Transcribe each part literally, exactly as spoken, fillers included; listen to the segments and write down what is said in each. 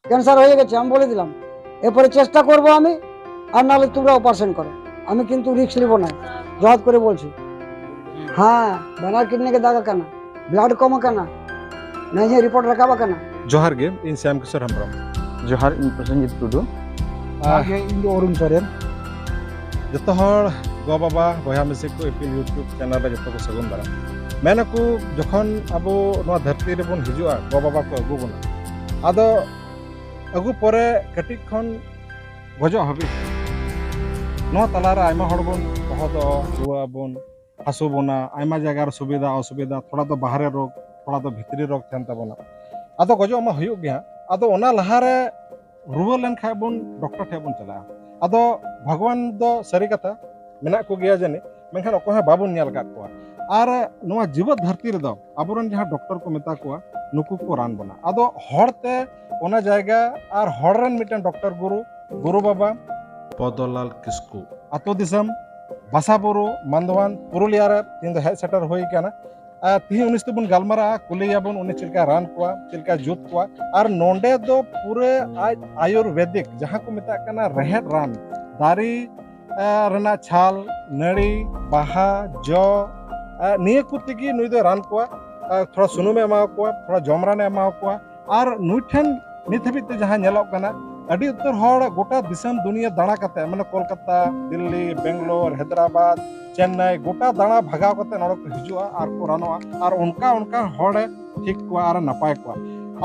Cancer হয়ে গেছে, আমি বলে দিলাম। এরপরে চেষ্টা করবো আমি, আর নাহলে তোমরা অপারেশন করো। আমি কিন্তু রিস্ক নিব না, জহাত করে বলছি। হ্যাঁ, ব্যানার কিডনিকে দাগ ᱟᱠᱟᱱᱟ, ᱵᱞᱟᱰ ᱠᱚᱢ ᱟᱠᱟᱱᱟ, ᱱᱤᱭᱟᱹ ᱨᱤᱯᱳᱨᱴ ᱨᱟᱠᱟᱵ ᱟᱠᱟᱱᱟ᱾ ᱡᱚᱦᱟᱨ ᱜᱮ, ᱤᱧ ᱥᱭᱟᱢ ᱠᱤᱥᱳᱨ ᱦᱮᱢᱵᱨᱚᱢ᱾ ᱡᱚᱦᱟᱨ, ᱤᱧ ᱯᱨᱚᱥᱮᱱᱡᱤᱛ ᱴᱩᱰᱩ᱾ ᱡᱚᱦᱟᱨ ᱜᱮ, ᱤᱧ ᱫᱚ ᱚᱨᱩᱱ ᱥᱚᱨᱮᱱ᱾ ᱡᱚᱛᱚ ᱦᱚᱲ ᱜᱚ ᱵᱟᱵᱟ, ᱵᱚᱭᱦᱟ ᱢᱤᱥᱤ ᱠᱚ ᱤᱯᱤᱞ YouTube ᱪᱮᱱᱮᱞ ᱨᱮ ᱡᱚᱛᱚ ᱠᱚ ᱥᱟᱹᱜᱩᱱ ᱫᱟᱨᱟᱢ᱾ ᱢᱮᱱᱟᱠᱚ, ᱡᱚᱠᱷᱚᱱ ᱟᱵᱚ ᱱᱚᱣᱟ ᱫᱷᱟᱹᱨᱛᱤ ᱨᱮᱵᱚᱱ ᱦᱤᱡᱩᱜᱼᱟ, ᱜᱚ ᱵᱟᱵᱟ ᱠᱚ ᱟᱹᱜᱩ ᱵᱚᱱᱟ, ᱟᱫᱚ ᱟᱹᱜᱩ ᱯᱚᱨᱮ ᱠᱟᱹᱴᱤᱡ ᱠᱷᱚᱱ ᱜᱚᱡᱚᱜ ᱦᱟᱹᱵᱤᱡ ᱱᱚᱣᱟ ᱛᱟᱞᱟᱨᱮ ᱟᱭᱢᱟ ᱦᱚᱲ ᱵᱚᱱ ᱫᱚᱦᱚ ᱫᱚ, ᱨᱩᱣᱟᱹᱜ ᱟᱵᱚᱱ, ᱦᱟᱹᱥᱩ ᱵᱚᱱᱟ, ᱟᱭᱢᱟ ᱡᱟᱭᱜᱟ ᱨᱮ ᱥᱩᱵᱤᱫᱷᱟ ᱚᱥᱩᱵᱤᱫᱷᱟ, ᱛᱷᱚᱲᱟ ᱫᱚ ᱵᱟᱦᱨᱮ ᱨᱳᱜᱽ, ᱛᱷᱚᱲᱟ ᱫᱚ ᱵᱷᱤᱛᱨᱤ ᱨᱳᱜᱽ ᱛᱟᱦᱮᱱ ᱛᱟᱵᱚᱱᱟ᱾ ᱟᱫᱚ ᱜᱚᱡᱚᱜ ᱢᱟ ᱦᱩᱭᱩᱜ ᱜᱮ ᱦᱟᱸᱜ᱾ ᱟᱫᱚ ᱚᱱᱟ ᱞᱟᱦᱟᱨᱮ ᱨᱩᱣᱟᱹ ᱞᱮᱱᱠᱷᱟᱡ ᱵᱚᱱ ᱰᱚᱠᱴᱚᱨ ᱴᱷᱮᱡ ᱵᱚᱱ ᱪᱟᱞᱟᱜᱼᱟ᱾ ᱟᱫᱚ ᱵᱷᱟᱜᱽᱣᱟᱱ ᱫᱚ ᱥᱟᱹᱨᱤ ᱠᱟᱛᱷᱟ ᱢᱮᱱᱟᱜ ᱠᱚᱜᱮᱭᱟ ᱡᱟᱹᱱᱤᱡ, ᱢᱮᱱᱠᱷᱟᱱ ᱚᱠᱚᱭ ᱦᱚᱸ ᱵᱟᱵᱚᱱ ᱧᱮᱞ ᱟᱠᱟᱫ ᱠᱚᱣᱟ᱾ ᱟᱨ ᱱᱚᱣᱟ ᱡᱤᱣᱮᱫ ᱫᱷᱟᱹᱨᱛᱤ ᱨᱮᱫᱚ ᱟᱵᱚᱨᱮᱱ ᱡᱟᱦᱟᱸ ᱰᱚᱠᱴᱚᱨ ᱠᱚ ᱢᱮᱛᱟ ᱠᱚᱣᱟ, ᱱᱩᱠᱩ ᱠᱚ ᱨᱟᱱ ᱵᱚᱱᱟ᱾ ᱟᱫᱚ ᱦᱚᱲᱛᱮ ᱚᱱᱟ ᱡᱟᱭᱜᱟ ᱟᱨ ᱦᱚᱲ ᱨᱮᱱ ᱢᱤᱫᱴᱮᱱ ᱰᱚᱠᱴᱚᱨ ᱜᱩᱨᱩ, ᱜᱩᱨᱩ ᱵᱟᱵᱟ ᱯᱚᱫᱚᱞᱟᱞ ᱠᱤᱥᱠᱩ ᱟᱛᱳ ᱫᱤᱥᱚᱢ ᱵᱟᱥᱟ ᱵᱩᱨᱩ ᱢᱟᱱᱫᱣᱟᱱ ᱯᱩᱨᱩᱞᱤᱭᱟ ᱨᱮ ᱛᱤᱦᱤᱧ ᱫᱚ ᱦᱮᱡ ᱥᱮᱴᱮᱨ ᱦᱩᱭ ᱟᱠᱟᱱᱟ᱾ ᱟᱨ ᱛᱤᱦᱤᱧ ᱩᱱᱤ ᱥᱟᱛᱮ ᱵᱚᱱ ᱜᱟᱞᱢᱟᱨᱟᱜᱼᱟ, ᱠᱩᱞᱤᱭᱟᱵᱚᱱ ᱩᱱᱤ ᱪᱮᱫ ᱞᱮᱠᱟᱭ ᱨᱟᱱ ᱠᱚᱣᱟ, ᱪᱮᱫ ᱞᱮᱠᱟᱭ ᱡᱩᱛ ᱠᱚᱣᱟ᱾ ᱟᱨ ᱱᱚᱰᱮ ᱫᱚ ᱯᱩᱨᱟᱹ ᱟᱡ ᱟᱭᱩᱨᱵᱮᱫᱤᱠ, ᱡᱟᱦᱟᱸ ᱠᱚ ᱢᱮᱛᱟᱜ ᱠᱟᱱᱟ ᱨᱮᱦᱮᱫ ᱨᱟᱱ, ᱫᱟᱨᱮ, ᱮ, ᱨᱮᱱᱟᱜ ᱪᱷᱟᱞ, ᱱᱟᱹᱲᱤ, ᱵᱟᱦᱟ, ᱡᱚ, ᱮ, ᱱᱤᱭᱟᱹ ᱠᱚ ᱛᱮᱜᱮ ᱱᱩᱭ ᱫᱚᱭ ᱨᱟᱱ ᱠᱚᱣᱟ᱾ ᱮ, ᱛᱷᱚᱲᱟ ᱥᱩᱱᱩᱢᱮ ᱮᱢᱟ ᱠᱚᱣᱟ, ᱛᱷᱚᱲᱟ ᱡᱚᱢ ᱨᱟᱱᱮ ᱮᱢᱟ ᱠᱚᱣᱟ᱾ ᱟᱨ ᱱᱩᱭ ᱴᱷᱮᱱ ᱱᱤᱛ ᱦᱟᱹᱵᱤᱡ ᱛᱮ ᱡᱟᱦᱟᱸ ᱧᱮᱞᱚᱜ ᱠᱟᱱᱟ, ᱟᱹᱰᱤ ᱩᱛᱟᱹᱨ ᱦᱚᱲ ᱜᱚᱴᱟ ᱫᱤᱥᱚᱢ ᱫᱩᱱᱤᱭᱟᱹ ᱫᱟᱬᱟ ᱠᱟᱛᱮ, ᱢᱟᱱᱮ ᱠᱳᱞᱠᱟᱛᱟ, ᱫᱤᱞᱞᱤ, ᱵᱮᱝᱜᱟᱞᱳᱨ, ᱦᱟᱭᱫᱨᱟᱵᱟᱫᱽ, ᱪᱮᱱᱱᱟᱭ, ᱜᱚᱴᱟ ᱫᱟᱬᱟ ᱵᱷᱟᱜᱟᱣ ᱠᱟᱛᱮ ᱱᱚᱰᱮ ᱠᱚ ᱦᱤᱡᱩᱜᱼᱟ ᱟᱨ ᱠᱚ ᱨᱟᱱᱚᱜᱼᱟ᱾ ᱟᱨ ᱚᱱᱠᱟ ᱚᱱᱠᱟ ᱦᱚᱲᱮ ᱴᱷᱤᱠ ᱠᱚᱣᱟ ᱟᱨᱮ ᱱᱟᱯᱟᱭ ᱠᱚᱣᱟ᱾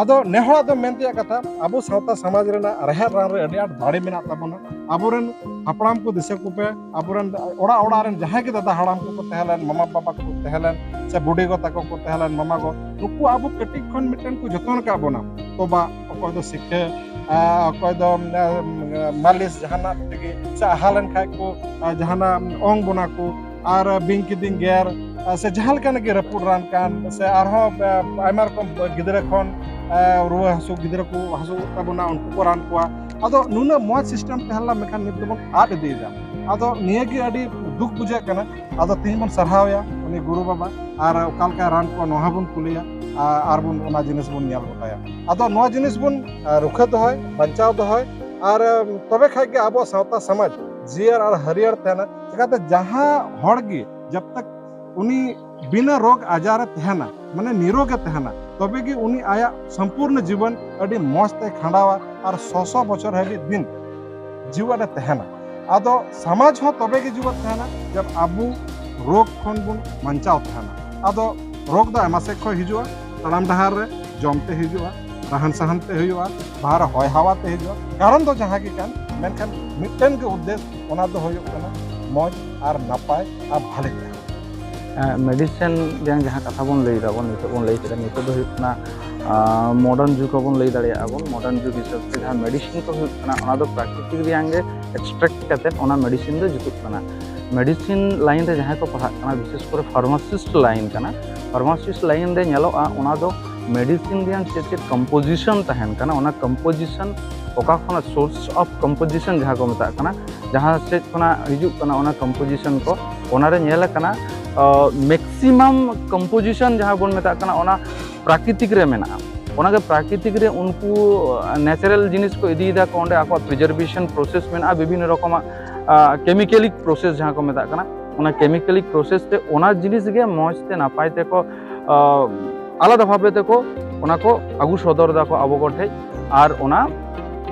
ᱟᱫᱚ ᱱᱮ ᱦᱚᱲᱟᱜ ᱫᱚ ᱢᱮᱱ ᱛᱮᱭᱟᱜ ᱠᱟᱛᱷᱟ, ᱟᱵᱚ ᱥᱟᱶᱛᱟ ᱥᱚᱢᱟᱡᱽ ᱨᱮᱱᱟᱜ ᱨᱮᱦᱮᱫ ᱨᱟᱱ ᱨᱮ ᱟᱹᱰᱤ ᱟᱸᱴ ᱫᱟᱲᱮ ᱢᱮᱱᱟᱜ ᱛᱟᱵᱚᱱᱟ᱾ ᱟᱵᱚᱨᱮᱱ ᱦᱟᱯᱲᱟᱢ ᱠᱚ ᱫᱤᱥᱟᱹ ᱠᱚᱯᱮ, ᱟᱵᱚᱨᱮᱱ ᱚᱲᱟᱜ ᱚᱲᱟᱜ ᱨᱮᱱ ᱡᱟᱦᱟᱸᱭ ᱜᱮ ᱫᱟᱫᱟ ᱦᱟᱲᱟᱢ ᱠᱚᱠᱚ ᱛᱟᱦᱮᱸ ᱞᱮᱱ, ᱢᱟᱢᱟ ᱵᱟᱵᱟ ᱠᱚᱠᱚ ᱛᱟᱦᱮᱸ ᱞᱮᱱ, ᱥᱮ ᱵᱩᱰᱤ ᱜᱚ ᱛᱟᱠᱚ ᱠᱚ ᱛᱟᱦᱮᱸ ᱞᱮᱱ, ᱢᱟᱢᱟ ᱜᱚ, ᱱᱩᱠᱩ ᱟᱵᱚ ᱠᱟᱹᱴᱤᱡ ᱠᱷᱚᱱ ᱢᱤᱫᱴᱮᱱ ᱠᱚ ᱡᱚᱛᱚᱱ ᱟᱠᱟᱫ ᱵᱚᱱᱟ᱾ ᱛᱚᱵᱟ, ᱚᱠᱚᱭ ᱫᱚ ᱥᱤᱠᱷᱟᱹ, ᱟᱨ ᱚᱠᱚᱭ ᱫᱚ, ᱮ, ᱢᱟᱹᱞᱤᱥ ᱡᱟᱦᱟᱱᱟᱜ ᱛᱮᱜᱮ, ᱥᱮ ᱟᱦᱟ ᱞᱮᱱᱠᱷᱟᱡ ᱠᱚ, ᱟᱨ ᱡᱟᱦᱟᱱᱟᱜ ᱚᱝ ᱵᱚᱱᱟ ᱠᱚ, ᱟᱨ ᱵᱤᱧ ᱠᱤᱫᱤᱧ ᱜᱮᱨ, ᱟᱨ ᱥᱮ ᱡᱟᱦᱟᱸ ᱞᱮᱠᱟᱱᱟᱜ ᱜᱮ ᱨᱟᱹᱯᱩᱫ ᱨᱟᱱ ᱠᱟᱱ, ᱥᱮ ᱟᱨᱦᱚᱸ, ᱮ, ᱟᱭᱢᱟ ᱨᱚᱠᱚᱢ ᱜᱤᱫᱽᱨᱟᱹ ᱠᱷᱚᱱ, ᱮ, ᱨᱩᱣᱟᱹ ᱦᱟᱹᱥᱩ, ᱜᱤᱫᱽᱨᱟᱹ ᱠᱚ ᱦᱟᱹᱥᱩ ᱛᱟᱵᱚᱱᱟ, ᱩᱱᱠᱩ ᱠᱚ ᱨᱟᱱ ᱠᱚᱣᱟ᱾ ᱟᱫᱚ ᱱᱩᱱᱟᱹᱜ ᱢᱚᱡᱽ ᱥᱤᱥᱴᱮᱢ ᱛᱟᱦᱮᱸ ᱞᱮᱱᱟ, ᱢᱮᱱᱠᱷᱟᱱ ᱱᱤᱛ ᱫᱚᱵᱚᱱ ᱟᱫ ᱤᱫᱤᱭᱮᱫᱟ᱾ ᱟᱫᱚ ᱱᱤᱭᱟᱹ ᱜᱮ ᱟᱹᱰᱤ ᱫᱩᱠ ᱵᱩᱡᱷᱟᱹᱜ ᱠᱟᱱᱟ᱾ ᱟᱫᱚ ᱛᱤᱦᱤᱧ ᱵᱚᱱ ᱥᱟᱨᱦᱟᱣᱮᱭᱟ ᱩᱱᱤ ᱜᱩᱨᱩ ᱵᱟᱵᱟ, ᱟᱨ ᱚᱠᱟ ᱞᱮᱠᱟᱭ ᱨᱟᱱ ᱠᱚᱣᱟ, ᱱᱚᱣᱟ ᱦᱚᱸ ᱵᱚᱱ ᱠᱩᱞᱤᱭᱟ᱾ ᱟᱨ ᱵᱚᱱ ᱚᱱᱟ ᱡᱤᱱᱤᱥ ᱵᱚᱱ ᱧᱮᱞ ᱜᱚᱴᱟᱭᱟ᱾ ᱟᱫᱚ ᱱᱚᱣᱟ ᱡᱤᱱᱤᱥ ᱵᱚᱱ ᱨᱩᱠᱷᱟᱹ ᱫᱚᱦᱚᱭ, ᱵᱟᱧᱪᱟᱣ ᱫᱚᱦᱚᱭ, ᱟᱨ ᱛᱚᱵᱮ ᱠᱷᱟᱡ ᱜᱮ ᱟᱵᱚᱣᱟᱜ ᱥᱟᱶᱛᱟ ᱥᱚᱢᱟᱡᱽ ᱡᱤᱭᱟᱹᱲ ᱟᱨ ᱦᱟᱹᱨᱭᱟᱹᱲ ᱛᱟᱦᱮᱱᱟ᱾ ᱪᱤᱠᱟᱹᱛᱮ ᱡᱟᱦᱟᱸ ᱦᱚᱲ ᱜᱮ ᱡᱟᱵ ᱛᱟᱠ ᱩᱱᱤ ᱵᱤᱱᱟᱹ ᱨᱳᱜᱽ ᱟᱡᱟᱨ ᱮ ᱛᱟᱦᱮᱱᱟ, ᱢᱟᱱᱮ ᱱᱤᱨᱳᱜᱽ ᱮ ᱛᱟᱦᱮᱱᱟ, ᱛᱚᱵᱮ ᱜᱮ ᱩᱱᱤ ᱟᱭᱟᱜ ᱥᱚᱢᱯᱩᱨᱱ ᱡᱤᱵᱚᱱ ᱟᱹᱰᱤ ᱢᱚᱡᱽ ᱛᱮ ᱠᱷᱟᱸᱰᱟᱣᱟ ᱟᱨ ᱥᱚ ᱥᱚ ᱵᱚᱪᱷᱚᱨ ᱦᱟᱹᱵᱤᱡ ᱫᱤᱱ ᱡᱤᱣᱮᱫ ᱮ ᱛᱟᱦᱮᱱᱟ᱾ ᱟᱫᱚ ᱥᱚᱢᱟᱡᱽ ᱦᱚᱸ ᱛᱚᱵᱮ ᱜᱮ ᱡᱤᱣᱮᱫ ᱛᱟᱦᱮᱱᱟ ᱡᱟᱵ ᱟᱵᱚ ᱨᱳᱜᱽ ᱠᱷᱚᱱ ᱵᱚᱱ ᱵᱟᱧᱪᱟᱣ ᱛᱟᱦᱮᱱᱟ᱾ ᱟᱫᱚ ᱨᱳᱜᱽ ᱫᱚ ᱟᱭᱢᱟ ᱥᱮᱫ ᱠᱷᱚᱱ ᱦᱤᱡᱩᱜᱼᱟ, ᱛᱟᱲᱟᱢ ᱰᱟᱦᱟᱨ ᱨᱮ ᱡᱚᱢ ᱛᱮ ᱦᱤᱡᱩᱜᱼᱟ, ᱨᱟᱦᱟᱱ ᱥᱟᱦᱟᱱ ᱛᱮ ᱦᱩᱭᱩᱜᱼᱟ, ᱵᱟᱦᱨᱮ ᱦᱚᱭ ᱦᱟᱣᱟ ᱛᱮ ᱦᱤᱡᱩᱜᱼᱟ, ᱠᱟᱨᱚᱱ ᱫᱚ ᱡᱟᱦᱟᱸ ᱜᱮ ᱠᱟᱱ, ᱢᱮᱱᱠᱷᱟᱱ ᱢᱤᱫᱴᱮᱱ ᱜᱮ ᱩᱫᱽᱫᱮᱥ, ᱚᱱᱟ ᱫᱚ ᱦᱩᱭᱩᱜ ᱠᱟᱱᱟ ᱢᱚᱡᱽ ᱟᱨ ᱱᱟᱯᱟᱭ ᱟᱨ ᱵᱷᱟᱞᱮ ᱛᱟᱦᱮᱸ᱾ ᱢᱮᱰᱤᱥᱤᱱ ᱨᱮᱭᱟᱜ ᱡᱟᱦᱟᱸ ᱠᱟᱛᱷᱟ ᱵᱚᱱ ᱞᱟᱹᱭ ᱫᱟᱵᱚᱱ, ᱱᱤᱛᱚᱜ ᱵᱚᱱ ᱞᱟᱹᱭ ᱠᱮᱫᱟ, ᱱᱤᱛᱚᱜ ᱫᱚ ᱦᱩᱭᱩᱜ ᱠᱟᱱᱟ ᱢᱚᱰᱟᱨᱱ ᱡᱩᱜᱽ ᱦᱚᱸᱵᱚᱱ ᱞᱟᱹᱭ ᱫᱟᱲᱮᱭᱟᱜᱼᱟ ᱵᱚᱱ᱾ ᱢᱚᱰᱟᱨᱱ ᱡᱩᱜᱽ ᱦᱤᱥᱟᱹᱵ ᱛᱮ ᱡᱟᱦᱟᱸ ᱢᱮᱰᱤᱥᱤᱱ ᱠᱚ ᱦᱩᱭᱩᱜ ᱠᱟᱱᱟ, ᱚᱱᱟ ᱫᱚ ᱯᱨᱟᱠᱨᱤᱛᱤᱠ ᱨᱮᱭᱟᱜ ᱜᱮ ᱮᱠᱥᱴᱨᱟᱠᱴ ᱠᱟᱛᱮ ᱚᱱᱟ ᱢᱮᱰᱤᱥᱤᱱ ᱫᱚ ᱡᱩᱛᱩᱜ ᱠᱟᱱᱟ᱾ ᱢᱮᱰᱤᱥᱤᱱ ᱞᱟᱭᱤᱱ ᱨᱮ ᱡᱟᱦᱟᱸᱭ ᱠᱚ ᱯᱟᱲᱦᱟᱜ ᱠᱟᱱᱟ, ᱵᱤᱥᱮᱥ ᱠᱚᱨᱮ ᱯᱷᱟᱨᱢᱟᱥᱤᱥᱴ ᱞᱟᱭᱤᱱ ᱠᱟᱱᱟ, ᱯᱷᱟᱨᱢᱟᱥᱤᱥᱴ ᱞᱟᱭᱤᱱ ᱨᱮ ᱧᱮᱞᱚᱜᱼᱟ, ᱚᱱᱟ ᱫᱚ ᱢᱮᱰᱤᱥᱤᱱ ᱨᱮᱭᱟᱜ ᱪᱮᱫ ᱪᱮᱫ ᱠᱚᱢᱯᱳᱡᱤᱥᱚᱱ ᱛᱟᱦᱮᱱ ᱠᱟᱱᱟ, ᱚᱱᱟ ᱠᱚᱢᱯᱳᱡᱤᱥᱚᱱ ᱚᱠᱟ ᱠᱷᱚᱱᱟᱜ, ᱥᱳᱨᱥ ᱚᱯᱷ ᱠᱚᱢᱯᱳᱡᱤᱥᱚᱱ ᱡᱟᱦᱟᱸ ᱠᱚ ᱢᱮᱛᱟᱜ ᱠᱟᱱᱟ, ᱡᱟᱦᱟᱸ ᱥᱮᱫ ᱠᱷᱚᱱᱟᱜ ᱦᱤᱡᱩᱜ ᱠᱟᱱᱟ ᱚᱱᱟ ᱠᱚᱢᱯᱳᱡᱤᱥᱚᱱ ᱠᱚ, ᱚᱱᱟᱨᱮ ᱧᱮᱞ ᱟᱠᱟᱱᱟ ᱢᱮᱠᱥᱤᱢᱟᱢ ᱠᱚᱢᱯᱳᱡᱤᱥᱚᱱ ᱡᱟᱦᱟᱸ ᱵᱚᱱ ᱢᱮᱛᱟᱜ ᱠᱟᱱᱟ, ᱚᱱᱟ ᱯᱨᱟᱠᱨᱤᱛᱤᱠ ᱨᱮ ᱢᱮᱱᱟᱜᱼᱟ᱾ ᱚᱱᱟᱜᱮ ᱯᱨᱟᱠᱨᱤᱛᱤᱠ ᱨᱮ ᱩᱱᱠᱩ ᱱᱮᱪᱟᱨᱟᱞ ᱡᱤᱱᱤᱥ ᱠᱚ ᱤᱫᱤᱭᱮᱫᱟ ᱠᱚ, ᱚᱸᱰᱮ ᱟᱠᱚᱣᱟᱜ ᱯᱨᱤᱡᱟᱨᱵᱷᱮᱥᱚᱱ ᱯᱨᱚᱥᱮᱥ ᱢᱮᱱᱟᱜᱼᱟ, ᱵᱤᱵᱷᱤᱱᱱᱚ ᱨᱚᱠᱚᱢᱟᱜ ᱠᱮᱢᱤᱠᱮᱞᱤᱠ ᱯᱨᱚᱥᱮᱥ ᱡᱟᱦᱟᱸ ᱠᱚ ᱢᱮᱛᱟᱜ ᱠᱟᱱᱟ, ᱚᱱᱟ ᱠᱮᱢᱤᱠᱮᱞᱤᱠ ᱯᱨᱚᱥᱮᱥ ᱛᱮ ᱚᱱᱟ ᱡᱤᱱᱤᱥ ᱜᱮ ᱢᱚᱡᱽ ᱛᱮ ᱱᱟᱯᱟᱭ ᱛᱮᱠᱚ, ᱟᱸ, ᱟᱞᱟᱫᱟ ᱵᱷᱟᱵᱮ ᱛᱮᱠᱚ ᱚᱱᱟ ᱠᱚ ᱟᱹᱜᱩ ᱥᱚᱫᱚᱨ ᱫᱟᱠᱚ ᱟᱵᱚ ᱠᱚᱴᱷᱮᱡ᱾ ᱟᱨ ᱚᱱᱟ,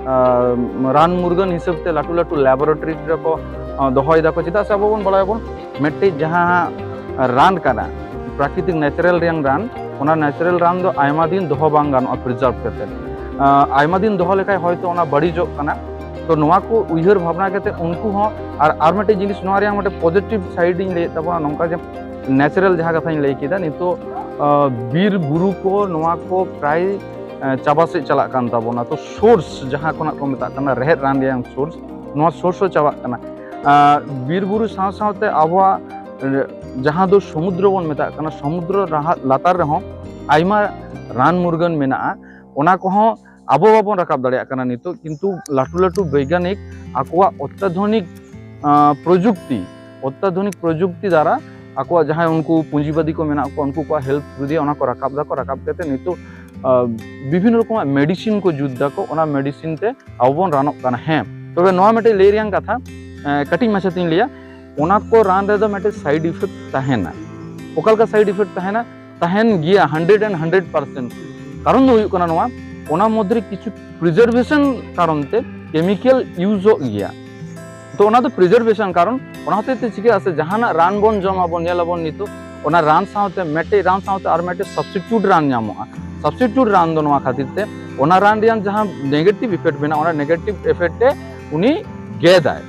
ᱟᱸ, ᱨᱟᱱ ᱢᱩᱨᱜᱟᱹᱱ ᱦᱤᱥᱟᱹᱵ ᱛᱮ ᱞᱟᱹᱴᱩ ᱞᱟᱹᱴᱩ ᱞᱮᱵᱚᱨᱮᱴᱚᱨᱤ ᱨᱮᱠᱚ, ᱟᱸ, ᱫᱚᱦᱚᱭ ᱫᱟᱠᱚ᱾ ᱪᱮᱫᱟᱜ ᱥᱮ ᱟᱵᱚ ᱵᱚᱱ ᱵᱟᱲᱟᱭᱟᱵᱚᱱ, ᱢᱤᱫᱴᱤᱡ ᱡᱟᱦᱟᱸ ᱨᱟᱱ ᱠᱟᱱᱟ, ᱯᱨᱟᱠᱨᱤᱛᱤᱠ ᱱᱮᱪᱟᱨᱟᱞ ᱨᱮᱭᱟᱜ ᱨᱟᱱ, ᱚᱱᱟ ᱱᱮᱪᱟᱨᱟᱞ ᱨᱟᱱ ᱫᱚ ᱟᱭᱢᱟ ᱫᱤᱱ ᱫᱚᱦᱚ ᱵᱟᱝ ᱜᱟᱱᱚᱜᱼᱟ ᱯᱨᱤᱡᱟᱨᱵᱷ ᱠᱟᱛᱮ᱾ ᱟᱸ, ᱟᱭᱢᱟ ᱫᱤᱱ ᱫᱚᱦᱚ ᱞᱮᱠᱷᱟᱡ ᱦᱚᱭᱛᱳ ᱚᱱᱟ ᱵᱟᱹᱲᱤᱡᱚᱜ ᱠᱟᱱᱟ᱾ ᱛᱚ ᱱᱚᱣᱟ ᱠᱚ ᱩᱭᱦᱟᱹᱨ ᱵᱷᱟᱵᱽᱱᱟ ᱠᱟᱛᱮ ᱩᱱᱠᱩ ᱦᱚᱸ, ᱟᱨ, ᱟᱨ ᱢᱤᱫᱴᱮᱡ ᱡᱤᱱᱤᱥ, ᱱᱚᱣᱟ ᱨᱮᱭᱟᱜ ᱢᱤᱫᱴᱮᱡ ᱯᱚᱡᱤᱴᱤᱵᱷ ᱥᱟᱭᱤᱰ ᱤᱧ ᱞᱟᱹᱭᱮᱫ ᱛᱟᱵᱚᱱᱟ, ᱱᱚᱝᱠᱟ ᱡᱮ ᱱᱮᱪᱟᱨᱟᱞ ᱡᱟᱦᱟᱸ ᱠᱟᱛᱷᱟᱧ ᱞᱟᱹᱭ ᱠᱮᱫᱟ, ᱱᱤᱛᱚᱜ, ᱟᱸ, ᱵᱤᱨ ᱵᱩᱨᱩ ᱠᱚ, ᱱᱚᱣᱟ ᱠᱚ ᱯᱨᱟᱭ, ᱟᱸ, ᱪᱟᱵᱟ ᱥᱮᱫ ᱪᱟᱞᱟᱜ ᱠᱟᱱ ᱛᱟᱵᱚᱱᱟ᱾ ᱛᱚ ᱥᱳᱨᱥ ᱡᱟᱦᱟᱸ ᱠᱷᱚᱱᱟᱜ ᱠᱚ ᱢᱮᱛᱟᱜ ᱠᱟᱱᱟ ᱨᱮᱦᱮᱫ ᱨᱟᱱ ᱨᱮᱭᱟᱜ ᱥᱳᱨᱥ, ᱱᱚᱣᱟ ᱥᱳᱨᱥ ᱦᱚᱸ ᱪᱟᱵᱟᱜ ᱠᱟᱱᱟ᱾ ᱟᱸ, ᱵᱤᱨ ᱵᱩᱨᱩ ᱥᱟᱶ ᱥᱟᱶᱛᱮ ᱟᱵᱚᱣᱟᱜ, ᱮ, ᱡᱟᱦᱟᱸ ᱫᱚ ᱥᱚᱢᱩᱫᱨᱚ ᱵᱚᱱ ᱢᱮᱛᱟᱜ ᱠᱟᱱᱟ, ᱥᱚᱢᱩᱫᱨᱚ ᱨᱟᱦᱟ-, ᱞᱟᱛᱟᱨ ᱨᱮᱦᱚᱸ ᱟᱭᱢᱟ ᱨᱟᱱ ᱢᱩᱨᱜᱟᱹᱱ ᱢᱮᱱᱟᱜᱼᱟ, ᱚᱱᱟ ᱠᱚᱦᱚᱸ ᱟᱵᱚ ᱵᱟᱵᱚᱱ ᱨᱟᱠᱟᱵ ᱫᱟᱲᱮᱭᱟᱜ ᱠᱟᱱᱟ ᱱᱤᱛᱚᱜ, ᱠᱤᱱᱛᱩ ᱞᱟᱹᱴᱩ ᱞᱟᱹᱴᱩ ᱵᱳᱭᱜᱟᱱᱤᱠ ᱟᱠᱚᱣᱟᱜ ᱚᱛᱛᱟᱫᱷᱩᱱᱤᱠ, ᱟᱸ, ᱯᱨᱚᱡᱩᱠᱛᱤ, ᱚᱛᱛᱟᱫᱷᱩᱱᱤᱠ ᱯᱨᱚᱡᱩᱠᱛᱤ ᱫᱟᱨᱟ ᱟᱠᱚᱣᱟᱜ ᱡᱟᱦᱟᱸᱭ ᱩᱱᱠᱩ ᱯᱩᱸᱡᱤᱵᱟᱫᱤ ᱠᱚ ᱢᱮᱱᱟᱜ ᱠᱚᱣᱟ, ᱩᱱᱠᱩ ᱠᱚᱣᱟᱜ ᱦᱮᱞᱯ ᱛᱷᱨᱩ ᱫᱤᱭᱮ ᱚᱱᱟ ᱠᱚ ᱨᱟᱠᱟᱵ ᱫᱟᱠᱚ᱾ ᱨᱟᱠᱟᱵ ᱠᱟᱛᱮ ᱱᱤᱛᱚᱜ ᱟᱸ, ᱵᱤᱵᱷᱤᱱᱱᱚ ᱨᱚᱠᱚᱢᱟᱜ ᱢᱮᱰᱤᱥᱤᱱ ᱠᱚ ᱡᱩᱛ ᱫᱟᱠᱚ, ᱚᱱᱟ ᱢᱮᱰᱤᱥᱤᱱ ᱛᱮ ᱟᱵᱚ ᱵᱚᱱ ᱨᱟᱱᱚᱜ ᱠᱟᱱᱟ᱾ ᱦᱮᱸ, ᱛᱚᱵᱮ ᱱᱚᱣᱟ ᱢᱤᱫᱴᱮᱡ ᱞᱟᱹᱭ ᱨᱮᱭᱟᱜ ᱠᱟᱛᱷᱟ, ᱮᱸ, ᱠᱟᱹᱴᱤᱡ ᱢᱟᱪᱷᱟ ᱛᱤᱧ ᱞᱟᱹᱭᱟ, ᱚᱱᱟ ᱠᱚ ᱨᱟᱱ ᱨᱮᱫᱚ ᱢᱤᱫᱴᱮᱡ ᱥᱟᱭᱤᱰ ᱤᱯᱷᱮᱠᱴ ᱛᱟᱦᱮᱱᱟ᱾ ᱚᱠᱟ ᱞᱮᱠᱟ ᱥᱟᱭᱤᱰ ᱤᱯᱷᱮᱠᱴ ᱛᱟᱦᱮᱱᱟ? ᱛᱟᱦᱮᱱ ᱜᱮᱭᱟ ᱦᱟᱱᱰᱨᱮᱰ ᱮᱱᱰ ᱦᱟᱱᱰᱨᱮᱰ ᱯᱟᱨᱥᱮᱱᱴ᱾ ᱠᱟᱨᱚᱱ ᱫᱚ ᱦᱩᱭᱩᱜ ᱠᱟᱱᱟ ᱱᱚᱣᱟ, ᱚᱱᱟ ᱢᱚᱫᱽᱫᱷᱮ ᱨᱮ ᱠᱤᱪᱷᱩ ᱯᱨᱤᱡᱟᱨᱵᱷᱮᱥᱚᱱ ᱠᱟᱨᱚᱱ ᱛᱮ ᱠᱮᱢᱤᱠᱮᱞ ᱤᱭᱩᱡᱚᱜ ᱜᱮᱭᱟ᱾ ᱛᱚ ᱚᱱᱟ ᱫᱚ ᱯᱨᱤᱡᱟᱨᱵᱷᱮᱥᱚᱱ ᱠᱟᱨᱚᱱ, ᱚᱱᱟ ᱦᱚᱛᱮᱡ ᱛᱮ ᱪᱤᱠᱟᱹᱜᱼᱟ ᱥᱮ, ᱡᱟᱦᱟᱱᱟᱜ ᱨᱟᱱ ᱵᱚᱱ ᱡᱚᱢ ᱟᱵᱚᱱ, ᱧᱮᱞ ᱟᱵᱚᱱ ᱱᱤᱛᱚᱜ ᱚᱱᱟ ᱨᱟᱱ ᱥᱟᱶᱛᱮ ᱢᱤᱫᱴᱮᱡ ᱨᱟᱱ ᱥᱟᱶᱛᱮ ᱟᱨ ᱢᱤᱫᱴᱮᱡ ᱥᱟᱵᱥᱴᱤᱴᱭᱩᱴ ᱨᱟᱱ ᱧᱟᱢᱚᱜᱼᱟ᱾ ᱥᱟᱵᱥᱴᱤᱴᱭᱩᱴ ᱨᱟᱱ ᱫᱚ ᱱᱚᱣᱟ ᱠᱷᱟᱹᱛᱤᱨ ᱛᱮ ᱚᱱᱟ ᱨᱟᱱ ᱨᱮᱭᱟᱜ ᱡᱟᱦᱟᱸ ᱱᱮᱜᱮᱴᱤᱵᱷ ᱤᱯᱷᱮᱠᱴ ᱢᱮᱱᱟᱜᱼᱟ, ᱚᱱᱟ ᱱᱮᱜᱮᱴᱤᱵᱷ ᱤᱯᱷᱮᱠᱴ ᱮ ᱩᱱᱤ ᱜᱮᱫᱟᱭ᱾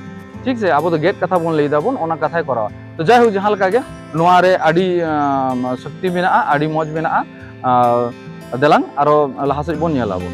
ᱴᱷᱤᱠ ᱥᱮ? ᱟᱵᱚ ᱫᱚ ᱜᱮᱫ ᱠᱟᱛᱷᱟ ᱵᱚᱱ ᱞᱟᱹᱭ ᱫᱟᱵᱚᱱ, ᱚᱱᱟ ᱠᱟᱛᱷᱟᱭ ᱠᱚᱨᱟᱣᱟ᱾ ᱛᱚ ᱡᱟᱭᱦᱳᱠ, ᱡᱟᱦᱟᱸ ᱞᱮᱠᱟ ᱜᱮ, ᱱᱚᱣᱟ ᱨᱮ ᱟᱹᱰᱤ, ᱟᱸ, ᱥᱚᱠᱛᱤ ᱢᱮᱱᱟᱜᱼᱟ, ᱟᱹᱰᱤ ᱢᱚᱡᱽ ᱢᱮᱱᱟᱜᱼᱟ᱾ ᱟᱸ, ᱫᱮᱞᱟᱝ ᱟᱨᱚ ᱞᱟᱦᱟ ᱥᱮᱫ ᱵᱚᱱ ᱧᱮᱞ ᱟᱵᱚᱱ᱾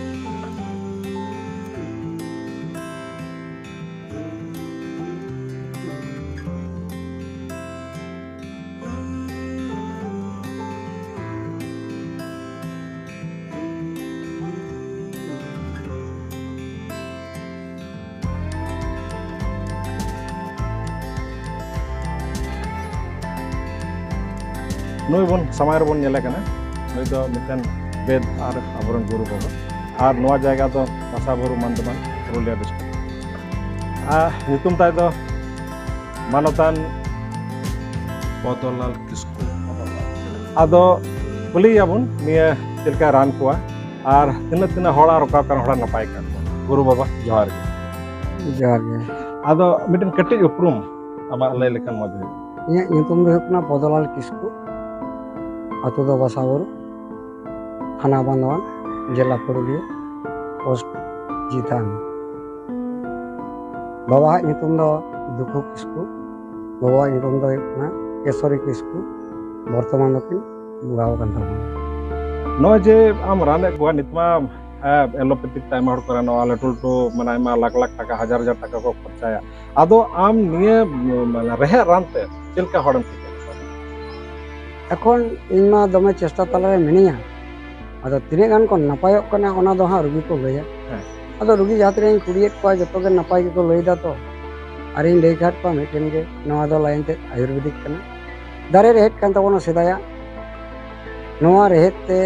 ᱱᱩᱭ ᱵᱚᱱ ᱥᱟᱢᱟᱝ ᱨᱮᱵᱚᱱ ᱧᱮᱞᱮ ᱠᱟᱱᱟ, ᱱᱩᱭ ᱫᱚ ᱢᱤᱫᱴᱮᱱ ᱵᱮᱫ ᱟᱨ ᱟᱵᱚᱨᱮᱱ ᱜᱩᱨᱩ ᱵᱟᱵᱟ᱾ ᱟᱨ ᱱᱚᱣᱟ ᱡᱟᱭᱜᱟ ᱫᱚ ᱵᱟᱥᱟ ᱵᱩᱨᱩ ᱢᱟᱱᱫᱟᱢᱟᱱ, ᱯᱩᱨᱩᱞᱤᱭᱟᱹ ᱰᱤᱥᱴᱨᱤᱠᱴ᱾ ᱟᱨ ᱧᱩᱛᱩᱢ ᱛᱟᱭ ᱫᱚ ᱢᱟᱱᱚᱛᱟᱱ ᱵᱚᱫᱚᱞᱟᱞ ᱠᱤᱥᱠᱩ᱾ ᱟᱫᱚ ᱠᱩᱞᱤᱭᱮᱭᱟᱵᱚᱱ ᱱᱤᱭᱟᱹ ᱪᱮᱫ ᱞᱮᱠᱟᱭ ᱨᱟᱱ ᱠᱚᱣᱟ ᱟᱨ ᱛᱤᱱᱟᱹᱜ ᱛᱤᱱᱟᱹᱜ ᱦᱚᱲ ᱟᱨ ᱚᱠᱟ ᱚᱠᱟ ᱦᱚᱲ ᱱᱟᱯᱟᱭ ᱠᱟᱱ ᱠᱚᱣᱟ᱾ ᱜᱩᱨᱩ ᱵᱟᱵᱟ, ᱡᱚᱦᱟᱨ ᱜᱮ᱾ ᱡᱚᱦᱟᱨ ᱜᱮ᱾ ᱟᱫᱚ ᱢᱤᱫᱴᱮᱱ ᱠᱟᱹᱴᱤᱡ ᱩᱯᱨᱩᱢ ᱟᱢᱟᱜ ᱞᱟᱹᱭ ᱞᱮᱠᱷᱟᱱ ᱢᱚᱡᱽ ᱦᱩᱭᱩᱜᱼᱟ᱾ ᱤᱧᱟᱹᱜ ᱧᱩᱛᱩᱢ ᱫᱚ ᱦᱩᱭᱩᱜ ᱠᱟᱱᱟ ᱵᱚᱫᱚᱞᱟᱞ ᱠᱤᱥᱠᱩ, ᱟᱹᱛᱩ ᱫᱚ ᱵᱟᱥᱟᱵᱩᱨᱩ, ᱛᱷᱟᱱᱟ ᱵᱟᱱᱫᱣᱟᱱ, ᱡᱮᱞᱟ ᱯᱩᱨᱩᱞᱤᱭᱟᱹ, ᱯᱳᱥᱴ ᱡᱤᱛᱷᱟᱱ᱾ ᱵᱟᱵᱟᱣᱟᱜ ᱧᱩᱛᱩᱢ ᱫᱚ ᱫᱩᱠᱷᱩ ᱠᱤᱥᱠᱩ, ᱜᱚᱜᱚᱣᱟᱜ ᱧᱩᱛᱩᱢ ᱫᱚ ᱦᱩᱭᱩᱜ ᱠᱟᱱᱟ ᱠᱮᱥᱚᱨᱤ ᱠᱤᱥᱠᱩ᱾ ᱵᱚᱨᱛᱚᱢᱟᱱ ᱫᱚᱠᱤᱱ ᱵᱚᱸᱜᱟ ᱟᱠᱟᱱ ᱛᱟᱵᱚᱱᱟ᱾ ᱱᱚᱜᱼᱚᱭ ᱡᱮ ᱟᱢ ᱨᱟᱱᱮᱫ ᱠᱚᱣᱟ, ᱱᱤᱛ ᱢᱟ, ᱦᱮᱸ, ᱮᱞᱳᱯᱮᱛᱷᱤᱠ ᱛᱮ ᱟᱭᱢᱟ ᱦᱚᱲ ᱠᱚ ᱨᱟᱱᱚᱜᱼᱟ, ᱞᱟᱹᱴᱩ ᱞᱟᱹᱴᱩ, ᱢᱟᱱᱮ, ᱟᱭᱢᱟ ᱞᱟᱠᱷ ᱞᱟᱠᱷ ᱴᱟᱠᱟ, ᱦᱟᱡᱟᱨ ᱦᱟᱡᱟᱨ ᱴᱟᱠᱟ ᱠᱚ ᱠᱷᱚᱨᱪᱟᱭᱟ᱾ ᱟᱫᱚ ᱟᱢ ᱱᱤᱭᱟᱹ, ᱢᱟᱱᱮ, ᱨᱮᱦᱮᱫ ᱨᱟᱱ ᱛᱮ ᱪᱮᱫ ᱞᱮᱠᱟ ᱦᱚᱲᱮᱢ ᱴᱷᱤᱠ ᱮᱫ ᱠᱚᱣᱟ? ᱮᱠᱷᱚᱱ ᱤᱧ ᱢᱟ ᱫᱚᱢᱮ ᱪᱮᱥᱴᱟ ᱛᱟᱞᱟᱨᱮ ᱢᱤᱱᱟᱹᱧᱟ, ᱟᱫᱚ ᱛᱤᱱᱟᱹᱜ ᱜᱟᱱ ᱠᱚ ᱱᱟᱯᱟᱭᱚᱜ ᱠᱟᱱᱟ, ᱚᱱᱟ ᱫᱚ ᱦᱟᱸᱜ ᱨᱩᱜᱤ ᱠᱚ ᱞᱟᱹᱭᱟ᱾ ᱦᱮᱸ᱾ ᱟᱫᱚ ᱨᱩᱜᱤ ᱡᱟᱦᱟᱸ ᱛᱤᱱᱟᱹᱜ ᱤᱧ ᱠᱩᱞᱤᱭᱮᱫ ᱠᱚᱣᱟ, ᱡᱚᱛᱚ ᱜᱮ ᱱᱟᱯᱟᱭ ᱜᱮᱠᱚ ᱞᱟᱹᱭ ᱫᱟ᱾ ᱛᱚ ᱟᱨᱤᱧ ᱞᱟᱹᱭ ᱠᱟᱫ ᱠᱚᱣᱟ ᱢᱤᱫᱴᱮᱱ ᱜᱮ, ᱱᱚᱣᱟ ᱫᱚ ᱞᱟᱭᱤᱱ ᱛᱮ ᱟᱭᱩᱨᱵᱮᱫᱤᱠ ᱠᱟᱱᱟ᱾ ᱫᱟᱨᱮ ᱨᱮᱦᱮᱫ ᱠᱟᱱ ᱛᱟᱵᱚᱱᱟ ᱥᱮᱫᱟᱭᱟᱜ᱾ ᱱᱚᱣᱟ ᱨᱮᱦᱮᱫ ᱛᱮ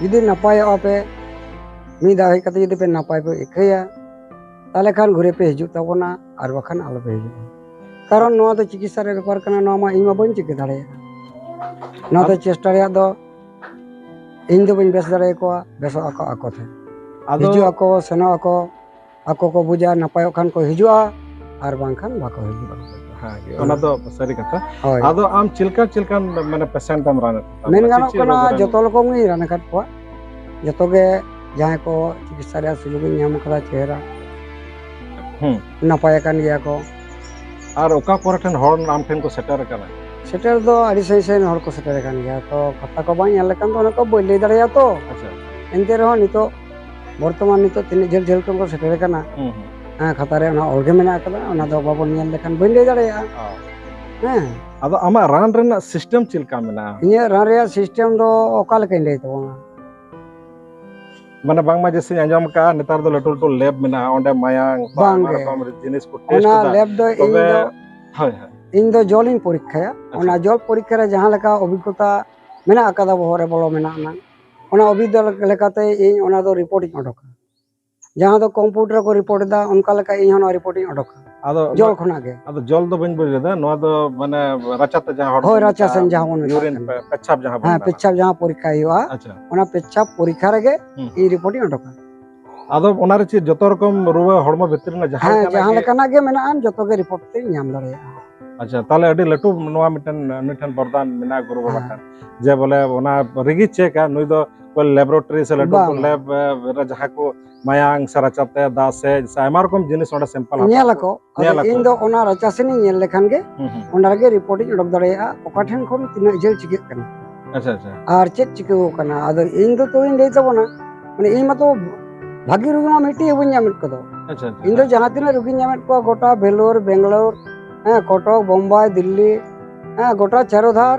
ᱡᱩᱫᱤ ᱱᱟᱯᱟᱭᱚᱜᱼᱟ ᱯᱮ, ᱢᱤᱫ ᱫᱷᱟᱣ ᱦᱮᱡ ᱠᱟᱛᱮ ᱡᱩᱫᱤ ᱯᱮ ᱱᱟᱯᱟᱭ ᱯᱮ ᱟᱹᱭᱠᱟᱹᱭᱟ, ᱛᱟᱦᱚᱞᱮ ᱠᱷᱟᱱ ᱜᱷᱩᱨᱮ ᱯᱮ ᱦᱤᱡᱩᱜ ᱛᱟᱵᱚᱱᱟ, ᱟᱨ ᱵᱟᱠᱷᱟᱱ ᱟᱞᱚ ᱯᱮ ᱦᱤᱡᱩᱜᱼᱟ᱾ ᱠᱟᱨᱚᱱ ᱱᱚᱣᱟ ᱫᱚ ᱪᱤᱠᱤᱛᱥᱟ ᱨᱮᱭᱟᱜ ᱵᱮᱯᱟᱨ ᱠᱟᱱᱟ, ᱱᱚᱣᱟ ᱢᱟ ᱤᱧ ᱢᱟ ᱵᱟᱹᱧ ᱪᱤᱠᱟᱹ ᱫᱟᱲᱮᱭᱟᱜᱼᱟ᱾ ᱱᱚᱣᱟ ᱫᱚ ᱟᱫ- ᱪᱮᱥᱴᱟ ᱨᱮᱭᱟᱜ ᱫᱚ ᱤᱧ ᱫᱚ ᱵᱟᱹᱧ ᱵᱮᱥ ᱫᱟᱲᱮᱭᱟᱠᱚᱣᱟ, ᱵᱮᱥᱚᱜ ᱟᱠᱚ ᱟᱠᱚ ᱛᱮ᱾ ᱟᱫᱚ ᱦᱤᱡᱩᱜ ᱟᱠᱚ, ᱥᱮᱱᱚᱜ ᱟᱠᱚ, ᱟᱠᱚ ᱠᱚ ᱵᱩᱡᱟ, ᱱᱟᱯᱟᱭᱚᱜ ᱠᱷᱟᱱ ᱠᱚ ᱦᱤᱡᱩᱜᱼᱟ, ᱟᱨ ᱵᱟᱝᱠᱷᱟᱱ ᱵᱟᱠᱚ ᱦᱤᱡᱩᱜᱼᱟ᱾ ᱦᱮᱸ, ᱚᱱᱟ ᱫᱚ ᱥᱟᱹᱨᱤ ᱠᱟᱛᱷᱟ᱾ ᱦᱳᱭ᱾ ᱟᱫᱚ ᱟᱢ ᱪᱮᱫ ᱞᱮᱠᱟ, ᱪᱮᱫ ᱞᱮᱠᱟᱱ ᱢᱟᱱᱮ patient ᱮᱢ ᱨᱟᱱ ᱮᱫ ᱠᱚ ᱛᱟᱵᱚᱱᱟ? ᱢᱮᱱ ᱪᱮᱫ ᱜᱟᱱᱚᱜ ᱪᱮᱫ ᱠᱟᱱᱟ, ᱨᱳᱜᱽ ᱨᱮᱱ? ᱡᱚᱛᱚ ᱨᱚᱠᱚᱢ ᱜᱤᱧ ᱨᱟᱱ ᱟᱠᱟᱫ ᱠᱚᱣᱟ᱾ ᱡᱚᱛᱚ ᱜᱮ ᱡᱟᱦᱟᱸᱭ ᱠᱚ ᱪᱤᱠᱤᱛᱥᱟ ᱨᱮᱭᱟᱜ ᱥᱩᱡᱳᱜᱽ ᱤᱧ ᱧᱟᱢ ᱟᱠᱟᱫᱟ, ᱪᱮᱦᱨᱟ ᱦᱩᱸ᱾ ᱱᱟᱯᱟᱭ ᱟᱠᱟᱱ ᱜᱮᱭᱟ ᱠᱚ᱾ ᱟᱨ ᱚᱠᱟ ᱠᱚᱨᱮ ᱴᱷᱮᱱ ᱦᱚᱲ ᱟᱢ ᱴᱷᱮᱱ ᱠᱚ ᱥᱮᱴᱮᱨ ᱟᱠᱟᱱᱟ? ᱥᱮᱴᱮᱨ ᱫᱚ ᱟᱹᱰᱤ ᱥᱟᱺᱜᱤᱧ ᱥᱟᱺᱜᱤᱧ ᱦᱚᱲ ᱠᱚ ᱥᱮᱴᱮᱨ ᱟᱠᱟᱱ ᱜᱮᱭᱟ᱾ ᱛᱚ, ᱠᱟᱛᱷᱟ ᱠᱚ ᱵᱟᱝ ᱧᱮᱞ ᱞᱮᱠᱷᱟᱱ ᱫᱚ ᱚᱱᱟ ᱠᱚ ᱵᱟᱹᱧ ᱞᱟᱹᱭ ᱫᱟᱲᱮᱭᱟᱜᱼᱟ ᱛᱚ᱾ ᱟᱪᱪᱷᱟ᱾ ᱮᱱᱛᱮ ᱨᱮᱦᱚᱸ ᱱᱤᱛᱚᱜ ᱵᱚᱨᱛᱚᱢᱟᱱ ᱱᱤᱛᱚᱜ ᱛᱤᱱᱟᱹᱜ ᱡᱷᱟᱹᱞ ᱡᱷᱟᱹᱞ ᱠᱷᱚᱱ ᱠᱚ ᱥᱮᱴᱮᱨ ᱟᱠᱟᱱᱟ, ᱦᱩᱸ, ᱦᱩᱸ᱾ ᱦᱮᱸ, ᱠᱷᱟᱛᱟ ᱨᱮ ᱚᱱᱟ ᱚᱞ ᱜᱮ ᱢᱮᱱᱟᱜ ᱟᱠᱟᱫᱟ, ᱚᱱᱟ ᱫᱚ ᱵᱟᱵᱚᱱ ᱧᱮᱞ ᱞᱮᱠᱷᱟᱱ ᱵᱟᱹᱧ ᱞᱟᱹᱭ ᱫᱟᱲᱮᱭᱟᱜᱼᱟ᱾ ᱚ᱾ ᱦᱮᱸ᱾ ᱟᱫᱚ ᱟᱢᱟᱜ ᱨᱟᱱ ᱨᱮᱱᱟᱜ system ᱪᱮᱫ ᱞᱮᱠᱟ ᱢᱮᱱᱟᱜᱼᱟ? ᱤᱧᱟᱹᱜ ᱨᱟᱱ ᱨᱮᱭᱟᱜ system ᱫᱚ ᱚᱠᱟ ᱞᱮᱠᱟᱧ ᱞᱟᱹᱭ ᱛᱟᱵᱚᱱᱟ? ᱢᱟᱱᱮ ᱵᱟᱝᱢᱟ ᱡᱮᱥᱮᱧ ᱟᱸᱡᱚᱢ ᱟᱠᱟᱫᱼᱟ, ᱱᱮᱛᱟᱨ ᱫᱚ ᱞᱟᱹᱴᱩ ᱞᱟᱹᱴᱩ lab ᱢᱮᱱᱟᱜᱼᱟ, ᱚᱸᱰᱮ ᱢᱟᱭᱟᱝ, ᱵᱟᱝ ᱟᱭᱢᱟ ᱜᱮ᱾ ᱨᱚᱠᱚᱢ ᱡᱤᱱᱤᱥ ᱠᱚ test ᱚᱱᱟ ᱮᱫᱟ᱾ Lab ᱫᱚ ᱤᱧ ᱛᱚᱵᱮ, ᱫᱚ, ᱦᱳᱭ, ᱦᱳᱭ᱾ ᱤᱧ ᱫᱚ ᱡᱚᱞ ᱤᱧ ᱯᱚᱨᱤᱠᱠᱷᱟᱭᱟ᱾ ᱟᱪᱪᱷᱟ᱾ ᱚᱱᱟ ᱡᱚᱞ ᱯᱚᱨᱤᱠᱠᱷᱟ ᱨᱮ ᱡᱟᱦᱟᱸ ᱞᱮᱠᱟ ᱚᱵᱷᱤᱜᱽᱜᱚᱛᱟ ᱢᱮᱱᱟᱜ ᱟᱠᱟᱫᱟ, ᱵᱚᱦᱚᱜ ᱨᱮ ᱵᱚᱞᱚ ᱢᱮᱱᱟᱜ ᱟᱱᱟᱝ, ᱚᱱᱟ ᱚᱵᱷᱤᱜᱽᱜᱚᱛᱟ ᱞᱮᱠᱟᱛᱮ ᱤᱧ ᱚᱱᱟ ᱫᱚ report ᱤᱧ ᱚᱰᱚᱠᱟ᱾ ᱡᱟᱦᱟᱸ ᱫᱚ computer ᱨᱮᱠᱚ report ᱮᱫᱟ, ᱚᱱᱠᱟ ᱞᱮᱠᱟ ᱤᱧ ᱦᱚᱸ ᱱᱚᱣᱟ report ᱤᱧ ᱚᱰᱚᱠᱟ᱾ ᱟᱫᱚ ᱡᱚᱞ ᱚᱱᱟ, ᱠᱷᱚᱱᱟᱜ ᱜᱮ᱾ ᱟᱫᱚ ᱡᱚᱞ ᱫᱚ ᱵᱟᱹᱧ ᱵᱩᱡᱽ ᱞᱮᱫᱟ, ᱱᱚᱣᱟ ᱫᱚ ᱢᱟᱱᱮ ᱨᱟᱪᱟ ᱛᱮ ᱡᱟᱦᱟᱸ ᱦᱚᱲ ᱦᱳᱭ, ᱫᱚᱠᱚ ᱨᱟᱪᱟ ᱢᱮᱛᱟᱜᱼᱟ, ᱥᱮᱱ ᱡᱟᱦᱟᱸ ᱵᱚᱱ ᱢᱮᱛᱟᱜ urine ᱠᱟᱱᱟ᱾ ᱯᱮ-, ᱯᱮᱪᱷᱟᱯ ᱡᱟᱦᱟᱸ ᱵᱚᱱ ᱦᱮᱸ, ᱢᱮᱛᱟᱜᱼᱟ᱾ ᱯᱮᱪᱷᱟᱯ ᱡᱟᱦᱟᱸ ᱯᱚᱨᱤᱠᱠᱷᱟ ᱦᱩᱭᱩᱜᱼᱟ, ᱟᱪᱪᱷᱟ᱾ ᱚᱱᱟ ᱯᱮᱪᱷᱟᱯ ᱯᱚᱨᱤᱠᱠᱷᱟ ᱨᱮᱜᱮ ᱦᱩᱸ᱾ ᱤᱧ report ᱤᱧ ᱚᱰᱚᱠᱟ᱾ ᱟᱫᱚ ᱚᱱᱟᱨᱮ ᱪᱮᱫ ᱡᱚᱛᱚ ᱨᱚᱠᱚᱢ ᱨᱩᱣᱟᱹ ᱦᱚᱲᱢᱚ ᱵᱷᱤᱛᱨᱤ ᱨᱮᱱᱟᱜ ᱡᱟᱦᱟᱸ ᱦᱮᱸ, ᱞᱮᱠᱟᱱᱟᱜ ᱡᱟᱦᱟᱸ ᱜᱮ ᱞᱮᱠᱟᱱᱟᱜ ᱜᱮ ᱢᱮᱱᱟᱜᱼᱟ, ᱡᱚᱛᱚ ᱜᱮ report ᱛᱮᱧ ᱧᱟᱢ ᱫᱟᱲᱮᱭᱟᱜᱼᱟ᱾ ᱟᱪᱪᱷᱟ, ᱛᱟᱦᱚᱞᱮ ᱟᱹᱰᱤ ᱞᱟᱹᱴᱩ ᱱᱚᱣᱟ ᱢᱤᱫᱴᱮᱱ, ᱢᱤᱫᱴᱮᱱ ᱵᱚᱨᱫᱟᱱ ᱢᱮᱱᱟᱜᱼᱟ ᱜᱩᱨᱩ ᱵᱟᱵᱟ ᱦᱮᱸ᱾ ᱴᱷᱮᱱ, ᱡᱮ ᱵᱚᱞᱮ ᱚᱱᱟ ᱨᱮᱜᱮ check ᱟ, ᱱᱩᱭ ᱫᱚ laboratory ᱥᱮ ᱞᱟᱹᱴᱩ ᱵᱟᱝ, ᱞᱟᱹᱴᱩ ᱵᱟᱝ᱾ Lab ᱨᱮ ᱡᱟᱦᱟᱸ ᱠᱚ ᱢᱟᱭᱟᱝ ᱥᱮ ᱨᱟᱪᱟ ᱛᱮ, ᱫᱟᱜ ᱥᱮ, ᱥᱮ ᱟᱭᱢᱟ ᱨᱚᱠᱚᱢ ᱡᱤᱱᱤᱥ ᱚᱸᱰᱮ sample ᱦᱟᱛᱟᱣ ᱧᱮᱞ ᱠᱚ ᱟᱠᱚ, ᱟᱫᱚ ᱧᱮᱞ ᱟᱠᱚ᱾ ᱤᱧ ᱫᱚ ᱚᱱᱟ ᱨᱟᱪᱟ ᱥᱮᱱᱤᱧ ᱧᱮᱞ ᱞᱮᱠᱷᱟᱱ ᱜᱮ ᱦᱩᱸ, ᱦᱩᱸ᱾ ᱚᱱᱟ ᱨᱮᱜᱮ report ᱤᱧ ᱚᱰᱚᱠ ᱫᱟᱲᱮᱭᱟᱜᱼᱟ, ᱚᱠᱟ ᱴᱷᱮᱱ ᱠᱷᱚᱱ ᱛᱤᱱᱟᱹᱜ ᱡᱷᱟᱹᱞ ᱪᱤᱠᱟᱹᱜ ᱠᱟᱱᱟ᱾ ᱟᱪᱪᱷᱟ, ᱟᱪᱪᱷᱟ᱾ ᱟᱨ ᱪᱮᱫ ᱪᱤᱠᱟᱹᱣ ᱠᱟᱱᱟ, ᱟᱫᱚ ᱤᱧ ᱫᱚ ᱛᱚ ᱤᱧ ᱞᱟᱹᱭ ᱛᱟᱵᱚᱱᱟ, ᱢᱟᱱᱮ ᱤᱧ ᱢᱟᱛᱚ ᱵᱷᱟᱹᱜᱤ ᱨᱩᱜᱤ ᱢᱟ ᱢᱤᱫᱴᱤᱡ ᱦᱚᱸ ᱵᱟᱹᱧ ᱧᱟᱢᱮᱫ ᱠᱚᱫᱚ᱾ ᱟᱪᱪᱷᱟ, ᱟᱪᱪᱷᱟ, ᱤᱧ ᱫᱚ ᱦᱮᱸ᱾ ᱡᱟᱦᱟᱸ ᱛᱤᱱᱟᱹᱜ ᱨᱩᱜᱤᱧ ᱧᱟᱢᱮᱫ ᱠᱚᱣᱟ, ᱜᱚᱴᱟ ᱵᱷᱮᱞᱳᱨ, ᱵᱮᱝᱜᱟᱞᱳᱨ, ᱦᱮᱸ, ᱠᱚᱴᱚᱠ, ᱵᱳᱢᱵᱟᱭ, ᱫᱤᱞᱞᱤ, ᱦᱮᱸ, ᱜᱚᱴᱟ ᱪᱟᱨᱚ ᱫᱷᱟᱨ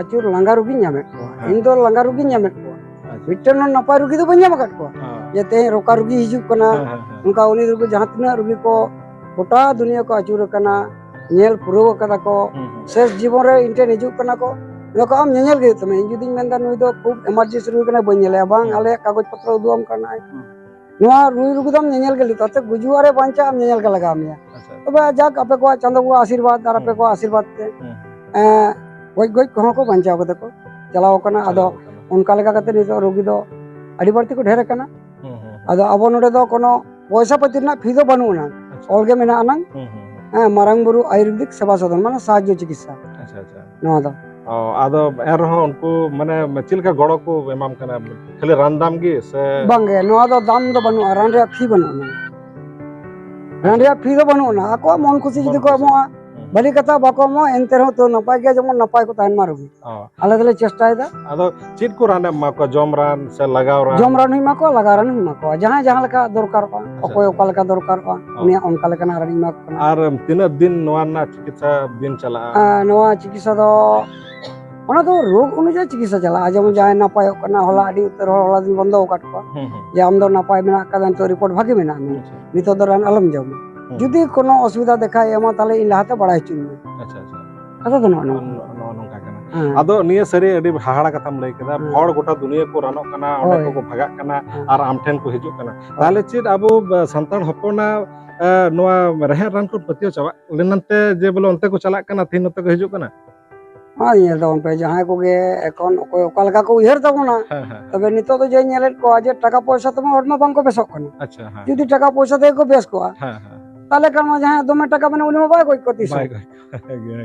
ᱟᱹᱪᱩᱨ ᱞᱟᱸᱜᱟ ᱨᱩᱜᱤᱧ ᱧᱟᱢᱮᱫ ᱠᱚᱣᱟ᱾ ᱦᱮᱸ᱾ ᱤᱧ ᱫᱚ ᱞᱟᱸᱜᱟ ᱨᱩᱜᱤᱧ ᱧᱟᱢᱮᱫ ᱠᱚᱣᱟ᱾ ᱟᱪᱪᱷᱟ᱾ ᱢᱤᱫᱴᱮᱱ ᱦᱚᱸ ᱱᱟᱯᱟᱭ ᱨᱩᱜᱤ ᱫᱚ ᱵᱟᱹᱧ ᱧᱟᱢ ᱟᱠᱟᱫ ᱠᱚᱣᱟ᱾ ᱦᱮᱸ᱾ ᱡᱮ ᱛᱮᱦᱮᱧ ᱨᱚᱠᱟ ᱨᱩᱜᱤ ᱦᱤᱡᱩᱜ ᱠᱟᱱᱟ, ᱦᱮᱸ, ᱦᱮᱸ, ᱦᱮᱸ᱾ ᱚᱱᱠᱟ ᱩᱱᱤ ᱨᱩᱜᱤ ᱡᱟᱦᱟᱸ ᱛᱤᱱᱟᱹᱜ ᱨᱩᱜᱤ ᱠᱚ ᱜᱚᱴᱟ ᱫᱩᱱᱤᱭᱟᱹ ᱠᱚ ᱟᱹᱪᱩᱨ ᱟᱠᱟᱱᱟ, ᱧᱮᱞ ᱯᱩᱨᱟᱹᱣ ᱟᱠᱟᱫᱟ ᱠᱚ, ᱦᱩᱸ, ᱦᱩᱸ᱾ ᱥᱮᱥ ᱡᱤᱵᱚᱱ ᱨᱮ ᱤᱧ ᱴᱷᱮᱱ ᱦᱤᱡᱩᱜ ᱠᱟᱱᱟ ᱠᱚ, ᱢᱮᱱ ᱫᱟᱠᱚ, "ᱟᱢ ᱧᱮᱧᱮᱞ ᱜᱮ ᱦᱩᱭᱩᱜ ᱛᱟᱢᱟ, ᱤᱧ ᱡᱩᱫᱤᱧ ᱢᱮᱱᱫᱟ ᱱᱩᱭ ᱫᱚ ᱠᱷᱩᱵ emergency ᱨᱩᱜᱤ ᱠᱟᱱᱟᱭ, ᱵᱟᱹᱧ ᱧᱮᱞᱮᱭᱟ, ᱵᱟᱝ, ᱦᱩᱸ᱾ ᱟᱞᱮᱭᱟᱜ ᱠᱟᱜᱚᱡᱽ ᱯᱚᱛᱨᱚ ᱩᱫᱩᱜ ᱟᱢ ᱠᱟᱱᱟᱭ, ᱦᱩᱸ᱾ ᱱᱚᱣᱟ ᱨᱩᱭ ᱨᱩᱜᱤ ᱫᱚ ᱟᱢ ᱧᱮᱧᱮᱞ ᱜᱮ ᱦᱩᱭᱩᱜ ᱛᱟᱢᱟ, ᱛᱮ ᱜᱩᱡᱩᱜ ᱟᱨᱮ ᱵᱟᱧᱪᱟᱜ, ᱟᱢ ᱧᱮᱧᱮᱞ ᱜᱮ ᱞᱟᱜᱟᱣ ᱢᱮᱭᱟ᱾" ᱟᱪᱪᱷᱟ᱾ ᱛᱚᱵᱮ ᱡᱟᱠ, ᱟᱯᱮ ᱠᱚᱣᱟᱜ ᱪᱟᱸᱫᱳ ᱵᱚᱸᱜᱟ ᱟᱥᱤᱨᱵᱟᱫᱽ ᱟᱨ ᱟᱯᱮ ᱦᱩᱸ᱾ ᱠᱚᱣᱟᱜ ᱟᱥᱤᱨᱵᱟᱫᱽ ᱛᱮ, ᱦᱩᱸ᱾ ᱮᱸ, ᱜᱚᱡ ᱜᱚᱡ ᱠᱚᱦᱚᱸ ᱠᱚ ᱵᱟᱧᱪᱟᱣ ᱠᱟᱛᱮ ᱠᱚ ᱪᱟᱞᱟᱣ ᱟᱠᱟᱱᱟ᱾ ᱟᱫᱚ ᱪᱟᱞᱟᱣ ᱟᱠᱟᱱᱟ᱾ ᱚᱱᱠᱟ ᱞᱮᱠᱟ ᱠᱟᱛᱮ ᱱᱤᱛᱚᱜ ᱨᱩᱜᱤ ᱫᱚ ᱟᱹᱰᱤ ᱵᱟᱹᱲᱛᱤ ᱠᱚ ᱰᱷᱮᱨ ᱟᱠᱟᱱᱟ᱾ ᱦᱩᱸ, ᱦᱩᱸ, ᱦᱩᱸ᱾ ᱟᱫᱚ ᱟᱵᱚ ᱱᱚᱰᱮ ᱫᱚ ᱠᱳᱱᱳ ᱯᱚᱭᱥᱟ ᱯᱟᱹᱛᱤ ᱨᱮᱱᱟᱜ ᱯᱷᱤ ᱫᱚ ᱵᱟᱹᱱᱩᱜ ᱟᱱᱟ, ᱟᱪᱪᱷᱟ᱾ ᱚᱞ ᱜᱮ ᱢᱮᱱᱟᱜ ᱟᱱᱟᱝ᱾ ᱦᱩᱸ, ᱦᱩᱸ, ᱦᱩᱸ᱾ ᱦᱮᱸ, ᱢᱟᱨᱟᱝ ᱵᱩᱨᱩ ᱟᱭᱩᱨᱵᱮᱫᱤᱠ ᱥᱮᱵᱟ ᱥᱚᱫᱚᱱ, ᱢᱟᱱᱮ ᱥᱟᱦᱟᱡᱽᱡᱚ ᱪᱤᱠᱤᱛᱥᱟ᱾ ᱟᱪᱪᱷᱟ, ᱟᱪᱪᱷᱟ᱾ ᱱᱚᱣᱟ ᱫᱚ᱾ ᱚ, ᱟᱫᱚ ᱮᱱ ᱨᱮᱦᱚᱸ ᱩᱱᱠᱩ ᱢᱟᱱᱮ ᱪᱮᱫ ᱞᱮᱠᱟ ᱜᱚᱲᱚ ᱠᱚ ᱮᱢᱟᱢ ᱠᱟᱱᱟ? ᱠᱷᱟᱹᱞᱤ ᱨᱟᱱ ᱫᱟᱢ ᱜᱮ ᱥᱮ? ᱵᱟᱝᱜᱮ, ᱱᱚᱣᱟ ᱫᱚ ᱫᱟᱢ ᱫᱚ ᱵᱟᱹᱱᱩᱜᱼᱟ, ᱨᱟᱱ ᱨᱮᱭᱟᱜ ᱯᱷᱤ ᱵᱟᱹᱱᱩᱜ ᱟᱱᱟ᱾ ᱨᱟᱱ ᱨᱮᱭᱟᱜ ᱯᱷᱤ ᱫᱚ ᱵᱟᱹᱱᱩᱜ ᱟᱱᱟ, ᱟᱠᱚᱣᱟᱜ ᱢᱚᱱ ᱠᱷᱩᱥᱤ ᱡᱩᱫᱤ ᱢᱚᱱ ᱠᱚ ᱠᱷᱩᱥᱤ᱾ ᱮᱢᱚᱜᱼᱟ, ᱦᱩᱸ᱾ ᱵᱷᱟᱹᱞᱤ ᱠᱟᱛᱷᱟ, ᱵᱟᱠᱚ ᱮᱢᱚᱜᱼᱟ, ᱮᱱᱛᱮ ᱨᱮᱦᱚᱸ ᱛᱚ ᱱᱟᱯᱟᱭ ᱜᱮᱭᱟ, ᱡᱮᱢᱚᱱ ᱱᱟᱯᱟᱭ ᱠᱚ ᱛᱟᱦᱮᱱ ᱢᱟ ᱨᱩᱜᱤ᱾ ᱚ᱾ ᱟᱞᱮ ᱫᱚᱞᱮ ᱪᱮᱥᱴᱟᱭᱮᱫᱟ᱾ ᱟᱫᱚ ᱪᱮᱫ ᱠᱚ ᱨᱟᱱᱮᱢ ᱮᱢᱟ ᱠᱚᱣᱟ? ᱡᱚᱢ ᱨᱟᱱ ᱥᱮ ᱞᱟᱜᱟᱣ ᱨᱟᱱ? ᱡᱚᱢ ᱨᱟᱱ ᱦᱚᱸᱧ ᱮᱢᱟ ᱠᱚᱣᱟ, ᱞᱟᱜᱟᱣ ᱨᱟᱱ ᱦᱚᱸᱧ ᱮᱢᱟ ᱠᱚᱣᱟ, ᱡᱟᱦᱟᱸᱭ ᱡᱟᱦᱟᱸ ᱞᱮᱠᱟ ᱫᱚᱨᱠᱟᱨᱚᱜᱼᱟ, ᱟᱪᱪᱷᱟ, ᱚᱠᱚᱭ ᱟᱪᱪᱷᱟ᱾ ᱚᱠᱟ ᱞᱮᱠᱟ ᱫᱚᱨᱠᱟᱨᱚᱜᱼᱟ, ᱚ᱾ ᱩᱱᱤᱭᱟᱜ ᱚᱱᱠᱟ ᱞᱮᱠᱟᱱᱟᱜ ᱨᱟᱱᱤᱧ ᱮᱢᱟ ᱠᱚ ᱠᱟᱱᱟ᱾ ᱟᱨ ᱛᱤᱱᱟᱹᱜ ᱫᱤᱱ ᱱᱚᱣᱟ ᱨᱮᱱᱟᱜ ᱪᱤᱠᱤᱛᱥᱟ ᱵᱤᱱ ᱪᱟᱞᱟᱜᱼᱟ? ᱟᱨ ᱱᱚᱣᱟ ᱪᱤᱠᱤᱛᱥᱟ ᱫᱚ, ᱚᱱᱟ ᱫᱚ ᱨᱳᱜᱽ ᱚᱱᱩᱡᱟᱭᱤ ᱪᱤᱠᱤᱛᱥᱟ ᱪᱟᱞᱟᱜᱼᱟ᱾ ᱡᱮᱢᱚᱱ ᱟᱪᱪᱷᱟ᱾ ᱡᱟᱦᱟᱸᱭ ᱱᱟᱯᱟᱭᱚᱜ ᱠᱟᱱᱟ, ᱦᱚᱞᱟ ᱟᱹᱰᱤ ᱩᱛᱟᱹᱨ ᱦᱚᱲ ᱦᱚᱞᱟ ᱫᱤᱱ ᱵᱚᱱᱫᱚ ᱟᱠᱟᱫ ᱠᱚᱣᱟ, ᱦᱩᱸ, ᱦᱩᱸ᱾ ᱡᱮ ᱟᱢ ᱫᱚ ᱱᱟᱯᱟᱭ ᱢᱮᱱᱟᱜ ᱟᱠᱟᱫᱟ, ᱱᱤᱛᱚᱜ ᱨᱤᱯᱳᱨᱴ ᱵᱷᱟᱜᱤ ᱢᱮᱱᱟᱜᱼᱟ, ᱟᱪᱪᱷᱟ᱾ ᱱᱤᱛᱚᱜ ᱫᱚ ᱨᱟᱱ ᱟᱞᱚᱢ ᱡᱚᱢᱟ᱾ ᱦᱩᱸ᱾ ᱡᱩᱫᱤ ᱠᱳᱱᱳ ᱚᱥᱩᱵᱤᱫᱷᱟ ᱫᱮᱠᱷᱟᱭ ᱮᱢᱟ, ᱛᱟᱦᱞᱮ ᱤᱧ ᱞᱟᱦᱟᱛᱮ ᱵᱟᱲᱟᱭ ᱦᱚᱪᱚᱧ ᱢᱮ᱾ ᱟᱪᱪᱷᱟ, ᱟᱪᱪᱷᱟ᱾ ᱠᱟᱛᱷᱟ ᱫᱚ ᱱᱚᱜᱼᱚ ᱱᱚᱝᱠᱟ᱾ ᱱᱚᱜᱼᱚ ᱱᱚᱝᱠᱟ ᱠᱟᱱᱟ᱾ ᱦᱮᱸ᱾ ᱟᱫᱚ ᱱᱤᱭᱟᱹ ᱥᱟᱹᱨᱤ ᱟᱹᱰᱤ ᱦᱟᱦᱟᱲᱟ ᱠᱟᱛᱷᱟᱢ ᱞᱟᱹᱭ ᱠᱮᱫᱟ᱾ ᱦᱮᱸ᱾ ᱦᱚᱲ ᱜᱚᱴᱟ ᱫᱩᱱᱤᱭᱟᱹ ᱠᱚ ᱨᱟᱱᱚᱜ ᱠᱟᱱᱟ, ᱚᱸᱰᱮ ᱦᱳᱭ᱾ ᱠᱚᱠᱚ ᱵᱷᱟᱜᱟᱜ ᱠᱟᱱᱟ, ᱦᱮᱸ᱾ ᱟᱨ ᱟᱢ ᱴᱷᱮᱱ ᱠᱚ ᱦᱤᱡᱩᱜ ᱠᱟᱱᱟ᱾ ᱦᱳᱭ᱾ ᱛᱟᱦᱞᱮ ᱪᱮᱫ ᱟᱵᱚ, ᱵ-, ᱥᱟᱱᱛᱟᱲ ᱦᱚᱯᱚᱱᱟᱜ, ᱮ, ᱱᱚᱣᱟ ᱨᱮᱦᱮᱫ ᱨᱟᱱ ᱠᱚ ᱯᱟᱹᱛᱭᱟᱹᱣ ᱪᱟᱵᱟᱜ ᱞᱮᱱᱟᱱᱛᱮ ᱡᱮ ᱵᱚᱞᱮ ᱚᱱᱛᱮ ᱠᱚ ᱪᱟᱞᱟᱜ ᱠᱟᱱᱟ, ᱛᱮᱦᱮᱧ ᱱᱚᱛᱮ ᱠᱚ ᱦᱤᱡᱩᱜ ᱠᱟᱱᱟ? ᱢᱟ ᱧᱮᱞ ᱛᱟᱵᱚᱱ ᱯᱮ, ᱡᱟᱦᱟᱸᱭ ᱠᱚᱜᱮ ᱮᱠᱷᱚᱱ ᱚᱠᱚᱭ ᱚᱠᱟ ᱞᱮᱠᱟ ᱠᱚ ᱩᱭᱦᱟᱹᱨ ᱛᱟᱵᱚᱱᱟ᱾ ᱦᱮᱸ, ᱦᱮᱸ, ᱦᱮᱸ᱾ ᱛᱚᱵᱮ ᱱᱤᱛᱚᱜ ᱫᱚ ᱡᱮ ᱧᱮᱞᱮᱫ ᱠᱚᱣᱟ ᱡᱮ ᱴᱟᱠᱟ ᱯᱚᱭᱥᱟ ᱛᱮᱢᱟ ᱦᱚᱲ ᱢᱟ ᱵᱟᱝ ᱠᱚ ᱵᱮᱥᱚᱜ ᱠᱟᱱᱟ᱾ ᱟᱪᱪᱷᱟ, ᱦᱮᱸ᱾ ᱡᱩᱫᱤ ᱴᱟᱠᱟ ᱯᱚᱭᱥᱟ ᱛᱮᱜᱮ ᱠᱚ ᱵᱮᱥ ᱠᱚᱜᱼᱟ, ᱦᱮᱸ, ᱦᱮᱸ, ᱦᱮᱸ᱾ ᱛᱟᱦᱞᱮ ᱠᱷᱟᱱ ᱢᱟ ᱡᱟᱦᱟᱸᱭᱟᱜ ᱫᱚᱢᱮ ᱴᱟᱠᱟ ᱢᱮᱱᱟᱜᱼᱟ, ᱩᱱᱤ ᱢᱟ ᱵᱟᱭ ᱜᱚᱡ ᱠᱚᱜ ᱛᱤᱥ ᱦᱚᱸ᱾ ᱵᱟᱭ ᱜᱚᱡ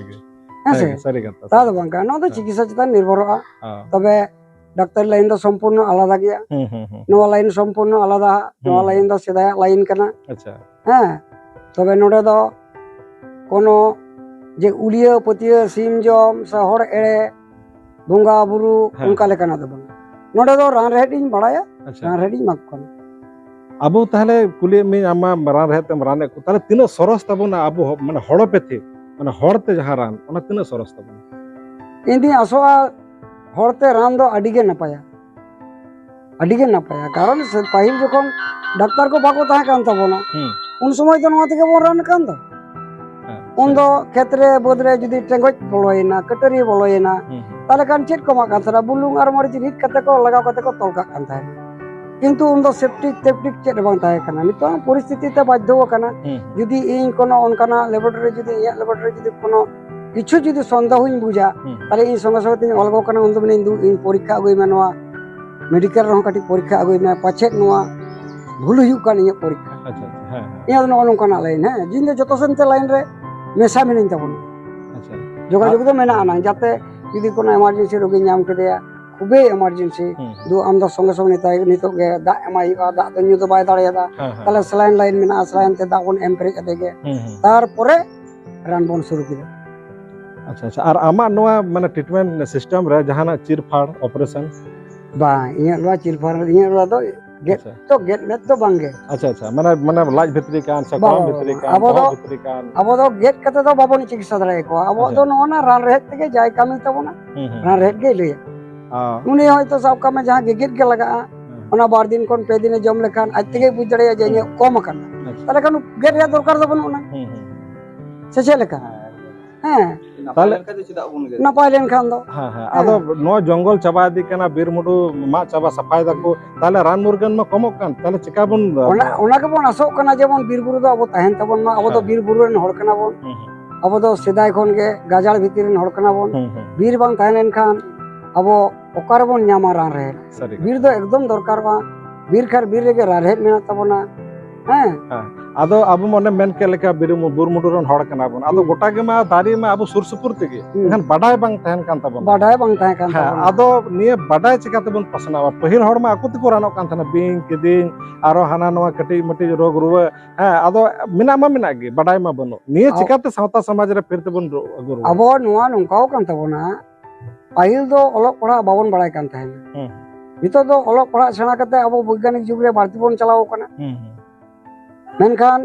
ᱠᱚᱜ᱾ ᱦᱮᱸ ᱥᱮ? ᱦᱮᱸ, ᱥᱟᱹᱨᱤ ᱠᱟᱛᱷᱟ, ᱛᱟ ᱥᱟᱹᱨᱤ ᱫᱚ ᱠᱟᱛᱷᱟ᱾ ᱵᱟᱝ ᱠᱟᱱᱟ, ᱱᱚᱣᱟ ᱫᱚ ᱦᱮᱸ᱾ ᱪᱤᱠᱤᱛᱥᱟ ᱪᱮᱛᱟᱱ ᱱᱤᱨᱵᱷᱚᱨᱚᱜᱼᱟ᱾ ᱦᱮᱸ᱾ ᱛᱚᱵᱮ ᱰᱟᱠᱛᱟᱨᱤ ᱞᱟᱭᱤᱱ ᱫᱚ ᱥᱚᱢᱯᱩᱨᱱᱚ ᱟᱞᱟᱫᱟ ᱜᱮᱭᱟ᱾ ᱦᱩᱸ, ᱦᱩᱸ, ᱦᱩᱸ᱾ ᱱᱚᱣᱟ ᱞᱟᱭᱤᱱ ᱥᱚᱢᱯᱩᱨᱱᱚ ᱟᱞᱟᱫᱟ, ᱱᱚᱣᱟ ᱦᱩᱸ, ᱞᱟᱭᱤᱱ ᱦᱩᱸ᱾ ᱫᱚ ᱥᱮᱫᱟᱭᱟᱜ ᱞᱟᱭᱤᱱ ᱠᱟᱱᱟ᱾ ᱟᱪᱪᱷᱟ᱾ ᱦᱮᱸ, ᱛᱚᱵᱮ ᱱᱚᱰᱮ ᱫᱚ ᱠᱳᱱᱳ ᱡᱮ ᱩᱞᱤᱭᱟᱹ ᱯᱟᱹᱛᱭᱟᱹ, ᱥᱤᱢ ᱡᱚᱢ ᱥᱮ ᱦᱚᱲ ᱮᱲᱮ, ᱵᱚᱸᱜᱟ ᱵᱩᱨᱩ, ᱦᱮᱸ᱾ ᱚᱱᱠᱟ ᱞᱮᱠᱟᱱᱟᱜ ᱫᱚ ᱵᱟᱝ᱾ ᱱᱚᱰᱮ ᱫᱚ ᱨᱟᱱ ᱨᱮᱦᱮᱫ ᱤᱧ ᱵᱟᱲᱟᱭᱟ, ᱟᱪᱪᱷᱟ᱾ ᱨᱟᱱ ᱨᱮᱦᱮᱫ ᱤᱧ ᱮᱢᱟ ᱠᱚ ᱠᱟᱱᱟ᱾ ᱟᱵᱚ ᱛᱟᱦᱞᱮ ᱠᱩᱞᱤᱭᱮᱫ ᱢᱤᱭᱟᱹᱧ, ᱟᱢ ᱢᱟ ᱨᱟᱱ ᱨᱮᱦᱮᱫ ᱛᱮᱢ ᱨᱟᱱᱮᱫ ᱠᱚ, ᱛᱟᱦᱞᱮ ᱛᱤᱱᱟᱹᱜ ᱥᱚᱨᱚᱥ ᱛᱟᱵᱚᱱᱟ ᱟᱵᱚ ᱦᱚ-, ᱢᱟᱱᱮ ᱦᱚᱲᱚᱯᱮᱛᱷᱤ, ᱢᱟᱱᱮ ᱦᱚᱲᱛᱮ ᱡᱟᱦᱟᱸ ᱨᱟᱱ, ᱚᱱᱟ ᱛᱤᱱᱟᱹᱜ ᱥᱚᱨᱚᱥ ᱛᱟᱵᱚᱱᱟ? ᱤᱧ ᱫᱩᱧ ᱟᱥᱚᱜᱼᱟ, ᱦᱚᱲᱛᱮ ᱨᱟᱱ ᱫᱚ ᱟᱹᱰᱤ ᱜᱮ ᱱᱟᱯᱟᱭᱟ, ᱟᱹᱰᱤ ᱜᱮ ᱱᱟᱯᱟᱭᱟ᱾ ᱠᱟᱨᱚᱱ ᱥᱮ ᱯᱟᱹᱦᱤᱞ ᱡᱚᱠᱷᱚᱱ ᱰᱟᱠᱛᱟᱨ ᱠᱚ ᱵᱟᱠᱚ ᱛᱟᱦᱮᱸ ᱠᱟᱱ ᱛᱟᱵᱚᱱᱟ, ᱦᱩᱸ᱾ ᱩᱱ ᱥᱚᱢᱚᱭ ᱫᱚ ᱱᱚᱣᱟ ᱛᱮᱜᱮ ᱵᱚᱱ ᱨᱟᱱ ᱠᱟᱱ ᱫᱚ᱾ ᱦᱮᱸ᱾ ᱩᱱᱫᱚ ᱠᱷᱮᱛ ᱨᱮ, ᱵᱟᱹᱫᱽ ᱨᱮ ᱡᱩᱫᱤ ᱴᱮᱸᱜᱚᱡ ᱵᱚᱞᱚᱭᱮᱱᱟ, ᱠᱟᱹᱴᱟᱹᱨᱤ ᱵᱚᱞᱚᱭᱮᱱᱟ, ᱦᱩᱸ, ᱦᱩᱸ᱾ ᱛᱟᱦᱚᱞᱮ ᱠᱷᱟᱱ ᱪᱮᱫ ᱠᱚ ᱮᱢᱟᱜ ᱠᱟᱱ ᱛᱟᱦᱮᱱᱟ? ᱵᱩᱞᱩᱝ ᱟᱨ ᱢᱟᱹᱨᱤᱪ ᱨᱤᱫ ᱠᱟᱛᱮ ᱠᱚ ᱞᱟᱜᱟᱣ ᱠᱟᱛᱮ ᱠᱚ ᱛᱚᱞ ᱠᱟᱜ ᱠᱟᱱ ᱛᱟᱦᱮᱱᱟ᱾ ᱠᱤᱱᱛᱩ ᱩᱱᱫᱚ ᱥᱮᱯᱴᱤᱠ ᱛᱮᱯᱴᱤᱠ ᱪᱮᱫ ᱦᱚᱸ ᱵᱟᱝ ᱛᱟᱦᱮᱸ ᱠᱟᱱᱟ᱾ ᱱᱤᱛᱚᱜ ᱯᱚᱨᱤᱥᱛᱷᱤᱛᱤ ᱛᱮ ᱵᱟᱫᱽᱫᱷᱚ ᱟᱠᱟᱱᱟ᱾ ᱦᱩᱸ, ᱦᱩᱸ᱾ ᱡᱩᱫᱤ ᱤᱧ ᱠᱳᱱᱳ ᱚᱱᱠᱟᱱᱟᱜ ᱞᱮᱵᱚᱨᱮᱴᱚᱨᱤ, ᱡᱩᱫᱤ ᱤᱧᱟᱹᱜ ᱞᱮᱵᱚᱨᱮᱴᱚᱨᱤ ᱡᱩᱫᱤ ᱠᱳᱱᱳ ᱠᱤᱪᱷᱩ ᱡᱩᱫᱤ ᱥᱚᱱᱫᱮᱦᱚᱧ ᱵᱩᱡᱟ, ᱦᱩᱸ᱾ ᱛᱟᱦᱚᱞᱮ ᱤᱧ ᱥᱚᱸᱜᱮ ᱥᱚᱸᱜᱮ ᱛᱤᱧ ᱚᱞ ᱜᱚᱜ ᱠᱟᱱᱟ, ᱩᱱᱫᱚ ᱢᱮᱱᱟᱹᱧ, "ᱫᱩ, ᱤᱧ ᱯᱚᱨᱤᱠᱠᱷᱟ ᱟᱹᱜᱩᱭ ᱢᱮ, ᱱᱚᱣᱟ ᱢᱮᱰᱤᱠᱮᱞ ᱨᱮᱦᱚᱸ ᱠᱟᱹᱴᱤᱡ ᱯᱚᱨᱤᱠᱠᱷᱟ ᱟᱹᱜᱩᱭ ᱢᱮ, ᱯᱟᱪᱮᱫ ᱱᱚᱣᱟ ᱵᱷᱩᱞ ᱦᱩᱭᱩᱜ ᱠᱟᱱ ᱤᱧᱟᱹᱜ ᱯᱚᱨᱤᱠᱠᱷᱟ᱾" ᱟᱪᱪᱷᱟ, ᱟᱪᱪᱷᱟ, ᱦᱮᱸ, ᱦᱮᱸ᱾ ᱤᱧᱟᱹᱜ ᱫᱚ ᱱᱚᱜᱼᱚ ᱱᱚᱝᱠᱟᱱᱟᱜ ᱞᱟᱭᱤᱱ, ᱦᱮᱸ, ᱤᱧ ᱫᱚ ᱡᱚᱛᱚ ᱥᱮᱱ ᱛᱮ ᱞᱟᱭᱤᱱ ᱨᱮ ᱢᱮᱥᱟ ᱢᱤᱱᱟᱹᱧ ᱛᱟᱵᱚᱱᱟ᱾ ᱟᱪᱪᱷᱟ᱾ ᱡᱳᱜᱟᱡᱳᱜᱽ ᱫᱚ ᱢᱮᱱᱟᱜ ᱟᱱᱟᱝ, ᱡᱟᱛᱮ ᱡᱩᱫᱤ ᱠᱳᱱᱳ ᱮᱢᱟᱨᱡᱮᱱᱥᱤ ᱨᱳᱜᱤ ᱧᱟᱢ ᱠᱮᱫᱮᱭᱟ, ᱠᱷᱩᱵᱮᱭ ᱮᱢᱟᱨᱡᱮᱱᱥᱤ, ᱦᱩᱸ᱾ ᱫᱩ, ᱟᱢ ᱫᱚ ᱥᱚᱸᱜᱮ ᱥᱚᱸᱜᱮ ᱱᱤᱛᱚᱜ, ᱱᱤᱛᱚᱜ ᱜᱮ ᱫᱟᱜ ᱮᱢᱟᱭ ᱦᱩᱭᱩᱜᱼᱟ, ᱫᱟᱜ ᱫᱚ ᱧᱩ ᱫᱚ ᱵᱟᱭ ᱫᱟᱲᱮᱭᱟᱫᱟ, ᱦᱮᱸ, ᱦᱮᱸ᱾ ᱛᱟᱦᱚᱞᱮ ᱥᱮᱞᱟᱭᱤᱱ ᱞᱟᱭᱤᱱ ᱢᱮᱱᱟᱜᱼᱟ, ᱥᱮᱞᱟᱭᱤᱱ ᱛᱮ ᱫᱟᱜ ᱵᱚᱱ ᱮᱢ ᱯᱮᱨᱮᱡ ᱟᱫᱮ ᱜᱮ, ᱦᱩᱸ, ᱦᱩᱸ᱾ ᱛᱟᱨᱯᱚᱨᱮ ᱨᱟᱱ ᱵᱚᱱ ᱥᱩᱨᱩ ᱠᱮᱫᱟ᱾ ᱟᱪᱪᱷᱟ, ᱟᱪᱪᱷᱟ᱾ ᱟᱨ ᱟᱢᱟᱜ ᱱᱚᱣᱟ ᱢᱟᱱᱮ ᱴᱨᱤᱴᱢᱮᱱᱴ ᱥᱤᱥᱴᱮᱢ ᱨᱮ ᱡᱟᱦᱟᱱᱟᱜ ᱪᱤᱨᱯᱷᱟᱲ ᱚᱯᱟᱨᱮᱥᱚᱱ? ᱵᱟᱝ, ᱤᱧᱟᱹᱜ ᱱᱚᱣᱟ ᱪᱤᱨᱯᱷᱟᱲ, ᱤᱧᱟᱹᱜ ᱱᱚᱣᱟ ᱫᱚ ᱜᱮᱫ ᱟᱪᱪᱷᱟ᱾ ᱛᱚ ᱜᱮᱫ ᱢᱮᱫ ᱫᱚ ᱵᱟᱝ ᱜᱮ᱾ ᱟᱪᱪᱷᱟ, ᱟᱪᱪᱷᱟ᱾ ᱢᱟᱱᱮ, ᱢᱟᱱᱮ ᱞᱟᱡ ᱵᱷᱤᱛᱨᱤ ᱠᱟᱱ ᱥᱮ ᱵᱟᱝ, ᱠᱚᱲᱟᱢ ᱵᱟᱝ, ᱵᱷᱤᱛᱨᱤ ᱵᱟᱝ᱾ ᱠᱟᱱ, ᱟᱵᱚ ᱫᱚ, ᱵᱚᱦᱚᱜ ᱵᱷᱤᱛᱨᱤ ᱠᱟᱱ? ᱟᱵᱚ ᱫᱚ ᱜᱮᱫ ᱠᱟᱛᱮ ᱫᱚ ᱵᱟᱵᱚᱱ ᱪᱤᱠᱤᱛᱥᱟ ᱫᱟᱲᱮ ᱟᱠᱚᱣᱟ᱾ ᱟᱵᱚᱣᱟᱜ ᱟᱪᱪᱷᱟ᱾ ᱫᱚ ᱱᱚᱜᱼᱚ ᱱᱟ ᱨᱟᱱ ᱨᱮᱦᱮᱫ ᱛᱮᱜᱮ ᱡᱟᱭ ᱠᱟᱹᱢᱤ ᱛᱟᱵᱚᱱᱟ, ᱦᱩᱸ, ᱦᱩᱸ᱾ ᱨᱟᱱ ᱨᱮᱦᱮᱫ ᱜᱮᱭ ᱞᱟᱹᱭᱟ᱾ ᱚ᱾ ᱩᱱᱤ ᱦᱚᱭᱛᱳ ᱥᱟᱵ ᱠᱟᱜ ᱢᱮ ᱡᱟᱦᱟᱸ ᱜᱮᱜᱮᱫ ᱜᱮ ᱞᱟᱜᱟᱜᱼᱟ, ᱦᱩᱸ᱾ ᱚᱱᱟ ᱵᱟᱨ ᱫᱤᱱ ᱠᱷᱚᱱ ᱯᱮ ᱫᱤᱱᱮ ᱡᱚᱢ ᱞᱮᱠᱷᱟᱱ ᱟᱡ ᱛᱮᱜᱮᱭ ᱦᱩᱸ᱾ ᱵᱩᱡᱽ ᱫᱟᱲᱮᱭᱟᱜᱼᱟ ᱡᱮ ᱦᱩᱸ᱾ ᱤᱧᱟᱹᱜ ᱠᱚᱢ ᱟᱠᱟᱱᱟ᱾ ᱟᱪᱪᱷᱟ᱾ ᱛᱟᱦᱚᱞᱮ ᱠᱷᱟᱱ ᱜᱮᱫ ᱨᱮᱭᱟᱜ ᱫᱚᱨᱠᱟᱨ ᱫᱚ ᱵᱟᱹᱱᱩᱜ ᱟᱱᱟ᱾ ᱦᱩᱸ, ᱦᱩᱸ᱾ ᱥᱮ ᱪᱮᱫ ᱞᱮᱠᱟ? ᱦᱮᱸ᱾ ᱱᱟᱯᱟᱭ ᱛᱟᱦᱞᱮ ᱞᱮᱱᱠᱷᱟᱱ ᱫᱚ ᱪᱮᱫᱟᱜ ᱵᱚᱱ ᱜᱮᱫᱟ? ᱱᱟᱯᱟᱭ ᱞᱮᱱᱠᱷᱟᱱ ᱫᱚ᱾ ᱦᱮᱸ, ᱦᱮᱸ᱾ ᱦᱮᱸ᱾ ᱟᱫᱚ ᱱᱚᱣᱟ ᱡᱚᱝᱜᱚᱞ ᱪᱟᱵᱟ ᱤᱫᱤᱜ ᱠᱟᱱᱟ, ᱵᱤᱨ ᱢᱩᱰᱩ ᱢᱟᱜ ᱪᱟᱵᱟ ᱥᱟᱯᱷᱟᱭ ᱫᱟᱠᱚ, ᱛᱟᱦᱞᱮ ᱨᱟᱱ ᱢᱩᱨᱜᱟᱹᱱ ᱢᱟ ᱠᱚᱢᱚᱜ ᱠᱟᱱ, ᱛᱟᱦᱞᱮ ᱪᱮᱠᱟ ᱵᱚᱱ ᱚᱱᱟ, ᱚᱱᱟ ᱜᱮᱵᱚᱱ ᱟᱥᱚᱜ ᱠᱟᱱᱟ, ᱡᱮᱢᱚᱱ ᱵᱤᱨ ᱵᱩᱨᱩ ᱫᱚ ᱟᱵᱚ ᱛᱟᱦᱮᱱ ᱛᱟᱵᱚᱱ ᱢᱟ, ᱟᱵᱚ ᱫᱚ ᱦᱮᱸ᱾ ᱵᱤᱨ ᱵᱩᱨᱩ ᱨᱮᱱ ᱦᱚᱲ ᱠᱟᱱᱟ ᱵᱚᱱ᱾ ᱦᱩᱸ, ᱦᱩᱸ᱾ ᱟᱵᱚ ᱫᱚ ᱥᱮᱫᱟᱭ ᱠᱷᱚᱱ ᱜᱮ ᱜᱟᱡᱟᱲ ᱵᱷᱤᱛᱤᱨ ᱨᱮᱱ ᱦᱚᱲ ᱠᱟᱱᱟ ᱵᱚᱱ᱾ ᱦᱩᱸ, ᱦᱩᱸ᱾ ᱵᱤᱨ ᱵᱟᱝ ᱛᱟᱦᱮᱸ ᱞᱮᱱᱠᱷᱟᱱ ᱟᱵᱚ ᱚᱠᱟ ᱨᱮᱵᱚᱱ ᱧᱟᱢᱟ ᱨᱟᱱ ᱨᱮᱦᱮᱫ? ᱥᱟᱹᱨᱤ ᱠᱟᱛᱷᱟ᱾ ᱵᱤᱨ ᱫᱚ ᱮᱠᱫᱚᱢ ᱫᱚᱨᱠᱟᱨᱚᱜᱼᱟ᱾ ᱵᱤᱨ ᱠᱷᱟᱱ ᱵᱤᱨ ᱨᱮᱜᱮ ᱨᱟᱱ ᱨᱮᱦᱮᱫ ᱢᱮᱱᱟᱜ ᱛᱟᱵᱚᱱᱟ᱾ ᱦᱮᱸ᱾ ᱦᱮᱸ᱾ ᱟᱫᱚ ᱟᱵᱚ ᱢᱟ ᱚᱱᱮᱢ ᱢᱮᱱ ᱠᱮᱫ ᱞᱮᱠᱟ ᱵᱤᱨ ᱢᱩ-, ᱵᱩᱨ ᱢᱩᱰᱩ ᱨᱮᱱ ᱦᱚᱲ ᱠᱟᱱᱟ ᱵᱚᱱ᱾ ᱟᱫᱚ ᱦᱩᱸ᱾ ᱜᱚᱴᱟ ᱜᱮ ᱢᱟ ᱫᱟᱨᱮ ᱢᱟ ᱟᱵᱚ ᱥᱩᱨ ᱥᱩᱯᱩᱨ ᱛᱮᱜᱮ᱾ ᱦᱩᱸ᱾ ᱢᱮᱱᱠᱷᱟᱱ ᱵᱟᱰᱟᱭ ᱵᱟᱝ ᱛᱟᱦᱮᱱ ᱠᱟᱱ ᱛᱟᱵᱚᱱᱟ᱾ ᱵᱟᱰᱟᱭ ᱵᱟᱝ ᱛᱟᱦᱮᱸ ᱠᱟᱱ ᱦᱮᱸ, ᱛᱟᱵᱚᱱᱟ᱾ ᱟᱫᱚ ᱱᱤᱭᱟᱹ ᱵᱟᱰᱟᱭ ᱪᱤᱠᱟ ᱛᱮᱵᱚᱱ ᱯᱟᱥᱱᱟᱣᱟ? ᱯᱟᱹᱦᱤᱞ ᱦᱚᱲ ᱢᱟ ᱟᱠᱚ ᱛᱮᱠᱚ ᱨᱟᱱᱚᱜ ᱠᱟᱱ ᱛᱟᱦᱮᱱᱟ, ᱵᱤᱧ, ᱠᱤᱫᱤᱧ, ᱟᱨᱚ ᱦᱟᱱᱟ ᱱᱚᱣᱟ ᱠᱟᱹᱴᱤᱡ ᱢᱟᱹᱴᱤᱡ ᱨᱳᱜᱽ ᱨᱩᱣᱟᱹ᱾ ᱦᱮᱸ, ᱟᱫᱚ ᱢᱮᱱᱟᱜ ᱢᱟ ᱢᱮᱱᱟᱜ ᱜᱮ, ᱵᱟᱰᱟᱭ ᱢᱟ ᱵᱟᱹᱱᱩᱜ᱾ ᱱᱤᱭᱟᱹ ᱟᱵ-, ᱪᱤᱠᱟᱛᱮ ᱥᱟᱶᱛᱟ ᱥᱚᱢᱟᱡᱽ ᱨᱮ ᱯᱷᱤᱨ ᱛᱮᱵᱚᱱ ᱨᱩ-, ᱟᱹᱜᱩ ᱨᱩᱣᱟᱹᱲᱟ? ᱟᱵᱚ ᱱᱚᱣᱟ ᱱᱚᱝᱠᱟᱣ ᱠᱟᱱ ᱛᱟᱵᱚᱱᱟ, ᱯᱟᱹᱦᱤᱞ ᱫᱚ ᱚᱞᱚᱜ ᱯᱟᱲᱦᱟᱜ ᱵᱟᱵᱚᱱ ᱵᱟᱲᱟᱭ ᱠᱟᱱ ᱛᱟᱦᱮᱱᱟ᱾ ᱦᱩᱸ᱾ ᱱᱤᱛᱚᱜ ᱫᱚ ᱚᱞᱚᱜ ᱯᱟᱲᱦᱟᱜ ᱥᱮᱬᱟ ᱠᱟᱛᱮ ᱟᱵᱚ ᱵᱳᱭᱜᱟᱱᱤᱠ ᱡᱩᱜᱽ ᱨᱮ ᱵᱟᱹᱲᱛᱤ ᱵᱚᱱ ᱪᱟᱞᱟᱣ ᱠᱟᱱᱟ᱾ ᱦᱩᱸ, ᱦᱩᱸ᱾ ᱢᱮᱱᱠᱷᱟᱱ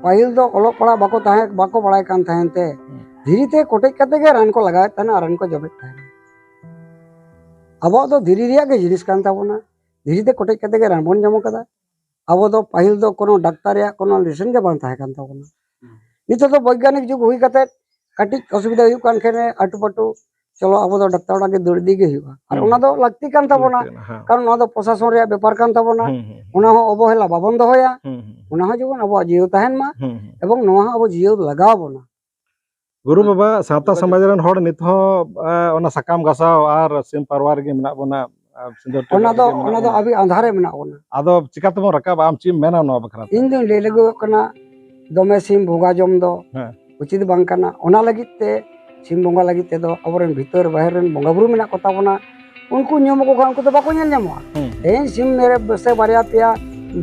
ᱯᱟᱹᱦᱤᱞ ᱫᱚ ᱚᱞᱚᱜ ᱯᱟᱲᱦᱟᱜ ᱵᱟᱠᱚ ᱛᱟᱦᱮᱸ, ᱵᱟᱠᱚ ᱵᱟᱲᱟᱭ ᱠᱟᱱ ᱛᱟᱦᱮᱱ ᱛᱮ, ᱦᱩᱸ᱾ ᱫᱷᱤᱨᱤ ᱛᱮ ᱠᱚᱴᱮᱡ ᱠᱟᱛᱮ ᱜᱮ ᱨᱟᱱ ᱠᱚ ᱞᱟᱜᱟᱣᱮᱫ ᱛᱟᱦᱮᱱᱟ ᱟᱨ ᱨᱟᱱ ᱠᱚ ᱡᱚᱢᱮᱫ ᱛᱟᱦᱮᱱᱟ᱾ ᱟᱵᱚᱣᱟᱜ ᱫᱚ ᱫᱷᱤᱨᱤ ᱨᱮᱭᱟᱜ ᱜᱮ ᱡᱤᱱᱤᱥ ᱠᱟᱱ ᱛᱟᱵᱚᱱᱟ, ᱫᱷᱤᱨᱤ ᱛᱮ ᱠᱚᱴᱮᱡ ᱠᱟᱛᱮ ᱜᱮ ᱨᱟᱱ ᱵᱚᱱ ᱡᱚᱢ ᱠᱟᱫᱟ᱾ ᱟᱵᱚ ᱫᱚ ᱯᱟᱹᱦᱤᱞ ᱫᱚ ᱠᱳᱱᱳ ᱰᱟᱠᱛᱟᱨ ᱨᱮᱭᱟᱜ ᱠᱳᱱᱳ ᱞᱮᱥᱚᱱ ᱜᱮ ᱵᱟᱝ ᱛᱟᱦᱮᱸ ᱠᱟᱱ ᱛᱟᱵᱚᱱᱟ᱾ ᱦᱩᱸ᱾ ᱱᱤᱛᱚᱜ ᱫᱚ ᱵᱳᱭᱜᱟᱱᱤᱠ ᱡᱩᱜᱽ ᱦᱩᱭ ᱠᱟᱛᱮ ᱠᱟᱹᱴᱤᱡ ᱚᱥᱩᱵᱤᱫᱷᱟ ᱦᱩᱭᱩᱜ ᱠᱟᱱ ᱠᱷᱟᱱ ᱟᱹᱴᱩ ᱯᱟᱹᱴᱩ ᱪᱚᱞᱚ ᱟᱵᱚ ᱫᱚ ᱰᱟᱠᱛᱟᱨ ᱚᱲᱟᱜ ᱜᱮ ᱫᱟᱹᱲ ᱤᱫᱤ ᱜᱮ ᱦᱩᱭᱩᱜᱼᱟ᱾ ᱟᱨ ᱦᱩᱸ᱾ ᱚᱱᱟ ᱫᱚ ᱞᱟᱹᱠᱛᱤ ᱠᱟᱱ ᱛᱟᱵᱚᱱᱟ᱾ ᱞᱟᱹᱠᱛᱤ ᱠᱟᱱᱟ, ᱦᱮᱸ᱾ ᱠᱟᱨᱚᱱ ᱱᱚᱣᱟ ᱫᱚ ᱯᱨᱚᱥᱟᱥᱚᱱ ᱨᱮᱭᱟᱜ ᱵᱮᱯᱟᱨ ᱠᱟᱱ ᱛᱟᱵᱚᱱᱟ᱾ ᱦᱩᱸ, ᱦᱩᱸ, ᱦᱩᱸ᱾ ᱚᱱᱟ ᱦᱚᱸ ᱚᱵᱚᱦᱮᱞᱟ ᱵᱟᱵᱚᱱ ᱫᱚᱦᱚᱭᱟ᱾ ᱦᱩᱸ, ᱦᱩᱸ᱾ ᱚᱱᱟ ᱦᱚᱸ ᱡᱮᱢᱚᱱ ᱟᱵᱚᱣᱟᱜ ᱡᱤᱭᱟᱹᱣ ᱛᱟᱦᱮᱱ ᱢᱟ᱾ ᱦᱩᱸ, ᱦᱩᱸ᱾ ᱮᱵᱚᱝ ᱱᱚᱣᱟ ᱦᱚᱸ ᱟᱵᱚ ᱡᱤᱭᱟᱹᱣ ᱞᱟᱜᱟᱣ ᱵᱚᱱᱟ᱾ ᱜᱩᱨᱩ ᱵᱟᱵᱟ, ᱥᱟᱶᱛᱟ ᱥᱚᱢᱟᱡᱽ ᱨᱮᱱ ᱦᱚᱲ ᱱᱤᱛ ᱦᱚᱸ, ᱮ, ᱚᱱᱟ ᱥᱟᱠᱟᱢ ᱜᱷᱟᱥᱟᱣ ᱟᱨ ᱥᱤᱢ ᱯᱟᱨᱣᱟ ᱨᱮᱜᱮ ᱢᱮᱱᱟᱜ ᱵᱚᱱᱟ, ᱟᱨ ᱥᱤᱸᱫᱩᱨ ᱴᱤᱰᱟᱹᱜ ᱚᱱᱟ ᱫᱚ, ᱨᱮᱜᱮ ᱢᱮᱱᱟᱜ ᱚᱱᱟ ᱫᱚ ᱵᱚᱱᱟ᱾ ᱟᱹᱰᱤ ᱟᱸᱫᱷᱟ ᱨᱮ ᱢᱮᱱᱟᱜ ᱵᱚᱱᱟ᱾ ᱟᱫᱚ ᱪᱤᱠᱟ ᱛᱮᱵᱚᱱ ᱨᱟᱠᱟᱵᱟ? ᱟᱢ ᱪᱮᱫ ᱮᱢ ᱢᱮᱱᱟ ᱱᱚᱣᱟ ᱵᱟᱠᱷᱨᱟ ᱛᱮ? ᱤᱧ ᱫᱩᱧ ᱞᱟᱹᱭ ᱞᱟᱹᱜᱤᱫᱚᱜ ᱠᱟᱱᱟ, ᱫᱚᱢᱮ ᱥᱤᱢ ᱵᱚᱸᱜᱟ ᱡᱚᱢ ᱫᱚ ᱦᱮᱸ᱾ ᱩᱪᱤᱛ ᱵᱟᱝ ᱠᱟᱱᱟ᱾ ᱚᱱᱟ ᱞᱟᱹᱜᱤᱫ ᱛᱮ ᱥᱤᱢ ᱵᱚᱸᱜᱟ ᱞᱟᱹᱜᱤᱫ ᱛᱮᱫᱚ ᱟᱵᱚᱨᱮᱱ ᱵᱷᱤᱛᱟᱹᱨ ᱵᱟᱦᱮᱨ ᱨᱮᱱ ᱵᱚᱸᱜᱟ ᱵᱩᱨᱩ ᱢᱮᱱᱟᱜ ᱠᱚ ᱛᱟᱵᱚᱱᱟ, ᱩᱱᱠᱩ ᱧᱩᱢ ᱟᱠᱚ ᱠᱷᱟᱱ ᱩᱱᱠᱩ ᱫᱚ ᱵᱟᱠᱚ ᱧᱮᱞ ᱧᱟᱢᱚᱜᱼᱟ᱾ ᱦᱩᱸ᱾ ᱛᱮᱦᱮᱧ ᱥᱤᱢ ᱢᱮᱨᱮ ᱥᱮ ᱵᱟᱨᱭᱟ ᱯᱮᱭᱟ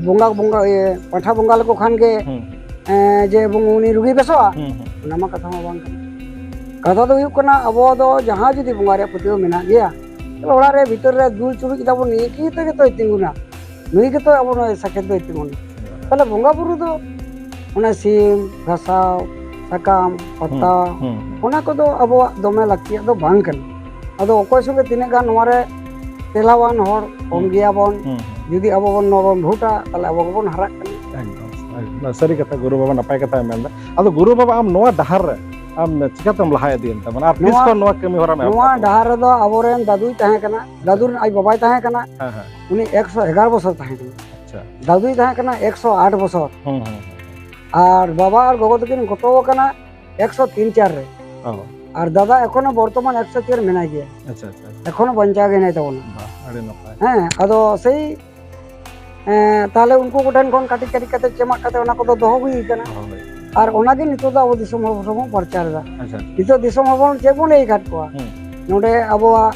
ᱵᱚᱸᱜᱟ, ᱵᱚᱸᱜᱟ, ᱤᱭᱟᱹ, ᱯᱟᱸᱴᱷᱟ ᱵᱚᱸᱜᱟ ᱞᱮᱠᱚ ᱠᱷᱟᱱ ᱜᱮ, ᱦᱩᱸ᱾ ᱮᱸ, ᱡᱮ ᱵᱚᱝ-, ᱩᱱᱤ ᱨᱩᱜᱤ ᱵᱮᱥᱚᱜᱼᱟ, ᱦᱩᱸ, ᱦᱩᱸ᱾ ᱚᱱᱟ ᱢᱟ ᱠᱟᱛᱷᱟ ᱢᱟ ᱵᱟᱝ ᱠᱟᱱᱟ᱾ ᱠᱟᱛᱷᱟ ᱫᱚ ᱦᱩᱭᱩᱜ ᱠᱟᱱᱟ, ᱟᱵᱚ ᱫᱚ ᱡᱟᱦᱟᱸ ᱡᱩᱫᱤ ᱵᱚᱸᱜᱟ ᱨᱮᱭᱟᱜ ᱯᱟᱹᱛᱭᱟᱹᱣ ᱢᱮᱱᱟᱜ ᱜᱮᱭᱟ, ᱛᱟᱦᱞᱮ ᱚᱲᱟᱜ ᱨᱮ ᱵᱷᱤᱛᱟᱹᱨ ᱨᱮ ᱫᱩᱞ ᱪᱩᱨᱩᱡ ᱮᱫᱟ ᱵᱚᱱ, ᱱᱤᱭᱟᱹ ᱠᱤ ᱛᱮᱜᱮ ᱛᱚᱭ ᱛᱤᱸᱜᱩᱱᱟ, ᱱᱩᱭ ᱜᱮᱛᱚ ᱟᱵᱚ ᱱᱚᱣᱟ ᱥᱟᱠᱮᱛ ᱫᱚᱭ ᱛᱤᱸᱜᱩᱱᱟ᱾ ᱛᱟᱦᱞᱮ ᱵᱚᱸᱜᱟ ᱵᱩᱨᱩ ᱫᱚ ᱚᱱᱟ ᱥᱤᱢ, ᱜᱷᱟᱥᱟᱣ, ᱥᱟᱠᱟᱢ, ᱯᱟᱛᱟ, ᱦᱩᱸ, ᱦᱩᱸ, ᱦᱩᱸ᱾ ᱚᱱᱟ ᱠᱚᱫᱚ ᱟᱵᱚᱣᱟᱜ ᱫᱚᱢᱮ ᱞᱟᱹᱠᱛᱤᱭᱟᱜ ᱫᱚ ᱵᱟᱝ ᱠᱟᱱᱟ᱾ ᱟᱫᱚ ᱚᱠᱚᱭ ᱥᱚᱸᱜᱮ ᱛᱤᱱᱟᱹᱜ ᱜᱟᱱ ᱱᱚᱣᱟ ᱨᱮ ᱛᱮᱞᱟᱣᱟᱱ ᱦᱚᱲ ᱠᱚᱢ ᱦᱩᱸ᱾ ᱜᱮᱭᱟ ᱵᱚᱱ, ᱦᱩᱸ, ᱦᱩᱸ᱾ ᱡᱩᱫᱤ ᱟᱵᱚ ᱵᱚᱱ ᱱᱚᱣᱟ ᱵᱚᱱ ᱵᱷᱩᱴᱟ, ᱛᱟᱦᱞᱮ ᱟᱵᱚ ᱜᱮᱵᱚᱱ ᱦᱟᱨᱟᱜ ᱠᱟᱱᱟ᱾ ᱮᱠᱫᱚᱢ, ᱮᱠᱫᱚᱢ᱾ ᱥᱟᱹᱨᱤ ᱠᱟᱛᱷᱟ, ᱜᱩᱨᱩ ᱵᱟᱵᱟ ᱱᱟᱯᱟᱭ ᱠᱟᱛᱷᱟᱭ ᱢᱮᱱᱫᱟ᱾ ᱟᱫᱚ ᱜᱩᱨᱩ ᱵᱟᱵᱟ, ᱟᱢ ᱱᱚᱣᱟ ᱰᱟᱦᱟᱨ ᱨᱮ ᱟᱢ ᱪᱤᱠᱟᱹᱛᱮᱢ ᱞᱟᱦᱟ ᱤᱫᱤᱭᱮᱱ ᱛᱟᱵᱚᱱᱟ? ᱟᱨ ᱛᱤᱥ ᱱᱚᱣᱟ, ᱠᱷᱚᱱ ᱱᱚᱣᱟ ᱠᱟᱹᱢᱤ ᱦᱚᱨᱟᱢ ᱮᱦᱚᱵ ᱱᱚᱣᱟ ᱠᱟᱫ ᱛᱟᱵᱚᱱᱟ? ᱰᱟᱦᱟᱨ ᱨᱮᱫᱚ ᱟᱵᱚᱨᱮᱱ ᱫᱟᱫᱩᱭ ᱛᱟᱦᱮᱸ ᱠᱟᱱᱟ, ᱟᱪᱪᱷᱟ᱾ ᱫᱟᱫᱩ ᱨᱮᱱ ᱟᱡ ᱵᱟᱵᱟᱭ ᱛᱟᱦᱮᱸ ᱠᱟᱱᱟ, ᱦᱮᱸ, ᱦᱮᱸ᱾ ᱩᱱᱤ ᱮᱠᱥᱚ ᱮᱜᱟᱨᱚ ᱵᱚᱪᱷᱚᱨ ᱛᱟᱦᱮᱸ ᱠᱟᱱᱟ᱾ ᱟᱪᱪᱷᱟ᱾ ᱫᱟᱫᱩᱭ ᱛᱟᱦᱮᱸ ᱠᱟᱱᱟ ᱮᱠᱥᱚ ᱟᱴ ᱵᱚᱪᱷᱚᱨ᱾ ᱦᱩᱸ, ᱦᱩᱸ, ᱦᱩᱸ᱾ ᱟᱨ ᱵᱟᱵᱟ ᱟᱨ ᱜᱚᱜᱚ ᱛᱟᱹᱠᱤᱱ ᱜᱚᱛᱚ ᱟᱠᱟᱱᱟ ᱮᱠᱥᱚ ᱛᱤᱱ ᱪᱟᱨ ᱨᱮ᱾ ᱚ᱾ ᱟᱨ ᱫᱟᱫᱟ ᱮᱠᱷᱚᱱᱳ ᱵᱚᱨᱛᱚᱢᱟᱱ ᱮᱠᱥᱚ ᱪᱟᱨ ᱢᱮᱱᱟᱭ ᱜᱮᱭᱟ᱾ ᱟᱪᱪᱷᱟ, ᱟᱪᱪᱷᱟ, ᱟᱪᱪᱷᱟ᱾ ᱮᱠᱷᱚᱱᱳ ᱵᱟᱧᱪᱟᱣ ᱜᱮ ᱦᱮᱱᱟᱭ ᱛᱟᱵᱚᱱᱟ᱾ ᱵᱟᱦ, ᱟᱹᱰᱤ ᱱᱟᱯᱟᱭ᱾ ᱦᱮᱸ, ᱟᱫᱚ ᱥᱮᱭ, ᱮᱸ, ᱛᱟᱦᱞᱮ ᱩᱱᱠᱩ ᱠᱚᱴᱷᱮᱱ ᱠᱷᱚᱱ ᱠᱟᱹᱴᱤᱡ ᱠᱟᱹᱴᱤᱡ ᱠᱟᱛᱮ ᱪᱮᱢᱟᱜ ᱠᱟᱛᱮ ᱚᱱᱟ ᱠᱚᱫᱚ ᱫᱚᱦᱚ ᱦᱩᱭ ᱠᱟᱱᱟ᱾ ᱫᱚᱦᱚ ᱦᱩᱭ ᱠᱟᱱᱟ᱾ ᱟᱨ ᱚᱱᱟᱜᱮ ᱱᱤᱛᱚᱜ ᱫᱚ ᱟᱵᱚ ᱫᱤᱥᱚᱢ ᱦᱚᱲ ᱠᱚ ᱵᱚᱱ ᱯᱨᱚᱪᱟᱨ ᱮᱫᱟ᱾ ᱟᱪᱪᱷᱟ, ᱟᱪᱪᱷᱟ᱾ ᱱᱤᱛᱚᱜ ᱫᱤᱥᱚᱢ ᱦᱚᱲ ᱵᱚᱱ ᱪᱮᱫ ᱵᱚᱱ ᱞᱟᱹᱭ ᱟᱠᱟᱫ ᱠᱚᱣᱟ? ᱦᱩᱸ᱾ ᱱᱚᱰᱮ ᱟᱵᱚᱣᱟᱜ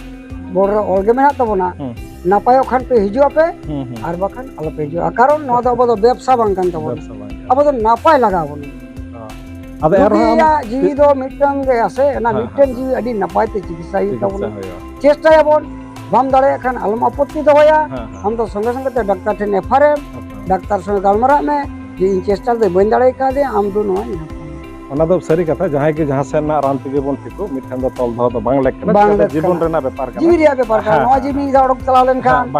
ᱵᱳᱨᱰ ᱨᱮ ᱚᱞ ᱜᱮ ᱢᱮᱱᱟᱜ ᱛᱟᱵᱚᱱᱟ, ᱦᱩᱸ᱾ ᱱᱟᱯᱟᱭᱚᱜ ᱠᱷᱟᱱ ᱯᱮ ᱦᱤᱡᱩᱜ ᱟᱯᱮ, ᱦᱩᱸ, ᱦᱩᱸ᱾ ᱟᱨ ᱵᱟᱠᱷᱟᱱ ᱟᱞᱚᱯᱮ ᱦᱤᱡᱩᱜᱼᱟ᱾ ᱠᱟᱨᱚᱱ ᱱᱚᱣᱟ ᱫᱚ ᱟᱵᱚ ᱫᱚ ᱵᱮᱵᱽᱥᱟ ᱵᱟᱝ ᱠᱟᱱ ᱛᱟᱵᱚᱱᱟ᱾ ᱵᱮᱵᱽᱥᱟ ᱵᱟᱝ ᱠᱟᱱᱟ᱾ ᱟᱵᱚ ᱫᱚ ᱱᱟᱯᱟᱭ ᱞᱟᱜᱟᱣ ᱵᱚᱱᱟ᱾ ᱚ᱾ ᱟᱫᱚ ᱮᱱ ᱨᱮᱦᱚᱸ ᱟᱢ ᱨᱩᱜᱤᱭᱟᱜ ᱡᱤᱣᱤ ᱫᱚ ᱢᱤᱫᱴᱟᱝ ᱜᱮ ᱟᱥᱮ, ᱚᱱᱟ ᱦᱮᱸ, ᱢᱤᱫᱴᱟᱝ ᱦᱮᱸ, ᱡᱤᱣᱤ ᱦᱮᱸ᱾ ᱟᱹᱰᱤ ᱱᱟᱯᱟᱭ ᱛᱮ ᱪᱤᱠᱤᱛᱥᱟ ᱦᱩᱭᱩᱜ ᱪᱤᱠᱤᱛᱥᱟ ᱛᱟᱵᱚᱱᱟ᱾ ᱦᱩᱭᱩᱜᱼᱟ᱾ ᱪᱮᱥᱴᱟᱭᱟᱵᱚᱱ, ᱵᱟᱢ ᱫᱟᱲᱮᱭᱟᱜ ᱠᱷᱟᱱ ᱟᱞᱚᱢ ᱟᱯᱚᱛᱛᱤ ᱫᱚᱦᱚᱭᱟ᱾ ᱦᱮᱸ, ᱦᱮᱸ᱾ ᱟᱢ ᱫᱚ ᱥᱚᱸᱜᱮ ᱥᱚᱸᱜᱮ ᱛᱮ ᱰᱟᱠᱛᱟᱨ ᱴᱷᱮᱱ ᱮᱯᱷᱟᱨ ᱮᱢ, ᱦᱮᱸ, ᱦᱮᱸ᱾ ᱰᱟᱠᱛᱟᱨ ᱥᱚᱸᱜᱮ ᱜᱟᱞᱢᱟᱨᱟᱜ ᱢᱮ ᱡᱮ, "ᱤᱧ ᱪᱮᱥᱴᱟ ᱞᱮᱫᱟᱹᱧ, ᱵᱟᱹᱧ ᱫᱟᱲᱮ ᱠᱟᱣᱫᱮᱭᱟ, ᱟᱢ ᱫᱚ ᱱᱚᱣᱟ ᱧᱟᱢ ᱛᱟᱢᱟ᱾" ᱚᱱᱟ ᱫᱚ ᱥᱟᱹᱨᱤ ᱠᱟᱛᱷᱟ, ᱡᱟᱦᱟᱸᱭ ᱜᱮ ᱡᱟᱦᱟᱸ ᱥᱮᱫ ᱨᱮᱱᱟᱜ ᱨᱟᱱ ᱛᱮᱜᱮ ᱵᱚᱱ ᱴᱷᱤᱠᱚᱜ, ᱢᱤᱫ ᱴᱷᱮᱱ ᱫᱚ ᱛᱚᱞ ᱫᱚᱦᱚ ᱫᱚ ᱵᱟᱝ ᱞᱮᱠ ᱠᱟᱱᱟ, ᱵᱟᱝ ᱪᱮᱫᱟᱜ ᱞᱮᱠ ᱡᱤᱵᱚᱱ ᱠᱟᱱᱟ᱾ ᱨᱮᱱᱟᱜ ᱵᱮᱯᱟᱨ ᱠᱟᱱᱟ᱾ ᱡᱤᱣᱤ ᱨᱮᱭᱟᱜ ᱵᱮᱯᱟᱨ ᱠᱟᱱᱟ᱾ ᱦᱮᱸ, ᱱᱚᱣᱟ ᱦᱮᱸ᱾ ᱡᱤᱣᱤ ᱢᱤᱫ ᱫᱷᱟᱣ ᱚᱰᱚᱠ ᱪᱟᱞᱟᱣ ᱞᱮᱱᱠᱷᱟᱱ ᱦᱮᱸ,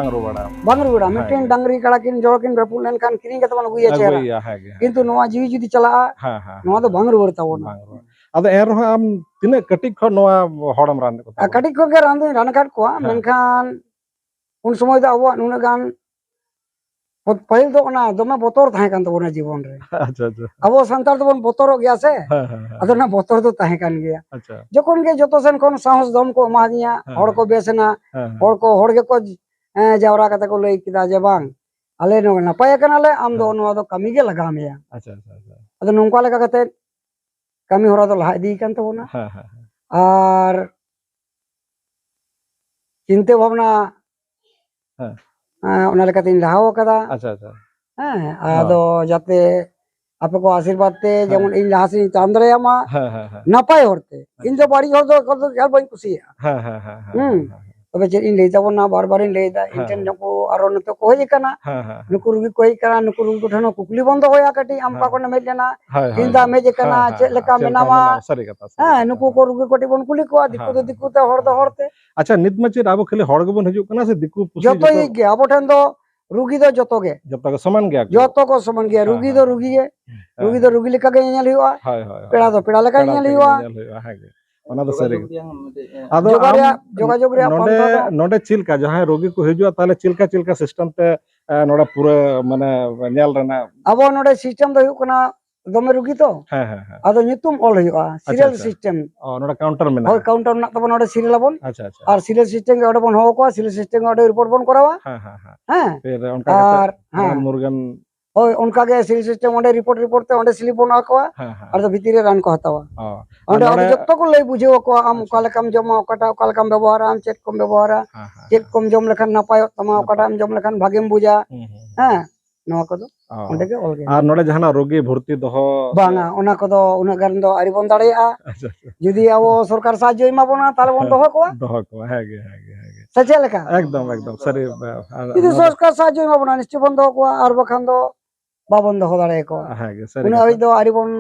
ᱵᱟᱝ ᱨᱩᱣᱟᱹᱲᱟ᱾ ᱦᱮᱸ, ᱢᱤᱫᱴᱮᱱ ᱦᱮᱸ᱾ ᱰᱟᱝᱨᱤ ᱠᱟᱲᱟ ᱠᱤᱱ ᱡᱚᱲ ᱠᱤᱱ ᱨᱟᱹᱯᱩᱫ ᱞᱮᱱᱠᱷᱟᱱ ᱠᱤᱨᱤᱧ ᱠᱟᱛᱮ ᱵᱚᱱ ᱟᱹᱜᱩᱭᱟ ᱪᱮᱦᱨᱟ᱾ ᱟᱹᱜᱩᱭᱟ, ᱦᱮᱸ ᱜᱮ, ᱦᱮᱸ ᱠᱤᱱᱛᱩ ᱜᱮ᱾ ᱱᱚᱣᱟ ᱡᱤᱣᱤ ᱡᱩᱫᱤ ᱪᱟᱞᱟᱜᱼᱟ, ᱦᱮᱸ, ᱦᱮᱸ, ᱱᱚᱣᱟ ᱫᱚ ᱦᱮᱸ᱾ ᱵᱟᱝ ᱨᱩᱣᱟᱹᱲ ᱛᱟᱵᱚᱱᱟ᱾ ᱵᱟᱝ ᱨᱩᱣᱟᱹᱲ᱾ ᱟᱫᱚ ᱮᱱ ᱨᱮᱦᱚᱸ ᱟᱢ ᱛᱤᱱᱟᱹᱜ ᱠᱟᱹᱴᱤᱡ ᱠᱷᱚᱱ ᱱᱚᱣᱟ ᱦᱚᱲᱮᱢ ᱨᱟᱱ ᱮᱫ ᱠᱚ ᱟᱨ ᱛᱟᱵᱚᱱᱟ? ᱠᱟᱹᱴᱤᱡ ᱠᱷᱚᱱ ᱜᱮ ᱨᱟᱱ ᱫᱚᱧ ᱨᱟᱱ ᱟᱠᱟᱫ ᱠᱚᱣᱟ, ᱦᱮᱸ᱾ ᱢᱮᱱᱠᱷᱟᱱ ᱩᱱ ᱥᱚᱢᱚᱭ ᱫᱚ ᱟᱵᱚᱣᱟᱜ ᱱᱩᱱᱟᱹᱜ ᱜᱟᱱ ᱯᱟᱹᱦᱤᱞ ᱫᱚ ᱚᱱᱟ ᱫᱚᱢᱮ ᱵᱚᱛᱚᱨ ᱛᱟᱦᱮᱸ ᱠᱟᱱ ᱛᱟᱵᱚᱱᱟ ᱡᱤᱵᱚᱱ ᱨᱮ᱾ ᱟᱪᱪᱷᱟ, ᱟᱪᱪᱷᱟ᱾ ᱟᱵᱚ ᱥᱟᱱᱛᱟᱲ ᱫᱚᱵᱚᱱ ᱵᱚᱛᱚᱨᱚᱜ ᱜᱮᱭᱟ ᱥᱮ? ᱦᱮᱸ, ᱦᱮᱸ, ᱦᱮᱸ, ᱟᱫᱚ ᱦᱮᱸ᱾ ᱚᱱᱟ ᱵᱚᱛᱚᱨ ᱫᱚ ᱛᱟᱦᱮᱸ ᱠᱟᱱ ᱜᱮᱭᱟ᱾ ᱟᱪᱪᱷᱟ᱾ ᱡᱚᱠᱷᱚᱱ ᱜᱮ ᱡᱚᱛᱚ ᱥᱮᱱ ᱠᱷᱚᱱ ᱥᱟᱦᱚᱥ ᱫᱚᱢ ᱠᱚ ᱮᱢᱟ ᱫᱤᱧᱟ, ᱦᱮᱸ, ᱦᱚᱲ ᱦᱮᱸ᱾ ᱠᱚ ᱵᱮᱥ ᱮᱱᱟ, ᱦᱮᱸ, ᱦᱮᱸ᱾ ᱦᱚᱲ ᱠᱚ, ᱦᱚᱲ ᱜᱮᱠᱚ, ᱮᱸ, ᱡᱟᱣᱨᱟ ᱠᱟᱛᱮ ᱠᱚ ᱞᱟᱹᱭ ᱠᱮᱫᱟ ᱡᱮ, "ᱵᱟᱝ, ᱟᱞᱮ ᱱᱚᱰᱮ ᱱᱟᱯᱟᱭ ᱟᱠᱟᱱᱟᱞᱮ, ᱟᱢ ᱫᱚ ᱦᱮᱸ᱾ ᱱᱚᱣᱟ ᱫᱚ ᱠᱟᱹᱢᱤ ᱜᱮ ᱞᱟᱜᱟᱣ ᱢᱮᱭᱟ᱾" ᱟᱪᱪᱷᱟ, ᱟᱪᱪᱷᱟ, ᱟᱪᱪᱷᱟ᱾ ᱟᱫᱚ ᱱᱚᱝᱠᱟ ᱞᱮᱠᱟ ᱠᱟᱛᱮ ᱠᱟᱹᱢᱤ ᱦᱚᱨᱟ ᱫᱚ ᱞᱟᱦᱟ ᱤᱫᱤ ᱠᱟᱱ ᱛᱟᱵᱚᱱᱟ᱾ ᱦᱮᱸ, ᱦᱮᱸ, ᱦᱮᱸ᱾ ᱟᱨ ᱪᱤᱱᱛᱟᱹ ᱵᱷᱟᱵᱽᱱᱟ, ᱦᱮᱸ᱾ ᱮᱸ, ᱚᱱᱟ ᱞᱮᱠᱟᱛᱤᱧ ᱞᱟᱦᱟᱣ ᱟᱠᱟᱫᱟ᱾ ᱟᱪᱪᱷᱟ, ᱟᱪᱪᱷᱟ᱾ ᱦᱮᱸ, ᱦᱮᱸ᱾ ᱟᱫᱚ ᱡᱟᱛᱮ ᱟᱯᱮ ᱠᱚ ᱟᱥᱤᱨᱵᱟᱫᱽ ᱛᱮ ᱦᱮᱸ᱾ ᱡᱮᱢᱚᱱ ᱤᱧ ᱞᱟᱦᱟ ᱥᱮᱫ ᱤᱧ ᱛᱟᱲᱟᱢ ᱫᱟᱲᱮᱭᱟᱜ ᱢᱟ ᱦᱮᱸ, ᱦᱮᱸ, ᱦᱮᱸ᱾ ᱱᱟᱯᱟᱭ ᱦᱚᱨᱛᱮ᱾ ᱤᱧ ᱫᱚ ᱟᱪᱪᱷᱟ᱾ ᱵᱟᱹᱲᱤᱡ ᱦᱚᱨ ᱫᱚ ᱮᱠᱟᱞ ᱫᱚ ᱮᱠᱟᱞ ᱵᱟᱹᱧ ᱠᱩᱥᱤᱭᱟᱜᱼᱟ᱾ ᱦᱮᱸ, ᱦᱮᱸ, ᱦᱮᱸ, ᱦᱮᱸ, ᱦᱩᱸ᱾ ᱦᱮᱸ, ᱦᱮᱸ᱾ ᱛᱚᱵᱮ ᱪᱮᱫ ᱤᱧ ᱞᱟᱹᱭ ᱛᱟᱵᱚᱱᱟ, ᱵᱟᱨ ᱵᱟᱨᱤᱧ ᱞᱟᱹᱭᱫᱟ, ᱤᱧ ᱦᱮᱸ, ᱴᱷᱮᱱ ᱦᱮᱸ᱾ ᱱᱩᱠᱩ ᱟᱨᱚ ᱱᱤᱛᱚᱜ ᱠᱚ ᱦᱮᱡ ᱟᱠᱟᱱᱟ, ᱦᱮᱸ, ᱦᱮᱸ, ᱦᱮᱸ᱾ ᱱᱩᱠᱩ ᱨᱩᱜᱤ ᱠᱚ ᱦᱮᱡ ᱟᱠᱟᱱᱟ, ᱱᱩᱠᱩ ᱨᱩᱜᱤ ᱠᱚ ᱴᱷᱮᱱ ᱦᱚᱸ ᱠᱩᱠᱞᱤ ᱵᱚᱱ ᱫᱚᱦᱚᱭᱟ ᱠᱟᱹᱴᱤᱡ, ᱟᱢ ᱚᱠᱟ ᱦᱮᱸ᱾ ᱠᱷᱚᱱᱮᱢ ᱦᱮᱡ ᱞᱮᱱᱟ, ᱦᱳᱭ, ᱦᱳᱭ, ᱪᱮᱫᱟᱜ ᱦᱳᱭ᱾ ᱮᱢ ᱦᱮᱡ ᱟᱠᱟᱱᱟ, ᱪᱮᱫ ᱞᱮᱠᱟ ᱪᱮᱫ ᱞᱮᱠᱟ ᱢᱮᱱᱟᱢᱟ? ᱢᱮᱱᱟᱢᱟ? ᱥᱟᱹᱨᱤ ᱠᱟᱛᱷᱟ, ᱥᱟᱹᱨᱤ ᱦᱮᱸ, ᱠᱟᱛᱷᱟ᱾ ᱱᱩᱠᱩ ᱠᱚ ᱦᱮᱸ᱾ ᱨᱩᱜᱤ ᱠᱟᱹᱴᱤᱡ ᱵᱚᱱ ᱠᱩᱞᱤ ᱠᱚᱣᱟ, ᱫᱤᱠᱩ ᱦᱮᱸ, ᱫᱚ ᱦᱮᱸ, ᱫᱤᱠᱩ ᱦᱮᱸ, ᱛᱮ, ᱦᱚᱲ ᱫᱚ ᱦᱮᱸ, ᱦᱚᱲ ᱦᱮᱸ᱾ ᱛᱮ᱾ ᱟᱪᱪᱷᱟ, ᱱᱤᱛ ᱢᱟ ᱪᱮᱫ ᱟᱵᱚ ᱠᱷᱟᱹᱞᱤ ᱦᱚᱲ ᱜᱮᱵᱚᱱ ᱦᱤᱡᱩᱜ ᱠᱟᱱᱟ ᱥᱮ ᱫᱤᱠᱩ ᱯᱩᱥᱤ ᱡᱚᱛᱚ ᱡᱚᱛᱚ? ᱦᱤᱡᱩᱜ ᱜᱮ, ᱟᱵᱚ ᱴᱷᱮᱱ ᱫᱚ ᱨᱩᱜᱤ ᱫᱚ ᱡᱚᱛᱚ ᱜᱮ᱾ ᱡᱚᱛᱚ ᱜᱮ ᱥᱚᱢᱟᱱ ᱜᱮᱭᱟ ᱠᱚ? ᱡᱚᱛᱚ ᱠᱚ ᱥᱚᱢᱟᱱ ᱜᱮᱭᱟ, ᱦᱮᱸ, ᱨᱩᱜᱤ ᱦᱮᱸ, ᱫᱚ ᱦᱮᱸ᱾ ᱨᱩᱜᱤ ᱜᱮ᱾ ᱦᱮᱸ, ᱨᱩᱜᱤ ᱫᱚ ᱦᱮᱸ᱾ ᱨᱩᱜᱤ ᱞᱮᱠᱟ ᱜᱮ ᱧᱮᱧᱮᱞ ᱦᱩᱭᱩᱜᱼᱟ᱾ ᱦᱳᱭ, ᱦᱳᱭ, ᱦᱳᱭ᱾ ᱯᱮᱲᱟ ᱫᱚ ᱯᱮᱲᱟ ᱞᱮᱠᱟ ᱯᱮᱲᱟ ᱧᱮᱧᱮᱞ ᱞᱮᱠᱟ ᱜᱮ ᱦᱩᱭᱩᱜᱼᱟ᱾ ᱧᱮᱧᱮᱞ ᱦᱩᱭᱩᱜᱼᱟ, ᱦᱮᱸ ᱜᱮ᱾ ᱚᱱᱟ ᱫᱚ ᱥᱟᱹᱨᱤ ᱜᱮ᱾ ᱡᱳᱜᱟᱡᱳᱜᱽ ᱨᱮᱭᱟᱜ, ᱟᱫᱚ ᱡᱳᱜᱟᱡᱳᱜᱽ ᱟᱢ ᱨᱮᱭᱟᱜ ᱱᱚᱰᱮ, ᱯᱟᱱᱛᱷᱟ ᱫᱚ? ᱱᱚᱰᱮ ᱪᱮᱫ ᱞᱮᱠᱟ ᱡᱟᱦᱟᱸᱭ ᱨᱳᱜᱤ ᱠᱚ ᱦᱤᱡᱩᱜᱼᱟ, ᱛᱟᱦᱞᱮ ᱪᱮᱫ ᱞᱮᱠᱟ, ᱪᱮᱫ ᱞᱮᱠᱟ system ᱛᱮ, ᱮ, ᱱᱚᱰᱮ ᱯᱩᱨᱟᱹ ᱢᱟᱱᱮ ᱧᱮᱞ ᱨᱮᱱᱟᱜ? ᱟᱵᱚ ᱱᱚᱰᱮ system ᱫᱚ ᱦᱩᱭᱩᱜ ᱠᱟᱱᱟ, ᱫᱚᱢᱮ ᱨᱩᱜᱤ ᱛᱚ᱾ ᱦᱮᱸ, ᱦᱮᱸ, ᱦᱮᱸ᱾ ᱟᱫᱚ ᱧᱩᱛᱩᱢ ᱚᱞ ᱦᱩᱭᱩᱜᱼᱟ, ᱟᱪᱪᱷᱟ, serial ᱟᱪᱪᱷᱟ᱾ system᱾ ᱚ, ᱱᱚᱰᱮ counter ᱢᱮᱱᱟᱜᱼᱟ? ᱦᱳᱭ, counter ᱢᱮᱱᱟᱜ ᱛᱟᱵᱚᱱᱟ, ᱱᱚᱰᱮ serial ᱟᱵᱚᱱ᱾ ᱟᱪᱪᱷᱟ, ᱟᱪᱪᱷᱟ᱾ ᱟᱨ serial system ᱜᱮ ᱚᱸᱰᱮ ᱵᱚᱱ ᱦᱚᱦᱚ ᱠᱚᱣᱟ, serial system ᱜᱮ ᱚᱸᱰᱮ report ᱵᱚᱱ ᱠᱚᱨᱟᱣᱟ᱾ ᱦᱮᱸ, ᱦᱮᱸ, ᱦᱮᱸ᱾ ᱦᱮᱸ? ᱯᱷᱤᱨ ᱚᱱᱠᱟ ᱠᱟᱛᱮ ᱟᱨ, ᱨᱟᱱ ᱦᱮᱸ᱾ ᱢᱩᱨᱜᱟᱹᱱ ᱦᱳᱭ, ᱚᱱᱠᱟ ᱜᱮ serial system ᱚᱸᱰᱮ report, report ᱛᱮ ᱚᱸᱰᱮ slip ᱵᱚᱱ ᱮᱢᱟ ᱠᱚᱣᱟ᱾ ᱦᱮᱸ, ᱦᱮᱸ, ᱟᱨ ᱫᱚ ᱦᱮᱸ᱾ ᱵᱷᱤᱛᱤᱨ ᱨᱮ ᱨᱟᱱ ᱠᱚ ᱦᱟᱛᱟᱣᱟ᱾ ᱚ, ᱟᱨ ᱚᱸᱰᱮ, ᱚᱸᱰᱮ ᱱᱚᱰᱮ ᱡᱚᱛᱚ ᱠᱚ ᱞᱟᱹᱭ ᱵᱩᱡᱷᱟᱹᱣ ᱟᱠᱚᱣᱟ, ᱟᱢ ᱟᱪᱪᱷᱟ, ᱚᱠᱟ ᱞᱮᱠᱟᱢ ᱟᱪᱪᱷᱟ᱾ ᱡᱚᱢᱟ, ᱚᱠᱟᱴᱟᱜ ᱚᱠᱟ ᱞᱮᱠᱟᱢ ᱵᱮᱵᱚᱦᱟᱨᱟ, ᱟᱢ ᱪᱮᱫ ᱠᱚᱢ ᱵᱮᱵᱚᱦᱟᱨᱟ, ᱦᱮᱸ, ᱦᱮᱸ, ᱪᱮᱫ ᱦᱮᱸ᱾ ᱠᱚᱢ ᱡᱚᱢ ᱞᱮᱠᱷᱟᱱ ᱱᱟᱯᱟᱭᱚᱜ ᱛᱟᱢᱟ, ᱱᱟᱯᱟᱭ᱾ ᱚᱠᱟᱴᱟᱜ ᱮᱢ ᱡᱚᱢ ᱞᱮᱠᱷᱟᱱ ᱵᱷᱟᱜᱮᱢ ᱵᱩᱡᱟ᱾ ᱦᱩᱸ, ᱦᱩᱸ, ᱦᱩᱸ᱾ ᱦᱮᱸ, ᱱᱚᱣᱟ ᱠᱚᱫᱚ ᱚ᱾ ᱚᱸᱰᱮ ᱜᱮ ᱚᱞ ᱜᱮ ᱟᱨ ᱢᱮᱱᱟᱜᱼᱟ᱾ ᱱᱚᱰᱮ ᱡᱟᱦᱟᱱᱟᱜ ᱨᱳᱜᱤ ᱵᱷᱚᱨᱛᱤ ᱫᱚᱦᱚ ᱥᱮ? ᱵᱟᱝᱟ, ᱚᱱᱟ ᱠᱚᱫᱚ ᱩᱱᱟᱹᱜ ᱜᱟᱱ ᱫᱚ ᱟᱹᱣᱨᱤ ᱵᱚᱱ ᱫᱟᱲᱮᱭᱟᱜᱼᱟ᱾ ᱟᱪᱪᱷᱟ, ᱟᱪᱪᱷᱟ᱾ ᱡᱩᱫᱤ ᱟᱵᱚ ᱥᱚᱨᱠᱟᱨ ᱥᱟᱦᱟᱡᱽᱡᱚᱭ ᱮᱢᱟ ᱵᱚᱱᱟ, ᱛᱟᱦᱞᱮ ᱵᱚᱱ ᱦᱮᱸ, ᱫᱚᱦᱚ ᱠᱚᱣᱟ᱾ ᱫᱚᱦᱚ ᱠᱚᱣᱟ, ᱦᱮᱸ ᱜᱮ, ᱦᱮᱸ ᱜᱮ, ᱦᱮᱸ ᱜᱮ᱾ ᱥᱮ ᱪᱮᱫ ᱞᱮᱠᱟ? ᱮᱠᱫᱚᱢ, ᱮᱠᱫᱚᱢ, ᱥᱟᱹᱨᱤ, ᱟᱨ ᱡᱩᱫᱤ ᱱᱚᱣᱟ ᱫᱚ ᱥᱚᱨᱠᱟᱨ ᱥᱟᱦᱟᱡᱽᱡᱚᱭ ᱮᱢᱟ ᱵᱚᱱᱟ, ᱱᱤᱥᱪᱚᱭ ᱵᱚᱱ ᱫᱚᱦᱚ ᱠᱚᱣᱟ, ᱟᱨ ᱵᱟᱠᱷᱟᱱ ᱫᱚ ᱵᱟᱵᱚᱱ ᱫᱚᱦᱚ ᱫᱟᱲᱮᱭᱟᱠᱚᱣᱟ᱾ ᱦᱮᱸ ᱜᱮ, ᱥᱟᱹᱨᱤ ᱩᱱᱟᱹᱜ ᱠᱟᱛᱷᱟ᱾ ᱦᱟᱹᱵᱤᱡ ᱫᱚ ᱟᱹᱣᱨᱤ ᱵᱚᱱ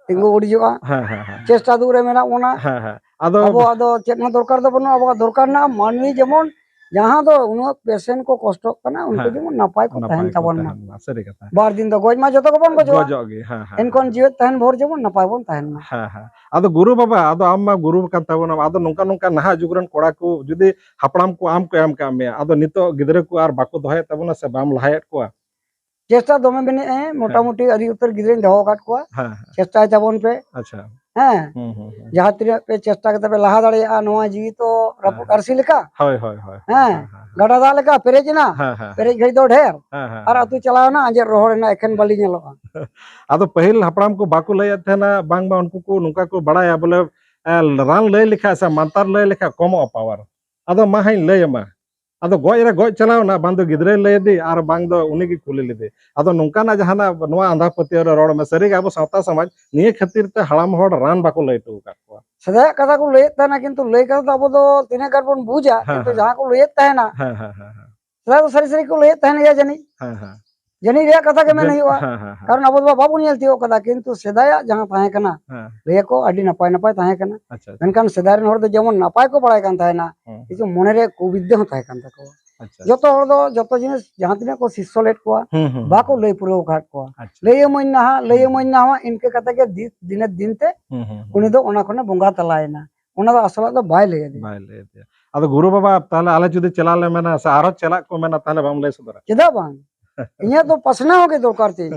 ᱛᱤᱸᱜᱩ ᱩᱰᱤᱡᱚᱜᱼᱟ᱾ ᱦᱮᱸ, ᱦᱮᱸ, ᱦᱮᱸ᱾ ᱪᱮᱥᱴᱟ ᱫᱩᱜ ᱨᱮ ᱢᱮᱱᱟᱜ ᱵᱚᱱᱟ᱾ ᱦᱮᱸ, ᱦᱮᱸ᱾ ᱟᱫᱚ ᱟᱵᱚᱣᱟᱜ ᱫᱚ ᱪᱮᱫ ᱦᱚᱸ ᱫᱚᱨᱠᱟᱨ ᱫᱚ ᱵᱟᱹᱱᱩᱜᱼᱟ, ᱟᱵᱚᱣᱟᱜ ᱫᱚᱨᱠᱟᱨ ᱢᱮᱱᱟᱜᱼᱟ ᱢᱟᱹᱱᱢᱤ ᱡᱮᱢᱚᱱ ᱡᱟᱦᱟᱸ ᱫᱚ ᱩᱱᱟᱹᱜ patient ᱠᱚ ᱠᱚᱥᱴᱚᱜ ᱠᱟᱱᱟ, ᱩᱱᱠᱩ ᱦᱮᱸ᱾ ᱡᱮᱢᱚᱱ ᱱᱟᱯᱟᱭ ᱠᱚ ᱱᱟᱯᱟᱭ ᱛᱟᱦᱮᱱ ᱠᱚ ᱛᱟᱵᱚᱱ ᱢᱟ᱾ ᱛᱟᱦᱮᱱ ᱢᱟ, ᱥᱟᱹᱨᱤ ᱠᱟᱛᱷᱟ᱾ ᱵᱟᱨ ᱫᱤᱱ ᱫᱚ ᱜᱚᱡ ᱢᱟ ᱡᱚᱛᱚ ᱜᱮᱵᱚᱱ ᱜᱚᱡᱚᱜᱼᱟ᱾ ᱜᱚᱡᱚᱜ ᱜᱮ, ᱦᱮᱸ, ᱦᱮᱸ, ᱮᱱᱠᱷᱟᱱ ᱦᱮᱸ᱾ ᱡᱤᱣᱮᱫ ᱛᱟᱦᱮᱱ ᱵᱷᱳᱨ ᱡᱮᱢᱚᱱ ᱱᱟᱯᱟᱭ ᱵᱚᱱ ᱛᱟᱦᱮᱱ ᱢᱟ᱾ ᱦᱮᱸ, ᱦᱮᱸ᱾ ᱟᱫᱚ ᱜᱩᱨᱩ ᱵᱟᱵᱟ, ᱟᱫᱚ ᱟᱢ ᱢᱟ ᱜᱩᱨᱩ ᱠᱟᱱ ᱛᱟᱵᱚᱱᱟᱢ, ᱟᱫᱚ ᱱᱚᱝᱠᱟ ᱱᱚᱝᱠᱟ ᱱᱟᱦᱟᱜ ᱡᱩᱜᱽ ᱨᱮᱱ ᱠᱚᱲᱟ ᱠᱚ ᱡᱩᱫᱤ ᱦᱟᱯᱲᱟᱢ ᱠᱚ ᱟᱢ ᱠᱚ ᱮᱢ ᱠᱟᱜ ᱢᱮᱭᱟ, ᱟᱫᱚ ᱱᱤᱛᱚᱜ ᱜᱤᱫᱽᱨᱟᱹ ᱠᱚ ᱟᱨ ᱵᱟᱠᱚ ᱫᱚᱦᱚᱭᱮᱫ ᱛᱟᱵᱚᱱᱟ ᱥᱮ ᱵᱟᱢ ᱞᱟᱦᱟᱭᱮᱫ ᱠᱚᱣᱟ? ᱪᱮᱥᱴᱟ ᱫᱚᱢᱮ ᱢᱮᱱᱟᱜᱼᱟ, ᱦᱮᱸ᱾ ᱢᱚᱴᱟᱢᱩᱴᱤ ᱟᱹᱰᱤ ᱩᱛᱟᱹᱨ ᱜᱤᱫᱽᱨᱟᱹᱧ ᱫᱚᱦᱚ ᱟᱠᱟᱫ ᱠᱚᱣᱟ᱾ ᱦᱮᱸ, ᱦᱮᱸ᱾ ᱪᱮᱥᱴᱟᱭ ᱛᱟᱵᱚᱱ ᱯᱮ᱾ ᱟᱪᱪᱷᱟ᱾ ᱦᱮᱸ᱾ ᱦᱩᱸ, ᱦᱩᱸ, ᱦᱩᱸ᱾ ᱡᱟᱦᱟᱸ ᱛᱤᱱᱟᱹᱜ ᱯᱮ ᱪᱮᱥᱴᱟ ᱠᱟᱛᱮ ᱯᱮ ᱞᱟᱦᱟ ᱫᱟᱲᱮᱭᱟᱜᱼᱟ, ᱱᱚᱣᱟ ᱡᱤᱣᱤ ᱛᱚ ᱦᱮᱸ, ᱨᱟᱹᱯᱩᱫ ᱦᱮᱸ᱾ ᱟᱹᱨᱥᱤ ᱞᱮᱠᱟ᱾ ᱦᱳᱭ, ᱦᱳᱭ, ᱦᱳᱭ, ᱦᱳᱭ, ᱦᱮᱸ᱾ ᱦᱮᱸ, ᱦᱮᱸ, ᱦᱮᱸ᱾ ᱜᱟᱰᱟ ᱫᱟᱜ ᱞᱮᱠᱟ ᱯᱮᱨᱮᱡ ᱮᱱᱟ, ᱦᱮᱸ, ᱦᱮᱸ, ᱯᱮᱨᱮᱡ ᱦᱮᱸ᱾ ᱜᱷᱟᱹᱲᱤᱡ ᱫᱚ ᱰᱷᱮᱨ, ᱦᱮᱸ, ᱦᱮᱸ, ᱟᱨ ᱦᱮᱸ, ᱟᱹᱛᱩ ᱦᱮᱸ᱾ ᱪᱟᱞᱟᱣ ᱮᱱᱟ, ᱟᱸᱡᱮᱫ ᱨᱚᱦᱚᱲ ᱮᱱᱟ, ᱮᱠᱷᱮᱱ ᱵᱟᱹᱞᱤ ᱧᱮᱞᱚᱜᱼᱟ᱾ ᱟᱫᱚ ᱯᱟᱹᱦᱤᱞ ᱦᱟᱯᱲᱟᱢ ᱠᱚ ᱵᱟᱠᱚ ᱞᱟᱹᱭᱮᱫ ᱛᱟᱦᱮᱱᱟ, ᱵᱟᱝᱢᱟ ᱩᱱᱠᱩ ᱠᱚ ᱱᱚᱝᱠᱟ ᱠᱚ ᱵᱟᱲᱟᱭᱟ, ᱵᱚᱞᱮ, ᱮ, ᱨᱟᱱ ᱞᱟᱹᱭ ᱞᱮᱠᱷᱟᱡ ᱥᱮ ᱢᱟᱱᱛᱟᱨ ᱞᱟᱹᱭ ᱞᱮᱠᱷᱟᱡ ᱠᱚᱢᱚᱜᱼᱟ power᱾ ᱟᱫᱚ ᱢᱟ ᱦᱟᱸᱜ ᱤᱧ ᱞᱟᱹᱭ ᱟᱢᱟ, ᱟᱫᱚ ᱜᱚᱡ ᱨᱮ ᱜᱚᱡ ᱪᱟᱞᱟᱣ ᱮᱱᱟ, ᱵᱟᱝ ᱫᱚ ᱜᱤᱫᱽᱨᱟᱹᱭ ᱞᱟᱹᱭ ᱟᱫᱮ ᱟᱨ ᱵᱟᱝ ᱫᱚ ᱩᱱᱤ ᱜᱮ ᱠᱩᱞᱤ ᱞᱮᱫᱮ᱾ ᱟᱫᱚ ᱱᱚᱝᱠᱟᱱᱟᱜ ᱡᱟᱦᱟᱱᱟᱜ ᱱᱚᱣᱟ ᱟᱸᱫᱷᱟ ᱯᱟᱹᱛᱭᱟᱹᱣ ᱨᱮ ᱨᱚᱲ ᱢᱮ, ᱥᱟᱹᱨᱤ ᱜᱮ ᱟᱵᱚ ᱥᱟᱶᱛᱟ ᱥᱚᱢᱟᱡᱽ ᱱᱤᱭᱟᱹ ᱠᱷᱟᱹᱛᱤᱨ ᱛᱮ ᱦᱟᱲᱟᱢ ᱦᱚᱲ ᱨᱟᱱ ᱵᱟᱠᱚ ᱞᱟᱹᱭ ᱦᱚᱴᱚ ᱟᱠᱟᱫ ᱠᱚᱣᱟ᱾ ᱥᱮᱫᱟᱭᱟᱜ ᱠᱟᱛᱷᱟ ᱠᱚ ᱞᱟᱹᱭᱮᱫ ᱛᱟᱦᱮᱱᱟ, ᱠᱤᱱᱛᱩ ᱞᱟᱹᱭ ᱠᱟᱛᱷᱟ ᱫᱚ ᱟᱵᱚ ᱫᱚ ᱛᱤᱱᱟᱹᱜ ᱜᱟᱱ ᱵᱚᱱ ᱵᱩᱡᱟ, ᱦᱮᱸ, ᱠᱤᱱᱛᱩ ᱦᱮᱸ᱾ ᱡᱟᱦᱟᱸ ᱠᱚ ᱞᱟᱹᱭᱮᱫ ᱛᱟᱦᱮᱱᱟ, ᱦᱮᱸ, ᱦᱮᱸ, ᱦᱮᱸ, ᱦᱮᱸ᱾ ᱥᱮᱫᱟᱭ ᱫᱚ ᱥᱟᱹᱨᱤ ᱥᱟᱹᱨᱤ ᱠᱚ ᱞᱟᱹᱭᱮᱫ ᱛᱟᱦᱮᱱ ᱜᱮᱭᱟ ᱡᱟᱹᱱᱤᱡ᱾ ᱦᱮᱸ, ᱦᱮᱸ᱾ ᱡᱟᱹᱱᱤᱡ ᱨᱮᱭᱟᱜ ᱠᱟᱛᱷᱟ ᱜᱮ ᱢᱮᱱ ᱡᱟᱹᱱᱤᱡ, ᱦᱩᱭᱩᱜᱼᱟ᱾ ᱦᱮᱸ, ᱦᱮᱸ, ᱦᱮᱸ᱾ ᱠᱟᱨᱚᱱ ᱟᱵᱚ ᱫᱚ ᱵᱟᱵᱚᱱ ᱧᱮᱞ ᱛᱤᱭᱳᱜ ᱠᱟᱫᱟ, ᱠᱤᱱᱛᱩ ᱥᱮᱫᱟᱭᱟᱜ ᱡᱟᱦᱟᱸ ᱛᱟᱦᱮᱸ ᱠᱟᱱᱟ, ᱦᱮᱸ᱾ ᱞᱟᱹᱭᱟᱠᱚ ᱟᱹᱰᱤ ᱱᱟᱯᱟᱭ ᱱᱟᱯᱟᱭ ᱛᱟᱦᱮᱸ ᱠᱟᱱᱟ᱾ ᱟᱪᱪᱷᱟ, ᱟᱪᱪᱷᱟ᱾ ᱢᱮᱱᱠᱷᱟᱱ ᱥᱮᱫᱟᱭ ᱨᱮᱱ ᱦᱚᱲ ᱫᱚ ᱡᱮᱢᱚᱱ ᱱᱟᱯᱟᱭ ᱠᱚ ᱵᱟᱲᱟᱭ ᱠᱟᱱ ᱛᱟᱦᱮᱱᱟ, ᱦᱮᱸ, ᱦᱮᱸ᱾ ᱠᱤᱱᱛᱩ ᱢᱚᱱᱮᱨᱮ ᱠᱩᱵᱤᱫᱽᱫᱟᱹ ᱦᱚᱸ ᱛᱟᱦᱮᱸ ᱠᱟᱱ ᱛᱟᱠᱚᱣᱟ᱾ ᱟᱪᱪᱷᱟ, ᱡᱚᱛᱚ ᱟᱪᱪᱷᱟ᱾ ᱦᱚᱲ ᱫᱚ ᱡᱚᱛᱚ ᱡᱤᱱᱤᱥ ᱡᱟᱦᱟᱸ ᱛᱤᱱᱟᱹᱜ ᱠᱚ ᱥᱤᱥᱥᱚ ᱞᱮᱫ ᱠᱚᱣᱟ, ᱦᱩᱸ, ᱦᱩᱸ, ᱵᱟᱠᱚ ᱦᱩᱸ᱾ ᱞᱟᱹᱭ ᱯᱩᱨᱟᱹᱣ ᱟᱠᱟᱫ ᱠᱚᱣᱟ᱾ ᱟᱪᱪᱷᱟ᱾ ᱞᱟᱹᱭ ᱟᱹᱢᱟᱹᱧ ᱱᱟᱦᱟᱜ, ᱞᱟᱹᱭ ᱦᱩᱸ, ᱟᱹᱢᱟᱹᱧ ᱦᱩᱸ᱾ ᱱᱟᱦᱟᱜ, ᱤᱱᱠᱟᱹ ᱠᱟᱛᱮ ᱜᱮ ᱫᱤ-, ᱫᱤᱱᱮ ᱫᱤᱱ ᱛᱮ ᱦᱩᱸ, ᱦᱩᱸ, ᱦᱩᱸ᱾ ᱩᱱᱤ ᱫᱚ ᱚᱱᱟ ᱠᱷᱚᱱᱮ ᱵᱚᱸᱜᱟ ᱛᱟᱞᱟᱭᱮᱱᱟ᱾ ᱚᱱᱟ ᱫᱚ ᱟᱥᱚᱞᱟᱜ ᱫᱚ ᱵᱟᱭ ᱞᱟᱹᱭ ᱟᱫᱮᱭᱟ᱾ ᱵᱟᱭ ᱞᱟᱹᱭ ᱟᱫᱮᱭᱟ᱾ ᱟᱫᱚ ᱜᱩᱨᱩ ᱵᱟᱵᱟ, ᱛᱟᱦᱞᱮ ᱟᱞᱮ ᱡᱩᱫᱤ ᱪᱟᱞᱟᱜ ᱞᱮ ᱢᱮᱱᱟ ᱥᱮ ᱟᱨᱦᱚᱸ ᱪᱟᱞᱟᱜ ᱠᱚ ᱢᱮᱱᱟ, ᱛᱟᱦᱞᱮ ᱵᱟᱢ ᱞᱟᱹᱭ ᱥᱚᱫᱚᱨᱟ? ᱪᱮᱫᱟᱜ ᱵᱟᱝ? ᱤᱧᱟᱹᱜ ᱫᱚ ᱯᱟᱥᱱᱟᱣ ᱜᱮ ᱫᱚᱨᱠᱟᱨ ᱛᱤᱧ᱾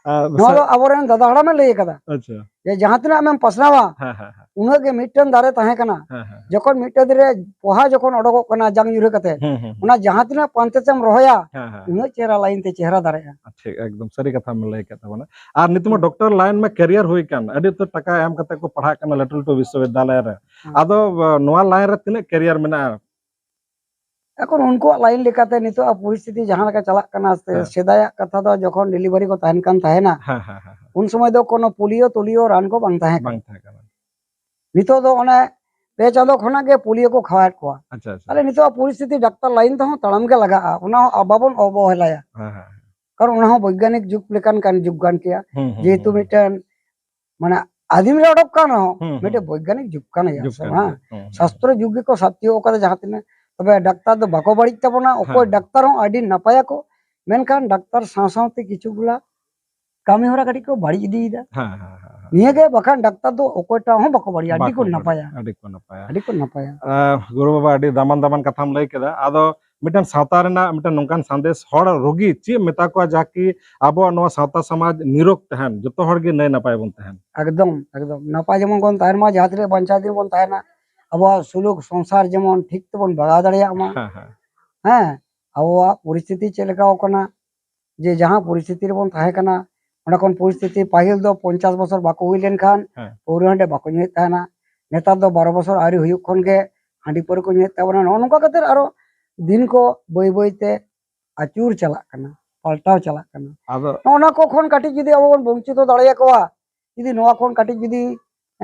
ᱟᱨ ᱱᱚᱣᱟ ᱥᱟ- ᱫᱚ ᱟᱵᱚᱨᱮᱱ ᱫᱟᱫᱟ ᱦᱟᱲᱟᱢᱮ ᱞᱟᱹᱭ ᱟᱠᱟᱫᱟ᱾ ᱟᱪᱪᱷᱟ᱾ ᱡᱮ ᱡᱟᱦᱟᱸ ᱛᱤᱱᱟᱹᱜ ᱟᱢᱮᱢ ᱯᱟᱥᱱᱟᱣᱟ, ᱦᱮᱸ, ᱦᱮᱸ, ᱦᱮᱸ᱾ ᱩᱱᱟᱹᱜ ᱜᱮ ᱢᱤᱫᱴᱮᱱ ᱫᱟᱨᱮ ᱛᱟᱦᱮᱸ ᱠᱟᱱᱟ᱾ ᱦᱮᱸ, ᱦᱮᱸ, ᱦᱮᱸ᱾ ᱡᱚᱠᱷᱚᱱ ᱢᱤᱫᱴᱮᱱ ᱫᱟᱨᱮ ᱯᱚᱦᱟ ᱡᱚᱠᱷᱚᱱ ᱚᱰᱚᱠᱚᱜ ᱠᱟᱱᱟ ᱡᱟᱝ ᱧᱩᱨᱦᱟᱹ ᱠᱟᱛᱮ, ᱦᱩᱸ, ᱦᱩᱸ, ᱦᱩᱸ᱾ ᱚᱱᱟ ᱡᱟᱦᱟᱸ ᱛᱤᱱᱟᱹᱜ ᱯᱟᱱᱛᱮ ᱛᱮᱢ ᱨᱚᱦᱚᱭᱟ, ᱦᱮᱸ, ᱦᱮᱸ, ᱦᱮᱸ᱾ ᱩᱱᱟᱹᱜ ᱪᱮᱦᱨᱟ line ᱛᱮ ᱪᱮᱦᱨᱟ ᱫᱟᱨᱮᱜᱼᱟ᱾ ᱴᱷᱤᱠ, ᱮᱠᱫᱚᱢ ᱥᱟᱹᱨᱤ ᱠᱟᱛᱷᱟᱢ ᱞᱟᱹᱭ ᱠᱮᱫ ᱛᱟᱵᱚᱱᱟ᱾ ᱟᱨ ᱱᱤᱛᱚᱜ ᱢᱟ ᱦᱩᱸ᱾ Doctor line ᱢᱟ career ᱦᱩᱭ ᱠᱟᱱ, ᱟᱹᱰᱤ ᱩᱛᱟᱹᱨ ᱴᱟᱠᱟ ᱮᱢ ᱠᱟᱛᱮ ᱠᱚ ᱯᱟᱲᱦᱟᱜ ᱠᱟᱱᱟ ᱞᱟᱹᱴᱩ ᱞᱟᱹᱴᱩ ᱵᱤᱥᱥᱚᱵᱤᱫᱽᱫᱟᱞᱚᱭ ᱨᱮ᱾ ᱦᱩᱸ᱾ ᱟᱫᱚ, ᱟ, ᱱᱚᱣᱟ line ᱨᱮ ᱛᱤᱱᱟᱹᱜ career ᱢᱮᱱᱟᱜᱼᱟ? ᱮᱠᱷᱚᱱ ᱩᱱᱠᱩᱣᱟᱜ line ᱞᱮᱠᱟᱛᱮ ᱱᱤᱛᱚᱜ ᱟᱜ ᱯᱚᱨᱤᱥᱛᱷᱤᱛᱤ ᱡᱟᱦᱟᱸ ᱞᱮᱠᱟ ᱪᱟᱞᱟᱜ ᱠᱟᱱᱟ, ᱥᱮ ᱦᱮᱸ᱾ ᱥᱮᱫᱟᱭᱟᱜ ᱠᱟᱛᱷᱟ ᱫᱚ ᱡᱚᱠᱷᱚᱱ delivery ᱠᱚ ᱛᱟᱦᱮᱱ ᱠᱟᱱ ᱛᱟᱦᱮᱱᱟ, ᱦᱮᱸ, ᱦᱮᱸ, ᱦᱮᱸ, ᱦᱮᱸ᱾ ᱩᱱ ᱥᱚᱢᱚᱭ ᱫᱚ ᱠᱳᱱᱳ ᱯᱳᱞᱤᱭᱳ ᱛᱳᱞᱤᱭᱳ ᱨᱟᱱ ᱠᱚ ᱵᱟᱝ ᱛᱟᱦᱮᱸ ᱠᱟᱱᱟ᱾ ᱵᱟᱝ ᱛᱟᱦᱮᱸ ᱠᱟᱱᱟ᱾ ᱱᱤᱛᱚᱜ ᱫᱚ ᱚᱱᱮ ᱯᱮ ᱪᱟᱸᱫᱚ ᱠᱷᱚᱱᱟᱜ ᱜᱮ ᱯᱳᱞᱤᱭᱳ ᱠᱚ ᱠᱷᱟᱣᱟᱣᱮᱫ ᱠᱚᱣᱟ᱾ ᱟᱪᱪᱷᱟ, ᱟᱪᱪᱷᱟ᱾ ᱛᱟᱦᱞᱮ ᱱᱤᱛᱚᱜ ᱟᱜ ᱯᱚᱨᱤᱥᱛᱷᱤᱛᱤ ᱰᱟᱠᱛᱟᱨ line ᱛᱮᱦᱚᱸ ᱛᱟᱲᱟᱢ ᱜᱮ ᱞᱟᱜᱟᱜᱼᱟ, ᱚᱱᱟ ᱦᱚᱸ ᱵᱟᱵᱚᱱ ᱚᱵᱚᱦᱮᱞᱟᱭᱟ᱾ ᱦᱮᱸ, ᱦᱮᱸ, ᱦᱮᱸ᱾ ᱠᱟᱨᱚᱱ ᱚᱱᱟ ᱦᱚᱸ ᱵᱳᱭᱜᱟᱱᱤᱠ ᱡᱩᱜᱽ ᱞᱮᱠᱟᱱ ᱠᱟᱱ ᱡᱩᱜᱽ ᱠᱟᱱ ᱜᱮᱭᱟ᱾ ᱦᱩᱸ, ᱦᱩᱸ, ᱡᱮᱦᱮᱛᱩ ᱦᱩᱸ, ᱦᱩᱸ᱾ ᱢᱤᱫᱴᱮᱱ ᱢᱟᱱᱮ ᱟᱹᱫᱤᱢ ᱨᱮ ᱚᱰᱚᱠ ᱠᱟᱱ ᱨᱮᱦᱚᱸ ᱦᱩᱸ, ᱦᱩᱸ᱾ ᱢᱤᱫᱴᱮᱡ ᱵᱳᱭᱜᱟᱱᱤᱠ ᱡᱩᱜᱽ ᱠᱟᱱ ᱜᱮᱭᱟ ᱡᱩᱜᱽ ᱥᱮ ᱠᱟᱱ ᱵᱟᱝ? ᱜᱮᱭᱟ᱾ ᱦᱩᱸ, ᱦᱩᱸ᱾ ᱥᱟᱥᱛᱨᱚ ᱡᱩᱜᱽ ᱜᱮᱠᱚ ᱥᱟᱵ ᱛᱤᱭᱳᱜ ᱠᱟᱫᱟ ᱡᱟᱦᱟᱸ ᱛᱤᱱᱟᱹᱜ᱾ ᱛᱚᱵᱮ ᱰᱟᱠᱛᱟᱨ ᱫᱚ ᱵᱟᱠᱚ ᱵᱟᱹᱲᱤᱡ ᱛᱟᱵᱚᱱᱟ, ᱚᱠᱚᱭ ᱦᱮᱸ᱾ ᱰᱟᱠᱛᱟᱨ ᱦᱚᱸ ᱟᱹᱰᱤ ᱱᱟᱯᱟᱭᱟ ᱠᱚ, ᱢᱮᱱᱠᱷᱟᱱ ᱰᱟᱠᱛᱟᱨ ᱥᱟᱶ ᱥᱟᱶᱛᱮ ᱠᱤᱪᱷᱩ ᱜᱩᱞᱟ ᱠᱟᱹᱢᱤ ᱦᱚᱨᱟ ᱠᱟᱹᱴᱤᱡ ᱠᱚ ᱵᱟᱹᱲᱤᱡ ᱤᱫᱤᱭᱮᱫᱟ᱾ ᱦᱮᱸ, ᱦᱮᱸ, ᱦᱮᱸ, ᱦᱮᱸ᱾ ᱱᱤᱭᱟᱹ ᱜᱮ, ᱵᱟᱠᱷᱟᱱ ᱰᱟᱠᱛᱟᱨ ᱫᱚ ᱚᱠᱚᱭᱴᱟᱜ ᱦᱚᱸ ᱵᱟᱠᱚ ᱵᱟᱹᱲᱤᱡᱟ, ᱟᱹᱰᱤ ᱵᱟᱠᱚ ᱠᱚ ᱵᱟᱹᱲᱤᱡ, ᱱᱟᱯᱟᱭᱟ᱾ ᱟᱹᱰᱤ ᱠᱚ ᱱᱟᱯᱟᱭᱟ᱾ ᱟᱹᱰᱤ ᱠᱚ ᱱᱟᱯᱟᱭᱟ᱾ ᱟᱸ, ᱜᱩᱨᱩ ᱵᱟᱵᱟ, ᱟᱹᱰᱤ ᱫᱟᱢᱟᱱ ᱫᱟᱢᱟᱱ ᱠᱟᱛᱷᱟᱢ ᱞᱟᱹᱭ ᱠᱮᱫᱟ᱾ ᱟᱫᱚ ᱢᱤᱫᱴᱟᱝ ᱥᱟᱶᱛᱟ ᱨᱮᱱᱟᱜ ᱢᱤᱫᱴᱟᱝ ᱱᱚᱝᱠᱟᱱ ᱥᱟᱸᱫᱮᱥ ᱦᱚᱲ ᱨᱩᱜᱤ ᱪᱮᱫ ᱮᱢ ᱢᱮᱛᱟ ᱠᱚᱣᱟ, ᱡᱟᱠᱤ ᱟᱵᱚᱣᱟᱜ ᱱᱚᱣᱟ ᱥᱟᱶᱛᱟ ᱥᱚᱢᱟᱡᱽ ᱱᱤᱨᱳᱜᱽ ᱛᱟᱦᱮᱱ, ᱡᱚᱛᱚ ᱦᱚᱲ ᱜᱮ ᱱᱟᱹᱭ ᱱᱟᱯᱟᱭ ᱵᱚᱱ ᱛᱟᱦᱮᱱ? ᱮᱠᱫᱚᱢ, ᱮᱠᱫᱚᱢ᱾ ᱱᱟᱯᱟᱭ ᱡᱮᱢᱚᱱ ᱵᱚᱱ ᱛᱟᱦᱮᱱ ᱢᱟ, ᱡᱟᱦᱟᱸ ᱛᱤᱱᱟᱹᱜ ᱵᱟᱧᱪᱟᱣ ᱫᱤᱱ ᱵᱚᱱ ᱛᱟᱦᱮᱱᱟ, ᱟᱵᱚᱣᱟᱜ ᱥᱩᱞᱩᱠ ᱥᱚᱝᱥᱟᱨ ᱡᱮᱢᱚᱱ ᱴᱷᱤᱠ ᱛᱮᱵᱚᱱ ᱵᱟᱜᱟᱣ ᱫᱟᱲᱮᱭᱟᱜ ᱢᱟ᱾ ᱦᱮᱸ, ᱦᱮᱸ᱾ ᱦᱮᱸ, ᱟᱵᱚᱣᱟᱜ ᱯᱚᱨᱤᱥᱛᱷᱤᱛᱤ ᱪᱮᱫ ᱞᱮᱠᱟᱣ ᱠᱟᱱᱟ, ᱡᱮ ᱡᱟᱦᱟᱸ ᱯᱚᱨᱤᱥᱛᱷᱤᱛᱤ ᱨᱮᱵᱚᱱ ᱛᱟᱦᱮᱸ ᱠᱟᱱᱟ, ᱚᱸᱰᱮ ᱠᱷᱚᱱ ᱯᱚᱨᱤᱥᱛᱷᱤᱛᱤ ᱯᱟᱹᱦᱤᱞ ᱫᱚ ᱯᱚᱧᱪᱟᱥ ᱵᱚᱪᱷᱚᱨ ᱵᱟᱠᱚ ᱦᱩᱭ ᱞᱮᱱᱠᱷᱟᱱ ᱦᱮᱸ᱾ ᱯᱟᱹᱣᱨᱟᱹ ᱦᱟᱺᱰᱤ ᱵᱟᱠᱚ ᱧᱩᱭᱮᱫ ᱛᱟᱦᱮᱱᱟ᱾ ᱱᱮᱛᱟᱨ ᱫᱚ ᱵᱟᱨᱚ ᱵᱚᱪᱷᱚᱨ ᱟᱹᱣᱨᱤ ᱦᱩᱭᱩᱜ ᱠᱷᱚᱱ ᱜᱮ ᱦᱟᱺᱰᱤ ᱯᱟᱹᱣᱨᱟᱹ ᱠᱚ ᱧᱩᱭᱮᱫ ᱛᱟᱵᱚᱱᱟ᱾ ᱱᱚᱜᱼᱚ ᱱᱚᱝᱠᱟ ᱠᱟᱛᱮ ᱟᱨᱚ ᱫᱤᱱ ᱠᱚ ᱵᱟᱹᱭ ᱵᱟᱹᱭ ᱛᱮ ᱟᱹᱪᱩᱨ ᱪᱟᱞᱟᱜ ᱠᱟᱱᱟ, ᱯᱟᱞᱴᱟᱣ ᱪᱟᱞᱟᱜ ᱠᱟᱱᱟ᱾ ᱟᱫᱚ ᱱᱚᱜᱼᱚ ᱱᱚᱣᱟ ᱠᱚ ᱠᱷᱚᱱ ᱠᱟᱹᱴᱤᱡ ᱡᱩᱫᱤ ᱟᱵᱚ ᱵᱚᱱ ᱵᱚᱧᱪᱤᱛ ᱫᱟᱲᱮᱭᱟᱠᱚᱣᱟ, ᱡᱩᱫᱤ ᱱᱚᱣᱟ ᱠᱷᱚᱱ ᱠᱟᱹᱴᱤᱡ ᱡᱩᱫᱤ,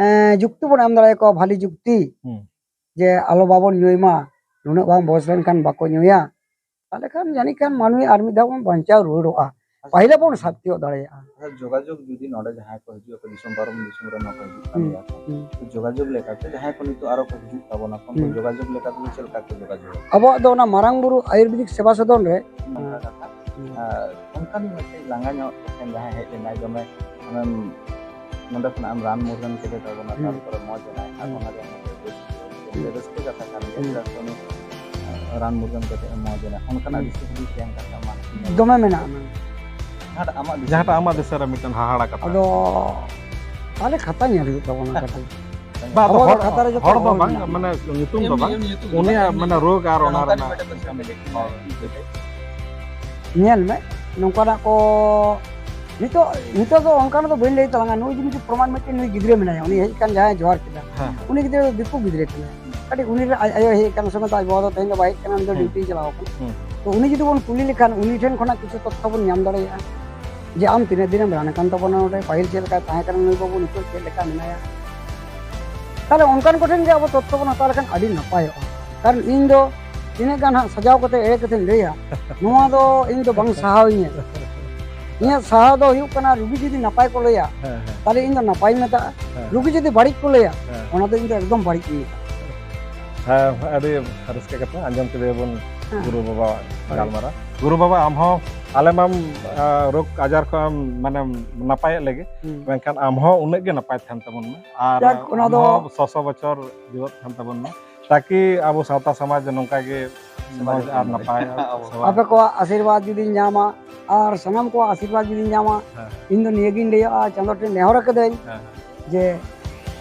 ᱮᱸ, ᱡᱩᱠᱛᱤ ᱵᱚᱱ ᱮᱢ ᱫᱟᱲᱮᱭᱟᱠᱚᱣᱟ, ᱵᱷᱟᱞᱤ ᱡᱩᱠᱛᱤ, ᱦᱩᱸ᱾ ᱡᱮ ᱟᱞᱚ ᱵᱟᱵᱚᱱ ᱧᱩᱭ ᱢᱟ, ᱱᱩᱱᱟᱹᱜ ᱵᱟᱝ ᱵᱚᱭᱮᱥ ᱞᱮᱱᱠᱷᱟᱱ ᱵᱟᱠᱚ ᱧᱩᱭᱟ, ᱛᱟᱦᱞᱮ ᱠᱷᱟᱱ ᱡᱟᱹᱱᱤᱡ ᱠᱷᱟᱱ ᱢᱟᱹᱱᱢᱤ ᱟᱨ ᱢᱤᱫ ᱫᱷᱟᱣ ᱵᱚᱱ ᱵᱟᱧᱪᱟᱣ ᱨᱩᱣᱟᱹᱲᱚᱜᱼᱟ, ᱯᱟᱹᱦᱤᱞ ᱵᱚᱱ ᱥᱟᱵ ᱛᱤᱭᱳᱜ ᱫᱟᱲᱮᱭᱟᱜᱼᱟ᱾ ᱟᱪᱪᱷᱟ, ᱡᱳᱜᱟᱡᱳᱜᱽ ᱡᱩᱫᱤ ᱱᱚᱰᱮ ᱡᱟᱦᱟᱸᱭ ᱠᱚ ᱦᱤᱡᱩᱜ ᱟᱠᱚ, ᱫᱤᱥᱚᱢ ᱯᱟᱨᱚᱢ ᱫᱤᱥᱚᱢ ᱨᱮᱱ ᱦᱚᱸᱠᱚ ᱦᱤᱡᱩᱜ ᱠᱟᱱ ᱦᱩᱸ, ᱜᱮᱭᱟ ᱠᱚ, ᱦᱩᱸ᱾ ᱛᱚ ᱡᱳᱜᱟᱡᱳᱜᱽ ᱞᱮᱠᱟᱛᱮ ᱡᱟᱦᱟᱸᱭ ᱠᱚ ᱱᱤᱛᱚᱜ ᱟᱨᱚ ᱠᱚ ᱦᱤᱡᱩᱜ ᱛᱟᱵᱚᱱᱟ, ᱠᱷᱚᱱ ᱠᱚ ᱦᱩᱸ᱾ ᱡᱳᱜᱟᱡᱳᱜᱽ ᱞᱮᱠᱟᱛᱮ ᱪᱮᱫ ᱞᱮᱠᱟ ᱠᱚ ᱡᱳᱜᱟᱡᱳᱜᱽ? ᱟᱵᱚᱣᱟᱜ ᱫᱚ ᱚᱱᱟ ᱢᱟᱨᱟᱝ ᱵᱩᱨᱩ ᱟᱭᱩᱨᱵᱮᱫᱤᱠ ᱥᱮᱵᱟ ᱥᱚᱫᱚᱱ ᱨᱮ, ᱱᱚᱝᱠᱟ ᱠᱟᱛᱷᱟ᱾ ᱦᱩᱸ᱾ ᱟᱨ ᱚᱱᱠᱟᱱ ᱢᱤᱫᱴᱮᱡ ᱞᱟᱸᱜᱟ ᱧᱚᱜ ᱮᱠᱷᱮᱱ ᱡᱟᱦᱟᱸᱭ ᱦᱮᱡ ᱞᱮᱱᱟᱭ, ᱫᱚᱢᱮ ᱚᱱᱮᱢ, ᱱᱚᱰᱮ ᱠᱷᱚᱱᱟᱜ ᱮᱢ ᱨᱟᱱ ᱢᱩᱨᱜᱟᱹᱱ ᱠᱮᱫᱮ ᱛᱟᱵᱚᱱᱟ, ᱦᱩᱸ᱾ ᱛᱟᱨᱯᱚᱨᱮ ᱢᱚᱡᱽ ᱮᱱᱟᱭ, ᱟᱨ ᱦᱩᱸ᱾ ᱚᱱᱟ ᱨᱮᱭᱟᱜ ᱢᱤᱫᱴᱮᱡ ᱨᱟᱹᱥᱠᱟᱹ, ᱦᱩᱸ᱾ ᱨᱟᱹᱥᱠᱟᱹ ᱠᱟᱛᱷᱟ ᱠᱟᱱ ᱜᱮᱭᱟ, ᱦᱩᱸ᱾ ᱪᱮᱫᱟᱜ ᱥᱮ ᱩᱱᱤ ᱨᱟᱱ ᱢᱩᱨᱜᱟᱹᱱ ᱠᱟᱛᱮ ᱮ ᱢᱚᱡᱽ ᱮᱱᱟ, ᱚᱱᱠᱟᱱᱟᱜ ᱦᱩᱸ᱾ ᱫᱤᱥ ᱦᱩᱫᱤᱥ ᱮᱢ ᱠᱟᱛᱷᱟ ᱢᱟ᱾ ᱫᱚᱢᱮ ᱢᱮᱱᱟᱜᱼᱟ᱾ ᱡᱟᱦᱟᱸᱴᱟᱜ ᱟᱢᱟᱜ ᱫᱤᱥᱟᱹ ᱡᱟᱦᱟᱸᱴᱟᱜ ᱟᱢᱟᱜ ᱫᱤᱥᱟᱹ ᱨᱮ ᱢᱤᱫᱴᱮᱱ ᱦᱟᱦᱟᱲᱟ ᱠᱟᱛᱷᱟ᱾ ᱟᱫᱚ ᱛᱟᱦᱞᱮ ᱠᱷᱟᱛᱟ ᱧᱮᱞ ᱦᱩᱭᱩᱜ ᱛᱟᱵᱚᱱᱟ ᱠᱟᱹᱴᱤᱡ᱾ ᱵᱟ, ᱟᱫᱚ ᱟᱵᱚᱣᱟᱜ ᱫᱚ ᱦᱚᱲ, ᱠᱷᱟᱛᱟ ᱨᱮ ᱡᱚᱛᱚ ᱦᱚᱲ ᱫᱚ ᱦᱚᱲ ᱵᱟᱝ, ᱢᱮᱱᱟᱜ ᱵᱚᱱᱟ᱾ ᱢᱟᱱᱮ ᱧᱩᱛᱩᱢ ᱫᱚ ᱮᱢᱱᱤ ᱵᱟᱝ, ᱮᱢᱱᱤ ᱧᱩᱛᱩᱢ ᱫᱚ ᱩᱱᱤᱭᱟᱜ ᱵᱟᱝ, ᱢᱟᱱᱮ ᱨᱳᱜᱽ ᱟᱨ ᱚᱱᱟ ᱱᱚᱝᱠᱟᱱ ᱨᱮᱱᱟᱜ ᱢᱤᱫᱴᱮᱱ ᱯᱮᱥᱮᱱᱴ ᱦᱮᱡ ᱞᱮᱱᱠᱷᱟᱱ ᱦᱳᱭ᱾ ᱧᱮᱞ ᱢᱮ, ᱱᱚᱝᱠᱟᱱᱟᱜ ᱠᱚ ᱱᱤᱛᱚᱜ, ᱱᱤᱛᱚᱜ ᱫᱚ ᱚᱱᱠᱟᱱᱟᱜ ᱫᱚ ᱵᱟᱹᱧ ᱞᱟᱹᱭ ᱛᱟᱞᱟᱝᱟ᱾ ᱱᱩᱭ ᱡᱮ ᱢᱤᱫᱴᱮᱱ ᱯᱨᱚᱢᱟᱱ, ᱢᱤᱫᱴᱮᱱ ᱱᱩᱭ ᱜᱤᱫᱽᱨᱟᱹ ᱢᱮᱱᱟᱭᱟ, ᱩᱱᱤ ᱦᱮᱡ ᱟᱠᱟᱱ ᱡᱟᱦᱟᱸᱭ ᱡᱚᱦᱟᱨ ᱠᱮᱫᱟ, ᱦᱮᱸ, ᱦᱮᱸ᱾ ᱩᱱᱤ ᱜᱤᱫᱽᱨᱟᱹ ᱫᱚ ᱫᱤᱠᱩ ᱜᱤᱫᱽᱨᱟᱹ ᱠᱟᱱᱟᱭ᱾ ᱠᱟᱹᱴᱤᱡ ᱩᱱᱤ ᱨᱮᱱ ᱟᱡ ᱟᱭᱳ ᱦᱮᱡ ᱟᱠᱟᱱ ᱥᱚᱸᱜᱮ ᱛᱮ ᱟᱡ ᱵᱟᱵᱟ ᱫᱚ ᱛᱮᱦᱮᱧ ᱫᱚ ᱵᱟᱭ ᱦᱮᱡ ᱟᱠᱟᱱᱟ, ᱩᱱᱤ ᱫᱚ ᱦᱩᱸ᱾ ᱰᱤᱭᱩᱴᱤ ᱪᱟᱞᱟᱣ ᱟᱠᱟᱱᱟ᱾ ᱦᱩᱸ᱾ ᱛᱚ ᱩᱱᱤ ᱡᱩᱫᱤ ᱵᱚᱱ ᱠᱩᱞᱤ ᱞᱮᱠᱷᱟᱱ ᱩᱱᱤ ᱴᱷᱮᱱ ᱠᱷᱚᱱᱟᱜ ᱠᱤᱪᱷᱩ ᱛᱚᱛᱛᱷᱚ ᱵᱚᱱ ᱧᱟᱢ ᱫᱟᱲᱮᱭᱟᱜᱼᱟ ᱡᱮ ᱟᱢ ᱛᱤᱱᱟᱹᱜ ᱫᱤᱱᱮᱢ ᱨᱟᱱ ᱟᱠᱟᱱ ᱛᱟᱵᱚᱱᱟ ᱱᱚᱰᱮ, ᱯᱟᱹᱦᱤᱞ ᱪᱮᱫ ᱞᱮᱠᱟᱭ ᱛᱟᱦᱮᱸ ᱠᱟᱱᱟ ᱱᱩᱭ ᱵᱟᱹᱵᱩ, ᱱᱤᱛᱚᱜ ᱪᱮᱫ ᱞᱮᱠᱟ ᱢᱮᱱᱟᱭᱟ᱾ ᱛᱟᱦᱞᱮ ᱚᱱᱠᱟᱱ ᱠᱚᱴᱷᱮᱱ ᱜᱮ ᱟᱵᱚ ᱛᱚᱛᱛᱷᱚ ᱵᱚᱱ ᱦᱟᱛᱟᱣ ᱞᱮᱠᱷᱟᱱ ᱟᱹᱰᱤ ᱱᱟᱯᱟᱭᱚᱜᱼᱟ᱾ ᱠᱟᱨᱚᱱ ᱤᱧ ᱫᱚ ᱛᱤᱱᱟᱹᱜ ᱜᱟᱱ ᱦᱟᱸᱜ ᱥᱟᱡᱟᱣ ᱠᱟᱛᱮ ᱮᱲᱮ ᱠᱟᱛᱮᱧ ᱞᱟᱹᱭᱟ, ᱱᱚᱣᱟ ᱫᱚ ᱤᱧ ᱫᱚ ᱵᱟᱝ ᱥᱟᱦᱟᱣᱤᱧᱟᱹ᱾ ᱤᱧᱟᱹᱜ ᱥᱟᱦᱟᱣ ᱫᱚ ᱦᱩᱭᱩᱜ ᱠᱟᱱᱟ, ᱨᱩᱜᱤ ᱡᱩᱫᱤ ᱱᱟᱯᱟᱭ ᱠᱚ ᱞᱟᱹᱭᱟ, ᱦᱮᱸ, ᱦᱮᱸ᱾ ᱛᱟᱦᱞᱮ ᱤᱧ ᱫᱚ ᱱᱟᱯᱟᱭᱤᱧ ᱢᱮᱛᱟᱜᱼᱟ᱾ ᱦᱮᱸ᱾ ᱨᱩᱜᱤ ᱡᱩᱫᱤ ᱵᱟᱹᱲᱤᱡ ᱠᱚ ᱞᱟᱹᱭᱟ, ᱦᱮᱸ᱾ ᱚᱱᱟ ᱫᱚ ᱤᱧ ᱫᱚ ᱮᱠᱫᱚᱢ ᱵᱟᱹᱲᱤᱡ ᱤᱧ ᱢᱮᱛᱟᱜᱼᱟ᱾ ᱦᱮᱸ, ᱟᱹᱰᱤ ᱨᱟᱹᱥᱠᱟᱹ ᱠᱟᱛᱷᱟ ᱟᱸᱡᱚᱢ ᱠᱮᱫᱮᱭᱟᱵᱚᱱ ᱦᱮᱸ᱾ ᱜᱩᱨᱩ ᱵᱟᱵᱟᱣᱟᱜ ᱦᱳᱭ᱾ ᱜᱟᱞᱢᱟᱨᱟᱣ᱾ ᱜᱩᱨᱩ ᱵᱟᱵᱟ, ᱟᱢ ᱦᱚᱸ ᱟᱞᱮ ᱢᱟᱢ, ᱟ, ᱨᱳᱜᱽ ᱟᱡᱟᱨ ᱠᱷᱚᱱ ᱢᱟᱱᱮᱢ ᱱᱟᱯᱟᱭᱮᱫ ᱞᱮᱜᱮ, ᱦᱩᱸ᱾ ᱢᱮᱱᱠᱷᱟᱱ ᱟᱢ ᱦᱚᱸ ᱩᱱᱟᱹᱜ ᱜᱮ ᱱᱟᱯᱟᱭ ᱛᱟᱦᱮᱱ ᱛᱟᱵᱚᱱ ᱢᱮ᱾ ᱟᱨ ᱡᱟᱠ, ᱚᱱᱟ ᱟᱢ ᱫᱚ ᱦᱚᱸ ᱥᱚ ᱥᱚ ᱵᱚᱪᱷᱚᱨ ᱡᱤᱣᱮᱫ ᱛᱟᱦᱮᱱ ᱛᱟᱵᱚᱱ ᱢᱮ, ᱛᱟᱠᱤ ᱟᱵᱚ ᱥᱟᱶᱛᱟ ᱥᱚᱢᱟᱡᱽ ᱱᱚᱝᱠᱟ ᱜᱮ ᱥᱚᱢᱟᱡᱽ ᱢᱚᱡᱽ ᱟᱨ ᱱᱟᱯᱟᱭ ᱟᱵᱚ᱾ ᱥᱚᱢᱟᱡᱽ᱾ ᱟᱯᱮ ᱠᱚᱣᱟᱜ ᱟᱥᱤᱨᱵᱟᱫᱽ ᱡᱩᱫᱤᱧ ᱧᱟᱢᱟ ᱟᱨ ᱥᱟᱱᱟᱢ ᱠᱚᱣᱟᱜ ᱟᱥᱤᱨᱵᱟᱫᱽ ᱡᱩᱫᱤᱧ ᱧᱟᱢᱟ, ᱦᱮᱸ᱾ ᱤᱧ ᱫᱚ ᱱᱤᱭᱟᱹᱜᱤᱧ ᱞᱟᱹᱭᱟ, ᱪᱟᱸᱫᱚ ᱴᱷᱮᱱ ᱱᱮᱦᱚᱨ ᱟᱠᱟᱫᱟᱹᱧ ᱦᱮᱸ, ᱦᱮᱸ᱾ ᱡᱮ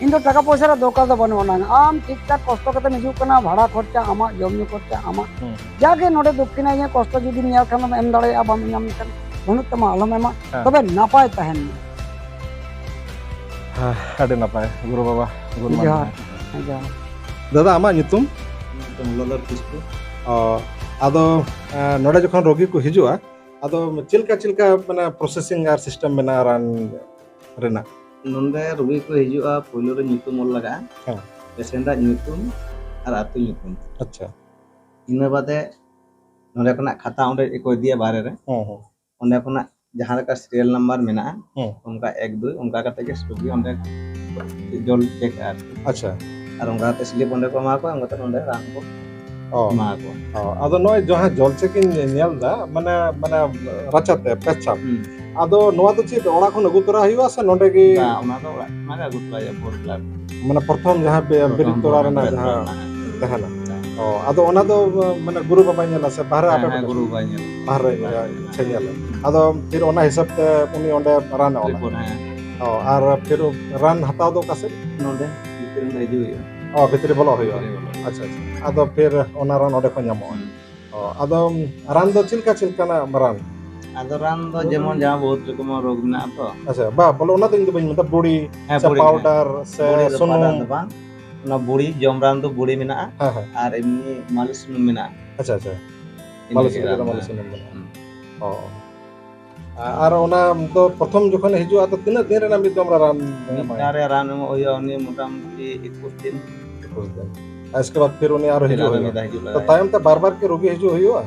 ᱤᱧ ᱫᱚ ᱴᱟᱠᱟ ᱯᱚᱭᱥᱟ ᱨᱮ ᱫᱚᱨᱠᱟᱨ ᱫᱚ ᱵᱟᱹᱱᱩᱜ ᱟᱱᱟᱝ, ᱟᱢ ᱴᱷᱤᱠ ᱴᱷᱟᱠ ᱠᱚᱥᱴᱚ ᱠᱟᱛᱮᱢ ᱦᱤᱡᱩᱜ ᱠᱟᱱᱟ, ᱵᱷᱟᱲᱟ ᱠᱷᱚᱨᱪᱟ ᱟᱢᱟᱜ, ᱡᱚᱢ ᱧᱩ ᱠᱷᱚᱨᱪᱟ ᱟᱢᱟᱜ, ᱦᱩᱸ᱾ ᱡᱟᱜᱮ ᱱᱚᱰᱮ ᱫᱚᱠᱠᱷᱤᱱᱟ ᱤᱧᱟᱹᱜ ᱠᱚᱥᱴᱚ ᱡᱩᱫᱤᱢ ᱧᱮᱞ ᱠᱷᱟᱱ ᱫᱚᱢ ᱮᱢ ᱫᱟᱲᱮᱭᱟᱜᱼᱟ, ᱵᱟᱢ ᱧᱟᱢ ᱞᱮᱠᱷᱟᱱ ᱵᱟᱹᱱᱩᱜ ᱛᱟᱢᱟ, ᱟᱞᱚᱢ ᱮᱢᱟ, ᱦᱮᱸ᱾ ᱛᱚᱵᱮ ᱱᱟᱯᱟᱭ ᱛᱟᱦᱮᱱ ᱢᱮ᱾ ᱦᱮᱸ, ᱟᱹᱰᱤ ᱱᱟᱯᱟᱭ ᱜᱩᱨᱩ ᱵᱟᱵᱟ, ᱜᱩᱨᱩ ᱡᱚᱦᱟᱨ᱾ ᱢᱟᱱ᱾ ᱦᱮᱸ, ᱡᱚᱦᱟᱨ᱾ ᱫᱟᱫᱟ, ᱟᱢᱟᱜ ᱧᱩᱛᱩᱢ? ᱧᱩᱛᱩᱢ ᱞᱚᱞᱚᱨ ᱠᱤᱥᱠᱩ᱾ ᱚ, ᱟᱫᱚ, ᱮ, ᱱᱚᱰᱮ ᱡᱚᱠᱷᱚᱱ ᱨᱳᱜᱤ ᱠᱚ ᱦᱤᱡᱩᱜᱼᱟ, ᱟᱫᱚ ᱪᱮᱫ ᱞᱮᱠᱟ, ᱪᱮᱫ ᱞᱮᱠᱟ ᱢᱟᱱᱮ processing ᱟᱨ system ᱢᱮᱱᱟᱜᱼᱟ ᱨᱟᱱ ᱨᱮᱱᱟᱜ? ᱱᱚᱰᱮ ᱨᱩᱜᱤ ᱠᱚ ᱦᱤᱡᱩᱜᱼᱟ, ᱯᱳᱭᱞᱳ ᱨᱮ ᱧᱩᱛᱩᱢ ᱚᱞ ᱞᱟᱜᱟᱜᱼᱟ᱾ ᱦᱮᱸ᱾ Patient ᱟᱜ ᱧᱩᱛᱩᱢ ᱟᱨ ᱟᱹᱛᱩ ᱧᱩᱛᱩᱢ᱾ ᱟᱪᱪᱷᱟ᱾ ᱤᱱᱟᱹ ᱵᱟᱫᱮ ᱱᱚᱰᱮ ᱠᱷᱚᱱᱟᱜ ᱠᱷᱟᱛᱟ ᱚᱸᱰᱮ ᱠᱚ ᱤᱫᱤᱭᱟ ᱵᱟᱦᱨᱮ ᱨᱮ᱾ ᱦᱮᱸ, ᱦᱮᱸ᱾ ᱚᱸᱰᱮ ᱠᱷᱚᱱᱟᱜ ᱡᱟᱦᱟᱸ ᱞᱮᱠᱟ serial number ᱢᱮᱱᱟᱜᱼᱟ, ᱦᱮᱸ᱾ ᱚᱱᱠᱟ ᱮᱠ ᱫᱩᱭ, ᱚᱱᱠᱟ ᱠᱟᱛᱮ ᱜᱮ ᱨᱩᱜᱤ ᱚᱸᱰᱮ ᱡᱚᱞ check ᱟᱨᱠᱤ᱾ ᱟᱪᱪᱷᱟ᱾ ᱟᱨ ᱚᱱᱠᱟ ᱠᱟᱛᱮ slip ᱚᱸᱰᱮ ᱠᱚ ᱮᱢᱟ ᱠᱚᱣᱟ, ᱚᱱᱠᱟ ᱠᱟᱛᱮ ᱚᱸᱰᱮ ᱨᱟᱱ ᱠᱚ ᱚ᱾ ᱮᱢᱟ ᱠᱚᱣᱟ᱾ ᱚ, ᱟᱫᱚ ᱱᱚᱜᱼᱚᱭ ᱡᱟᱦᱟᱸ ᱡᱚᱞ check ᱤᱧ ᱧᱮᱞ ᱮᱫᱟ, ᱢᱟᱱᱮ, ᱢᱟᱱᱮ ᱨᱟᱪᱟᱛᱮ ᱯᱮᱪᱷᱟᱯ᱾ ᱦᱩᱸ᱾ ᱟᱫᱚ ᱱᱚᱣᱟ ᱫᱚ ᱪᱮᱫ ᱚᱲᱟᱜ ᱠᱷᱚᱱ ᱟᱹᱜᱩ ᱛᱚᱨᱟ ᱦᱩᱭᱩᱜᱼᱟ ᱥᱮ ᱱᱚᱰᱮ ᱜᱮ? ᱵᱟᱝ, ᱚᱱᱟ ᱫᱚ ᱚᱲᱟᱜ ᱠᱷᱚᱱᱟᱜ ᱜᱮ ᱟᱹᱜᱩ ᱛᱚᱨᱟᱭᱟ, ᱵᱳᱨᱰ ᱠᱞᱟᱵᱽ᱾ ᱢᱟᱱᱮ ᱯᱨᱚᱛᱷᱚᱢ ᱡᱟᱦᱟᱸ ᱵᱮ-, ᱯᱨᱚᱛᱷᱚᱢ ᱵᱮᱨᱮᱫ ᱛᱚᱨᱟ ᱵᱳᱨᱰ ᱨᱮᱱᱟᱜ ᱵᱮᱨᱮᱫ ᱡᱟᱦᱟᱸ ᱛᱚᱨᱟ ᱨᱮᱱᱟᱜ᱾ ᱛᱟᱦᱮᱱᱟ᱾ ᱦᱮᱸ᱾ ᱚ, ᱟᱫᱚ ᱚᱱᱟ ᱫᱚ, ᱢᱟᱱᱮ ᱜᱩᱨᱩ ᱵᱟᱵᱟᱭ ᱧᱮᱞᱟ ᱥᱮ ᱵᱟᱦᱨᱮ ᱦᱮᱸ, ᱟᱯᱮ ᱦᱮᱸ, ᱯᱮ ᱜᱩᱨᱩ ᱵᱟᱵᱟᱭ ᱧᱮᱞᱟ᱾ ᱵᱟᱦᱨᱮ ᱵᱟᱦᱨᱮ ᱧᱮᱞᱟ᱾ ᱥᱮ ᱧᱮᱞᱟ᱾ ᱟᱫᱚ ᱯᱷᱤᱨ ᱚᱱᱟ ᱦᱤᱥᱟᱹᱵ ᱛᱮ ᱩᱱᱤ ᱚᱸᱰᱮ ᱨᱟᱱᱮ ᱚᱞᱟ᱾ ᱨᱤᱯᱳᱨᱴ, ᱦᱮᱸ᱾ ᱚ, ᱟᱨ ᱯᱷᱤᱨ ᱨᱟᱱ ᱦᱟᱛᱟᱣ ᱫᱚ ᱚᱠᱟ ᱥᱮᱫ? ᱱᱚᱰᱮ ᱵᱷᱤᱛᱨᱤ ᱨᱮ ᱦᱤᱡᱩᱜ ᱦᱩᱭᱩᱜᱼᱟ᱾ ᱚ, ᱵᱷᱤᱛᱨᱤ ᱵᱚᱞᱚᱜ ᱦᱩᱭᱩᱜᱼᱟ᱾ ᱵᱷᱤᱛᱨᱤ ᱵᱚᱞᱚᱜ ᱦᱩᱭᱩᱜᱼᱟ᱾ ᱟᱪᱪᱷᱟ, ᱟᱪᱪᱷᱟ᱾ ᱟᱫᱚ ᱯᱷᱤᱨ ᱚᱱᱟ ᱨᱟᱱ ᱚᱸᱰᱮ ᱠᱷᱚᱱ ᱧᱟᱢᱚᱜᱼᱟ᱾ ᱦᱩᱸ᱾ ᱚ, ᱟᱫᱚ ᱨᱟᱱ ᱫᱚ ᱪᱮᱫ ᱞᱮᱠᱟ, ᱪᱮᱫ ᱞᱮᱠᱟᱱᱟᱜ ᱨᱟᱱ? ᱟᱫᱚ ᱨᱟᱱ ᱫᱚ ᱡᱮᱢᱚᱱ ᱡᱟᱦᱟᱸ ᱵᱚᱦᱩᱛ ᱨᱚᱠᱚᱢᱟᱜ ᱨᱳᱜᱽ ᱢᱮᱱᱟᱜᱼᱟ ᱛᱚ᱾ ᱟᱪᱪᱷᱟ, ᱵᱟ, ᱵᱚᱞᱮ ᱚᱱᱟ ᱫᱚ ᱤᱧ ᱫᱚ ᱵᱟᱹᱧ ᱢᱮᱱᱫᱟ, ᱵᱩᱲᱤ ᱦᱮᱸ, ᱥᱮ ᱵᱩᱲᱤ, ᱦᱮᱸ᱾ Powder ᱥᱮ ᱵᱩᱲᱤ ᱫᱚ ᱥᱩᱱᱩᱢ? Powder ᱫᱚ ᱵᱟᱝ, ᱚᱱᱟ ᱵᱩᱲᱤ ᱡᱚᱢ ᱨᱟᱱ ᱫᱚ ᱵᱩᱲᱤ ᱢᱮᱱᱟᱜᱼᱟ᱾ ᱦᱮᱸ, ᱦᱮᱸ᱾ ᱟᱨ ᱮᱢᱱᱤ ᱢᱟᱹᱞᱤᱥ ᱥᱩᱱᱩᱢ ᱢᱮᱱᱟᱜᱼᱟ᱾ ᱟᱪᱪᱷᱟ, ᱟᱪᱪᱷᱟ᱾ ᱤᱱᱟᱹ ᱢᱟᱹᱞᱤᱥ ᱜᱮ ᱞᱟᱹᱜᱤᱫ ᱫᱚ ᱨᱟᱱ ᱢᱟᱹᱞᱤᱥ ᱢᱮᱱᱟᱜᱼᱟ᱾ ᱥᱩᱱᱩᱢ ᱢᱮᱱᱟᱜᱼᱟ᱾ ᱦᱩᱸ᱾ ᱚ᱾ ᱟᱨ ᱚᱱᱟ ᱫᱚ ᱯᱨᱚᱛᱷᱚᱢ ᱡᱚᱠᱷᱚᱱᱮ ᱦᱤᱡᱩᱜᱼᱟ, ᱛᱚ ᱛᱤᱱᱟᱹᱜ ᱫᱤᱱ ᱨᱮᱱᱟᱜ ᱢᱤᱫ ᱫᱚᱢ ᱨᱮ ᱨᱟᱱ ᱢᱤᱫ ᱮᱢᱟᱭᱟ? ᱫᱷᱟᱣ ᱨᱮ ᱨᱟᱱ ᱮᱢᱚᱜ ᱦᱩᱭᱩᱜᱼᱟ, ᱩᱱᱤ ᱢᱚᱴᱟᱢᱩᱴᱤ ᱮᱠᱩᱥ ᱫᱤᱱ᱾ ᱮᱠᱩᱥ ᱫᱤᱱ᱾ ᱟᱨ ᱤᱥᱠᱮ ᱵᱟᱫ ᱯᱷᱤᱨ ᱩᱱᱤ ᱟᱨᱚ ᱯᱷᱤᱨ ᱦᱤᱡᱩᱜ ᱟᱨᱚ ᱦᱩᱭᱩᱜᱼᱟ? ᱢᱤᱫ ᱫᱷᱟᱣ ᱦᱤᱡᱩᱜ ᱛᱚ ᱞᱟᱜᱟᱜᱼᱟ᱾ ᱛᱟᱭᱚᱢ ᱛᱮ ᱵᱟᱨ ᱵᱟᱨ ᱠᱤ ᱨᱩᱜᱤ ᱦᱤᱡᱩᱜ ᱦᱩᱭᱩᱜᱼᱟ?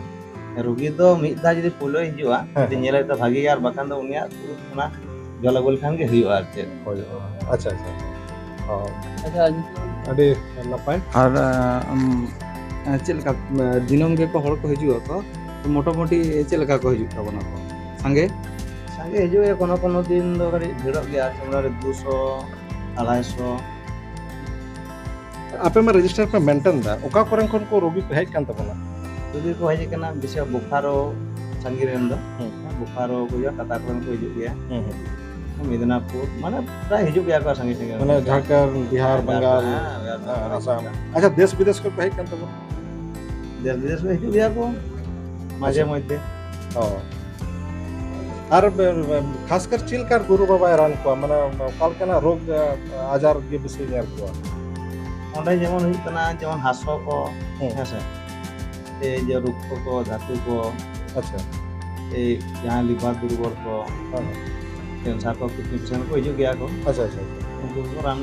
ᱨᱩᱜᱤ ᱫᱚ ᱢᱤᱫ ᱫᱷᱟᱣ ᱡᱩᱫᱤ ᱯᱳᱭᱞᱳᱭ ᱦᱤᱡᱩᱜᱼᱟ, ᱦᱮᱸ, ᱡᱩᱫᱤ ᱦᱮᱸ᱾ ᱧᱮᱞᱮ ᱛᱚ ᱵᱷᱟᱜᱮ ᱜᱮᱭᱟ, ᱟᱨ ᱵᱟᱠᱷᱟᱱ ᱫᱚ ᱩᱱᱤᱭᱟᱜ ᱚᱱᱟ ᱡᱚᱞ ᱟᱹᱜᱩ ᱞᱮᱠᱷᱟᱱ ᱜᱮ ᱦᱩᱭᱩᱜᱼᱟ ᱟᱨ ᱪᱮᱫ᱾ ᱦᱳᱭ, ᱦᱳᱭ᱾ ᱟᱪᱪᱷᱟ, ᱟᱪᱪᱷᱟ, ᱟᱪᱪᱷᱟ᱾ ᱚ᱾ ᱟᱪᱪᱷᱟ, ᱟᱹᱰᱤ ᱱᱟᱯᱟᱭ᱾ ᱟᱨ, ᱟᱸ, ᱩᱢ, ᱟᱸ, ᱪᱮᱫ ᱞᱮᱠᱟ, ᱟᱸ, ᱫᱤᱱᱟᱹᱢ ᱜᱮᱠᱚ ᱦᱚᱲ ᱠᱚ ᱦᱤᱡᱩᱜ ᱟᱠᱚ, ᱛᱚ ᱢᱚᱴᱟᱢᱩᱴᱤ ᱪᱮᱫ ᱞᱮᱠᱟ ᱠᱚ ᱦᱤᱡᱩᱜ ᱛᱟᱵᱚᱱᱟ ᱠᱚ? ᱥᱟᱸᱜᱮ? ᱥᱟᱸᱜᱮ ᱦᱤᱡᱩᱜ ᱜᱮᱭᱟ, ᱠᱳᱱᱳ ᱠᱳᱱᱳ ᱫᱤᱱ ᱫᱚ ᱠᱟᱹᱴᱤᱡ ᱵᱷᱤᱲᱚᱜ ᱜᱮᱭᱟ, ᱟᱨ ᱠᱤ ᱢᱚᱴᱟᱢᱩᱴᱤ ᱫᱩᱥᱚ, ᱟᱲᱟᱭᱥᱚ᱾ ᱟᱯᱮ ᱢᱟ register ᱯᱮ maintain ᱫᱟ, ᱚᱠᱟ ᱠᱚᱨᱮᱱ ᱠᱷᱚᱱ ᱠᱚ ᱨᱳᱜᱤ ᱠᱚ ᱦᱮᱡ ᱠᱟᱱ ᱛᱟᱵᱚᱱᱟ? ᱨᱩᱜᱤ ᱠᱚ ᱦᱮᱡ ᱟᱠᱟᱱᱟ ᱵᱮᱥᱤ ᱵᱳᱠᱟᱨᱳ, ᱥᱟᱺᱜᱤᱧ ᱨᱮᱱ ᱫᱚ᱾ ᱦᱩᱸ᱾ ᱵᱳᱠᱟᱨᱳ ᱠᱚ ᱦᱤᱡᱩᱜᱼᱟ, ᱴᱟᱴᱟ ᱠᱚᱨᱮᱱ ᱠᱚ ᱦᱤᱡᱩᱜ ᱜᱮᱭᱟ᱾ ᱦᱩᱸ, ᱦᱩᱸ᱾ ᱢᱮᱫᱽᱱᱟᱯᱩᱨ, ᱢᱟᱱᱮ ᱯᱨᱟᱭ ᱦᱤᱡᱩᱜ ᱜᱮᱭᱟ ᱠᱚ ᱥᱟᱺᱜᱤᱧ ᱥᱟᱺᱜᱤᱧ ᱨᱮᱱ᱾ ᱢᱟᱱᱮ ᱡᱷᱟᱲᱠᱷᱚᱸᱰ, ᱵᱤᱦᱟᱨ, ᱦᱮᱸ, ᱵᱟᱝᱜᱟᱞ, ᱡᱷᱟᱲᱠᱷᱚᱸᱰ, ᱦᱮᱸ, ᱵᱤᱦᱟᱨ, ᱦᱮᱸ, ᱟᱥᱟᱢ᱾ ᱟᱪᱪᱷᱟ, ᱫᱮᱥ ᱵᱤᱫᱮᱥ ᱠᱷᱚᱱ ᱠᱚ ᱦᱮᱡ ᱠᱟᱱ ᱛᱟᱵᱚᱱᱟ? ᱫᱮᱥ ᱵᱤᱫᱮᱥ ᱠᱷᱚᱱ ᱦᱤᱡᱩᱜ ᱜᱮᱭᱟ ᱠᱚ ᱢᱟᱡᱷᱮ ᱟᱪᱪᱷᱟ᱾ ᱢᱚᱫᱽᱫᱷᱮ᱾ ᱚ᱾ ᱟᱨ ᱵᱮ-, ᱵᱮ-, ᱠᱷᱟᱥ ᱠᱟᱨ ᱪᱮᱫ ᱞᱮᱠᱟᱱ ᱜᱩᱨᱩ ᱵᱟᱵᱟᱭ ᱨᱟᱱ ᱠᱚᱣᱟ? ᱢᱟᱱᱮ ᱚᱠᱟ ᱞᱮᱠᱟᱱᱟᱜ ᱨᱳᱜᱽ, ᱟ-, ᱟᱡᱟᱨ ᱜᱮ ᱵᱮᱥᱤ ᱧᱮᱞ ᱠᱚᱣᱟ? ᱚᱸᱰᱮ ᱡᱮᱢᱚᱱ ᱦᱩᱭᱩᱜ ᱠᱟᱱᱟ, ᱡᱮᱢᱚᱱ ᱦᱟᱥᱚ ᱠᱚ, ᱦᱩᱸ᱾ ᱦᱮᱸ ᱥᱮ? ᱮᱭ ᱡᱮ ᱨᱩᱠᱠᱷᱚ ᱠᱚ, ᱫᱷᱟᱹᱛᱩ ᱠᱚ, ᱟᱪᱪᱷᱟ᱾ ᱮᱭ ᱡᱟᱦᱟᱸ ᱞᱤᱵᱷᱟᱨ ᱫᱩᱨᱵᱚᱞ ᱠᱚ, ᱦᱮᱸ᱾ ᱠᱮᱱᱥᱟᱨ ᱠᱚ, ᱠᱤᱰᱱᱤ ᱯᱮᱥᱮᱱᱴ ᱠᱚ ᱦᱤᱡᱩᱜ ᱜᱮᱭᱟ ᱠᱚ᱾ ᱟᱪᱪᱷᱟ, ᱟᱪᱪᱷᱟ, ᱟᱪᱪᱷᱟ᱾ ᱩᱱᱠᱩ ᱠᱚ ᱨᱟᱱ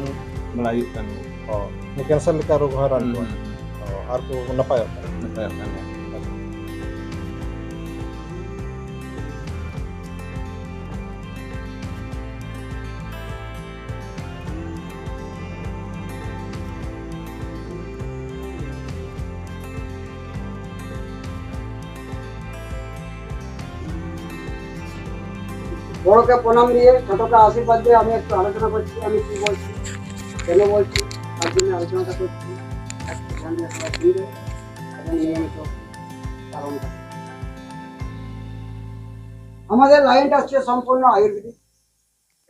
ᱵᱟᱲᱟ ᱦᱩᱭᱩᱜ ᱠᱟᱱ ᱜᱮᱭᱟ᱾ ᱚ, ᱠᱮᱱᱥᱟᱨ ᱞᱮᱠᱟ ᱨᱳᱜᱽ ᱦᱚᱸ ᱨᱟᱱ ᱦᱩᱸ, ᱠᱚᱣᱟ᱾ ᱦᱩᱸ, ᱦᱩᱸ᱾ ᱚ, ᱟᱨ ᱠᱚ ᱱᱟᱯᱟᱭᱚᱜ ᱠᱟᱱᱟ᱾ ᱱᱟᱯᱟᱭᱚᱜ ᱠᱟᱱ ᱜᱮᱭᱟ᱾ বড়কে প্রণাম দিয়ে ছোটকে আশীর্বাদ দিয়ে আমি একটু আলোচনা করছি, আমি কি বলছি, কেন বলছি, তার জন্য আলোচনাটা করছি। একটু ধ্যান দিয়ে সবাই শুনবে এবং নিয়মিত পালন করবে। আমাদের লাইনটা হচ্ছে সম্পূর্ণ আয়ুর্বেদিক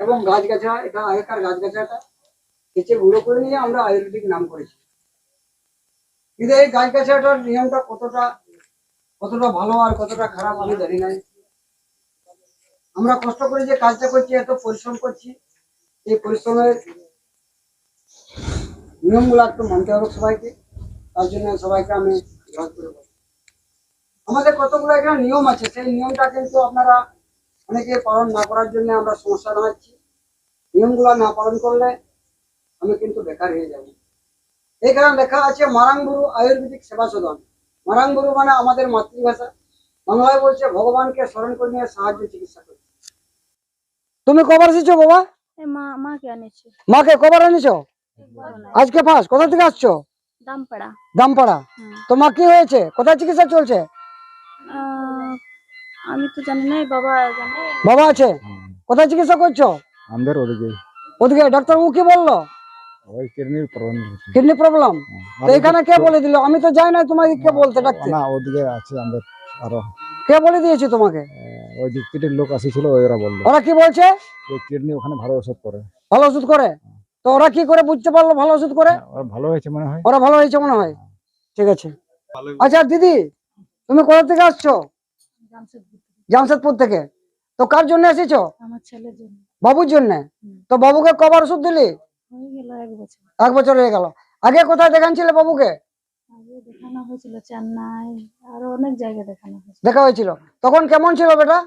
এবং গাছগাছড়া, এটা আগেকার গাছগাছড়াটা কেটে গুঁড়ো করে নিয়ে আমরা আয়ুর্বেদিক নাম করেছি। কিন্তু এই গাছগাছড়াটার নিয়মটা কতটা, কতটা ভালো আর কতটা খারাপ আমি জানি না। আমরা কষ্ট করে যে কাজটা করছি, এত পরিশ্রম করছি, এই পরিশ্রমের নিয়মগুলো একটু মানতে হবে সবাইকে। তার জন্য সবাইকে আমি জোর করে বলছি। আমাদের কতগুলো এখানে নিয়ম আছে, সেই নিয়মটা কিন্তু আপনারা অনেকে পালন না করার জন্য আমরা সমস্যা জানাচ্ছি। নিয়মগুলো না পালন করলে আমি কিন্তু বেকার হয়ে যাব। এখানে লেখা আছে মারাং বুরু আয়ুর্বেদিক সেবা সদন। মারাং বুরু মানে আমাদের মাতৃভাষা, বাংলায় বলছে ভগবানকে স্মরণ করে নিয়ে সাহায্য চিকিৎসা করছে। তুমি কবার এসেছো বাবা? এ মা, মাকে আনেছি। মাকে কবার এনেছো? একবার আনেছি। আজকে ফার্স্ট। কোথা থেকে আসছো? দামপাড়া। দামপাড়া। হুম। তো মা কি হয়েছে? কোথায় চিকিৎসা চলছে? আহ, আমি তো জানি না, এই বাবা জানে। বাবা আছে? হুম। কোথায় চিকিৎসা করছো? আমাদের ওদিকে। ওদিকে ডাক্তারবাবু কি বললো? ওই কিডনির প্রবলেম। Kidney problem? হুম। তো আর এখানে ওদিকে কে তো বলে দিল? আমি তো যাই না তোমাকে কে না, বলতে ডাকতে। না, ওদিকে আছে আমাদের আরো। কে বলে দিয়েছে তোমাকে? এ, ওই দিক থেকে লোক আসেছিল, ওরা বললো। ওরা কি বলছে? ওই কিডনি ওখানে ভালো ওষুধ করে। ভালো ওষুধ করে? তো ওরা কি করে বুঝতে পারলো ভালো ওষুধ করে? হ্যাঁ, ওরা ভালো হয়েছে মনে হয়। ওরা ভালো হয়েছে মনে হয়। ঠিক আছে। আচ্ছা দিদি, তুমি কোথা থেকে আসছো? জামশেদপুর থেকে। জামশেদপুর থেকে। তো কার জন্য এসেছো? আমার ছেলের জন্য। বাবুর জন্য? হুম। তো বাবুকে কবার ওষুধ দিলি? হয়ে গেল এক বছর। এক বছর হয়ে গেল। আগে কোথায় দেখানছিলে বাবুকে? আগে দেখানো হয়েছিল চেন্নাই, আরো অনেক জায়গায় দেখানো হয়েছিল। দেখা হয়েছিল। তখন কেমন ছিল বেটা?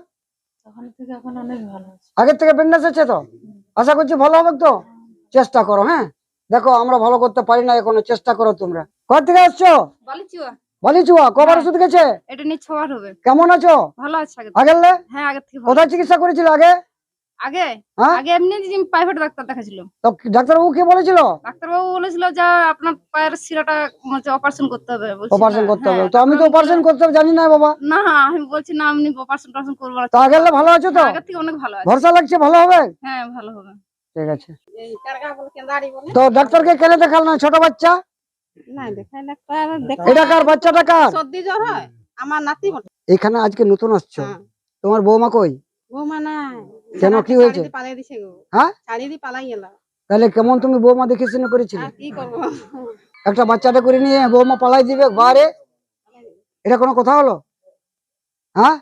তখন থেকে এখন অনেক ভালো আছে। আগের থেকে ফিটনেস আছে তো? হুম। আশা করছি ভালো হবে তো? হুম। চেষ্টা করো, হ্যাঁ? দেখো, আমরা ভালো করতে পারি না এখনো, চেষ্টা করো তোমরা। কোথা থেকে আসছো? বালিচুয়া। বালিচুয়া, কবার হ্যাঁ। ওষুধ গেছে? এটা নিয়ে ছবার হবে। কেমন আছো? ভালো আছে আগে থেকে। আগের লে? হ্যাঁ, আগের থেকে ভালো কোথায় আছে। চিকিৎসা করেছিল আগে? আগে? হ্যাঁ? আগে এমনি যে প্রাইভেট ডাক্তার দেখাছিল। তো কি ডাক্তারবাবু কি বলেছিল? ডাক্তারবাবু বলেছিল যে আপনার পায়ের শিরাটা হচ্ছে অপারেশন করতে হবে। বলছি, অপারেশন হ্যাঁ, করতে হবে। হ্যাঁ, তো আমি তো তখন অপারেশন বললো করতে হবে জানি না বাবা। না, আমি বলছি না, আপনি অপারেশন টপারেশন করবো না। তো আগের লে ভালো আছো তো? হ্যাঁ, আগের থেকে অনেক ভালো আছে। ভরসা লাগছে ভালো হবে? হ্যাঁ, ভালো হবে। ঠিক আছে। এই কারগা বলে কেন্দারি বলে। তো ডাক্তারকে কেন দেখাল না ছোট বাচ্চা? না, দেখাই না, তো আর দেখা এটা কার, বাচ্চাটা কার? সর্দি জ্বর হয়, আমার নাতি বটে। এখানে আজকে নতুন আসছো? হ্যাঁ। তোমার বৌমা কই? বৌমা নাই। কেন, কি হয়েছে? ছাড়িয়ে পালাই দিছে গো। হ্যাঁ? ছাড়িয়ে দিয়ে পালাই গেল। তাহলে কেমন তুমি বৌমা দেখে শুনে করেছিলে? আর কি করবো? একটা বাচ্চাটা করে নিয়ে বৌমা পালাই দিবে বারে, এটা কোনো কথা হলো? হ্যাঁ?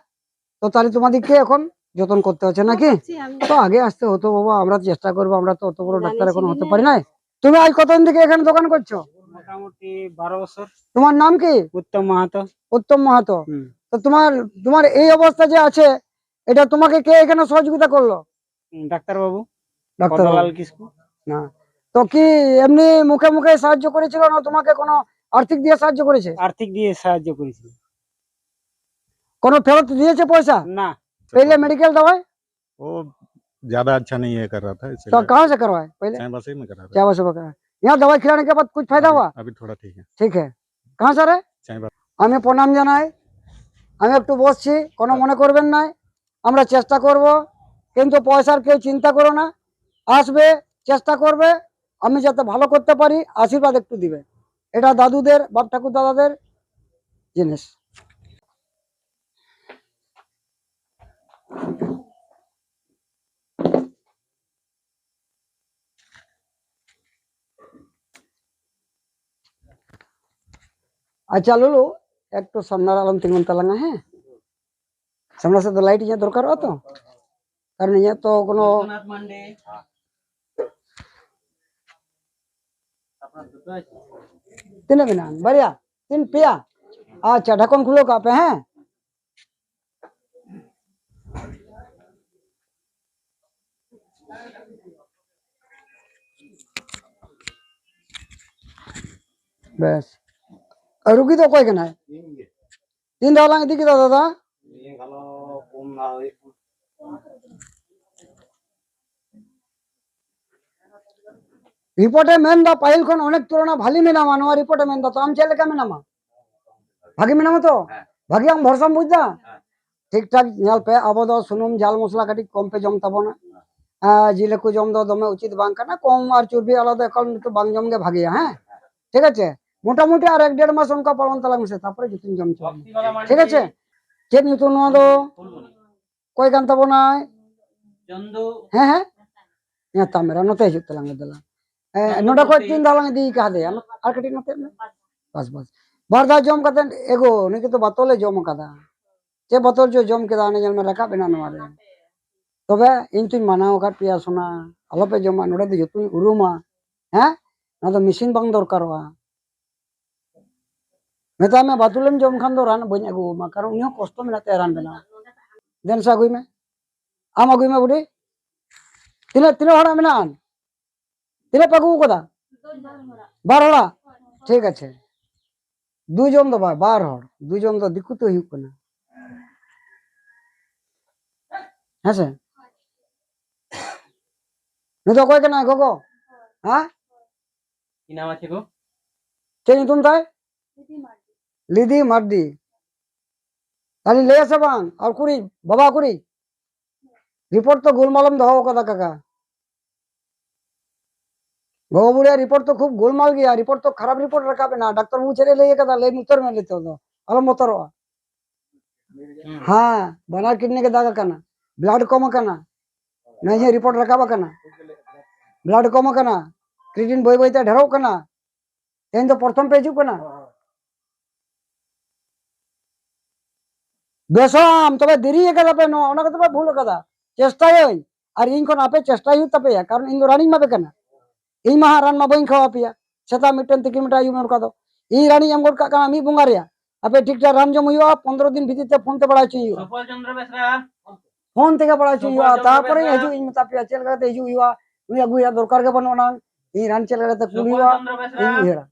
তো তাহলে তোমাদেরকে এখন যত্ন করতে হচ্ছে নাকি? করছি আমি। তো আগে আসতে হতো বাবা, আমরা চেষ্টা করবো, আমরা তো অত বড় জানি ডাক্তার এখন চিনি হতে না। পারি নাই। তুমি আজ কতদিন থেকে এখানে দোকান করছো? মোটামুটি বারো বছর। তোমার নাম কি? উত্তম মাহাতো। উত্তম মাহাতো। হুম। তো তোমার, তোমার এই অবস্থা যে আছে, এটা তোমাকে কে এখানে সহযোগিতা করলো? হুম, ডাক্তারবাবু। ডাক্তারবাবু। পদ্মলাল কিসকু। না। তো কি এমনি মুখে মুখে সাহায্য করেছিল না তোমাকে কোনো আর্থিক দিয়ে সাহায্য করেছে? আর্থিক দিয়ে সাহায্য করেছিল। कोनो फेरत दिए छे पैसा? ना। पहले मेडिकल दवाई? वो ज्यादा अच्छा नहीं है कर रहा था, इसीलिए। तो कहाँ से करवाए पहले? चाईबासा में करा था। चाईबासा में करा। यहाँ दवाई खिलाने के बाद कुछ फायदा अभी, हुआ? अभी थोड़ा ठीक है। ठीक है। कहाँ से रे? चाईबासा। আমি প্রণাম জানাই। আমি একটু বসছি, কোনো মনে করবেন না। আমরা চেষ্টা করব, কিন্তু পয়সার কেউ চিন্তা করো না। আসবে, চেষ্টা করবে, আমি যাতে ভালো করতে পারি, আশীর্বাদ একটু দিবে। এটা দাদুদের, বাপ ঠাকুর দাদাদের জিনিস। ᱟᱪᱪᱷᱟ ᱞᱩᱞᱩ, ᱮᱠᱴᱩ ᱥᱟᱢᱱᱟ ᱨᱮ ᱟᱞᱚᱢ ᱛᱤᱸᱜᱩᱱ ᱛᱟᱞᱟᱝᱟ, ᱦᱮᱸ? ᱥᱟᱢᱱᱟ ᱥᱮᱫ ᱫᱚ ᱞᱟᱭᱤᱴ ᱤᱧᱟᱹᱜ ᱫᱚᱨᱠᱟᱨᱚᱜᱼᱟ ᱛᱚ, ᱠᱟᱨᱚᱱ ᱤᱧᱟᱹᱜ ᱛᱚ ᱠᱳᱱᱳ ᱵᱤᱥᱥᱚᱱᱟᱛᱷ ᱢᱟᱱᱰᱤ᱾ ᱛᱤᱱᱟᱹᱜ ᱢᱮᱱᱟᱜᱼᱟ? ᱵᱟᱨᱭᱟ? ᱛᱤᱱ ᱯᱮᱭᱟ? ᱟᱪᱪᱷᱟ, ᱰᱷᱟᱠᱚᱱ ᱠᱷᱩᱞᱟᱹᱣ ᱠᱟᱜ ᱯᱮ, ᱦᱮᱸ? ᱵᱮᱥ᱾ ᱟᱨ ᱨᱩᱜᱤ ᱫᱚ ᱚᱠᱚᱭ ᱠᱟᱱᱟᱭ? ᱤᱧ ᱜᱮ᱾ ᱛᱤᱱ ᱫᱷᱟᱣ ᱞᱟᱝ ᱤᱫᱤ ᱠᱮᱫᱟ ᱫᱟᱫᱟ? ᱱᱤᱭᱟᱹ ᱜᱷᱟᱞᱚ ᱯᱩᱱ ᱫᱷᱟᱣ ᱦᱩᱭᱩᱜ ᱠᱟᱱᱟ᱾ ᱨᱤᱯᱳᱨᱴ ᱮ ᱢᱮᱱᱫᱟ ᱯᱟᱹᱦᱤᱞ ᱠᱷᱚᱱ ᱚᱱᱮᱠ ᱛᱩᱞᱚᱱᱟ ᱵᱷᱟᱞᱤ ᱢᱮᱱᱟᱢᱟ, ᱱᱚᱣᱟ ᱨᱤᱯᱳᱨᱴ ᱮ ᱢᱮᱱᱫᱟ᱾ ᱛᱚ ᱟᱢ ᱪᱮᱫ ᱞᱮᱠᱟ ᱢᱮᱱᱟᱢᱟ? ᱵᱷᱟᱜᱤ ᱢᱮᱱᱟᱢᱟ ᱛᱚ? ᱦᱮᱸ᱾ ᱵᱷᱟᱜᱤ ᱟᱢ ᱵᱷᱚᱨᱥᱟᱢ ᱵᱩᱡᱽ ᱫᱟ? ᱦᱮᱸ᱾ ᱴᱷᱤᱠ ᱴᱷᱟᱠ ᱧᱮᱞ ᱯᱮ, ᱟᱵᱚ ᱫᱚ ᱥᱩᱱᱩᱢ ᱡᱷᱟᱞ ᱢᱚᱥᱞᱟ ᱠᱟᱹᱴᱤᱡ ᱠᱚᱢ ᱯᱮ ᱡᱚᱢ ᱛᱟᱵᱚᱱᱟ᱾ ᱟᱨ ᱡᱤᱞ ᱦᱟᱹᱠᱩ ᱡᱚᱢ ᱫᱚ ᱫᱚᱢᱮ ᱩᱪᱤᱛ ᱵᱟᱝ ᱠᱟᱱᱟ, ᱠᱚᱢ ᱟᱨ ᱪᱚᱨᱵᱤ ᱟᱞᱚ ᱫᱚ ᱮᱠᱟᱞ ᱱᱤᱛᱚᱜ ᱵᱟᱝ ᱡᱚᱢ ᱜᱮ ᱵᱷᱟᱜᱮᱭᱟ, ᱦᱮᱸ? ᱴᱷᱤᱠ ᱟᱪᱷᱮ? ᱢᱚᱴᱟᱢᱩᱴᱤ ᱟᱨ ᱮᱠ ᱰᱮᱲ ᱢᱟᱥ ᱚᱱᱠᱟ ᱯᱟᱞᱚᱱ ᱛᱟᱞᱟᱝ ᱢᱮᱥᱮ, ᱛᱟᱨᱯᱚᱨᱮ ᱡᱚᱛᱚᱧ ᱡᱚᱢ ᱦᱚᱪᱚ ᱢᱮᱭᱟ᱾ ᱴᱷᱤᱠ ᱟᱪᱷᱮ? ᱪᱮᱫ ᱧᱩᱛᱩᱢ ᱱᱚᱣᱟ ᱫᱚ? ᱚᱠᱚᱭ ᱠᱟᱱ ᱛᱟᱵᱚᱱᱟᱭ? ᱪᱚᱱᱫᱩ᱾ ᱦᱮᱸ, ᱦᱮᱸ᱾ ᱦᱮᱸ, ᱛᱟᱢᱮᱨᱟ, ᱱᱚᱛᱮ ᱦᱤᱡᱩᱜ ᱛᱟᱞᱟᱝ ᱢᱮ ᱫᱮᱞᱟ᱾ ᱦᱮᱸ, ᱪᱚᱱᱫᱩ ᱱᱚᱰᱮ ᱠᱷᱚᱡ ᱠᱩᱴᱤ᱾ ᱛᱤᱱ ᱫᱷᱟᱣ ᱞᱟᱝ ᱤᱫᱤ ᱠᱟᱫᱮᱭᱟ? ᱟᱨ ᱠᱟᱹᱴᱤᱡ ᱱᱚᱛᱮ ᱢᱮ᱾ ᱵᱟᱥ, ᱵᱟᱥ᱾ ᱵᱟᱨ ᱫᱷᱟᱣ ᱡᱚᱢ ᱠᱟᱛᱮ, ᱮᱜᱳ, ᱩᱱᱤ ᱠᱤᱱᱛᱩ ᱵᱟᱛᱚᱞᱮ ᱡᱚᱢ ᱠᱟᱫᱟ᱾ ᱪᱮᱫ ᱵᱟᱛᱚᱞ ᱪᱚ ᱡᱚᱢ ᱠᱮᱫᱟ, ᱚᱱᱮ ᱧᱮᱞ ᱢᱮ ᱨᱟᱠᱟᱵ ᱮᱱᱟ ᱱᱚᱣᱟ ᱨᱮ᱾ ᱛᱚᱵᱮ ᱤᱧ ᱛᱩᱧ ᱢᱟᱱᱟᱣ ᱟᱠᱟᱫ ᱯᱮᱭᱟ ᱥᱳᱱᱟ, ᱟᱞᱚᱯᱮ ᱡᱚᱢᱟ, ᱱᱚᱰᱮ ᱫᱚ ᱡᱚᱛᱚᱧ ᱩᱨᱩᱢᱟ᱾ ᱦᱮᱸ, ᱱᱚᱣᱟ ᱫᱚ ᱢᱮᱥᱤᱱ ᱵᱟᱝ ᱫᱚᱨᱠᱟᱨᱚᱜᱼᱟ᱾ ᱢᱮᱛᱟᱭ ᱢᱮ, ᱵᱟᱛᱩᱞᱮᱢ ᱡᱚᱢ ᱠᱷᱟᱱ ᱫᱚ ᱨᱟᱱ ᱵᱟᱹᱧ ᱟᱹᱜᱩ ᱟᱢᱟ, ᱠᱟᱨᱚᱱ ᱩᱱᱤ ᱦᱚᱸ ᱠᱚᱥᱴᱚ ᱢᱮᱱᱟᱜ ᱛᱟᱭᱟ ᱨᱟᱱ ᱵᱮᱱᱟᱣ᱾ ᱫᱮᱱ ᱥᱮ ᱟᱹᱜᱩᱭ ᱢᱮ, ᱟᱢ ᱟᱹᱜᱩᱭ ᱢᱮ ᱵᱩᱰᱤ᱾ ᱛᱤᱱᱟᱹᱜ, ᱛᱤᱱᱟᱹᱜ ᱦᱚᱲᱟᱜ ᱢᱮᱱᱟᱜᱼᱟ? ᱛᱤᱱᱟᱹᱜ ᱯᱮ ᱟᱹᱜᱩ ᱟᱠᱟᱫᱟ? ᱵᱟᱨ ᱦᱚᱲᱟᱜ? ᱴᱷᱤᱠ ᱟᱪᱷᱮ, ᱫᱩ ᱡᱚᱱ ᱫᱚ ᱵᱟᱝ, ᱵᱟᱨ ᱦᱚᱲ, ᱫᱩ ᱡᱚᱱ ᱫᱚ ᱫᱤᱠᱩ ᱛᱮ ᱦᱩᱭᱩᱜ ᱠᱟᱱᱟ᱾ ᱦᱮᱸ ᱥᱮ? ᱱᱩᱭ ᱫᱚ ᱚᱠᱚᱭ ᱠᱟᱱᱟᱭ ᱜᱚᱜᱚ? ᱦᱮᱸ? ᱤᱱᱟᱢ ᱟᱪᱷᱮ ᱜᱚ? ᱪᱮᱫ ᱧᱩᱛᱩᱢ ᱛᱟᱭ? ᱞᱤᱫᱤ ᱢᱟᱨᱰᱤ᱾ ᱟᱹᱞᱤᱧ ᱞᱟᱹᱭᱟ ᱥᱮ ᱵᱟᱝ? ᱟᱨ ᱠᱩᱲᱤ ᱵᱟᱵᱟ ᱠᱩᱲᱤ, ᱨᱤᱯᱳᱨᱴ ᱛᱚ ᱜᱳᱞᱢᱟᱞᱮᱢ ᱫᱚᱦᱚ ᱠᱟᱫᱟ ᱠᱟᱠᱟ᱾ ᱜᱚᱜᱚ ᱵᱩᱲᱤᱭᱟᱜ ᱨᱤᱯᱳᱨᱴ ᱛᱚ ᱠᱷᱩᱵ ᱜᱳᱞᱢᱟᱞ ᱜᱮᱭᱟ᱾ ᱨᱤᱯᱳᱨᱴ ᱛᱚ ᱠᱷᱟᱨᱟᱯ ᱨᱤᱯᱳᱨᱴ ᱨᱟᱠᱟᱵ ᱮᱱᱟ᱾ ᱰᱟᱠᱛᱟᱨ ᱵᱟᱹᱵᱩ ᱪᱮᱫ ᱮ ᱞᱟᱹᱭ ᱠᱟᱫᱟ? ᱞᱟᱹᱭ ᱩᱛᱟᱹᱨ ᱢᱮ ᱱᱤᱛᱚᱜ ᱫᱚ, ᱟᱞᱚᱢ ᱵᱚᱛᱚᱨᱚᱜᱼᱟ᱾ ᱦᱮᱸ, ᱵᱟᱱᱟᱨ ᱠᱤᱰᱱᱤ ᱜᱮ ᱫᱟᱜ ᱟᱠᱟᱱᱟ, ᱵᱞᱟᱰ ᱠᱚᱢ ᱟᱠᱟᱱᱟ᱾ ᱱᱚᱜᱼᱚᱭ ᱡᱮ ᱨᱤᱯᱳᱨᱴ ᱨᱟᱠᱟᱵ ᱟᱠᱟᱱᱟ, ᱵᱞᱟᱰ ᱠᱚᱢ ᱟᱠᱟᱱᱟ, ᱠᱨᱤᱴᱤᱱ ᱵᱟᱹᱭ ᱵᱟᱹᱭ ᱛᱮ ᱰᱷᱮᱨᱚᱜ ᱠᱟᱱᱟ᱾ ᱛᱮᱦᱮᱧ ᱫᱚ ᱯᱨᱚᱛᱷᱚᱢ ᱯᱮ ᱦᱤᱡᱩᱜ ᱠᱟᱱᱟ᱾ ᱵᱮᱥᱚᱜ ᱟᱢ, ᱛᱚᱵᱮ ᱫᱮᱨᱤ ᱟᱠᱟᱫᱟ ᱯᱮ, ᱱᱚᱣᱟ ᱚᱱᱟ ᱠᱚᱫᱚ ᱯᱮ ᱵᱷᱩᱞ ᱟᱠᱟᱫᱟ᱾ ᱪᱮᱥᱴᱟᱭᱟᱹᱧ, ᱟᱨ ᱤᱧ ᱠᱷᱚᱱ ᱟᱯᱮ ᱪᱮᱥᱴᱟᱭ ᱦᱩᱭᱩᱜ ᱛᱟᱯᱮᱭᱟ, ᱠᱟᱨᱚᱱ ᱤᱧ ᱫᱚ ᱨᱟᱱᱤᱧ ᱮᱢᱟ ᱯᱮ ᱠᱟᱱᱟ᱾ ᱤᱧ ᱢᱟ ᱦᱟᱸᱜ ᱨᱟᱱ ᱢᱟ ᱵᱟᱹᱧ ᱠᱷᱟᱣᱟ ᱯᱮᱭᱟ, ᱥᱮᱛᱟᱜ ᱢᱤᱫᱴᱮᱱ, ᱛᱤᱠᱤᱱ ᱢᱤᱫᱴᱮᱱ, ᱟᱹᱭᱩᱵ ᱱᱚᱝᱠᱟ ᱫᱚ᱾ ᱤᱧ ᱨᱟᱱᱤᱧ ᱮᱢ ᱜᱚᱫ ᱠᱟᱜ ᱠᱟᱱᱟ ᱢᱤᱫ ᱵᱚᱸᱜᱟ ᱨᱮᱭᱟᱜ᱾ ᱟᱯᱮ ᱴᱷᱤᱠ ᱴᱷᱟᱠ ᱨᱟᱱ ᱡᱚᱢ ᱦᱩᱭᱩᱜᱼᱟ, ᱯᱚᱱᱫᱽᱨᱚ ᱫᱤᱱ ᱵᱷᱤᱛᱤᱨ ᱛᱮ ᱯᱷᱳᱱ ᱛᱮ ᱵᱟᱲᱟᱭ ᱦᱚᱪᱚ ᱦᱩᱭᱩᱜᱼᱟ᱾ ᱥᱩᱯᱚᱞ ᱪᱚᱱᱫᱨᱚ ᱵᱮᱥᱨᱟ᱾ ᱯᱷᱳᱱ ᱛᱮᱜᱮ ᱵᱟᱲᱟᱭ ᱦᱚᱪᱚ ᱦᱩᱭᱩᱜᱼᱟ, ᱛᱟᱨᱯᱚᱨᱮ ᱦᱤᱡᱩᱜ ᱤᱧ ᱢᱮᱛᱟ ᱯᱮᱭᱟ ᱪᱮᱫ ᱞᱮᱠᱟᱛᱮ ᱦᱤᱡᱩᱜ ᱦᱩᱭᱩᱜᱼᱟ᱾ ᱩᱱᱤ ᱟᱹᱜᱩᱭᱟ, ᱫᱚᱨᱠᱟᱨ ᱜᱮ ᱵᱟᱹᱱᱩᱜ ᱟᱱᱟᱝ᱾ ᱤᱧ ᱨᱟᱱ ᱪᱮᱫ ᱞᱮᱠᱟᱛᱮ ᱠᱩᱞ ᱦᱩᱭᱩᱜᱼᱟ, ᱤᱧ ᱩᱭᱦᱟᱹᱨᱟ᱾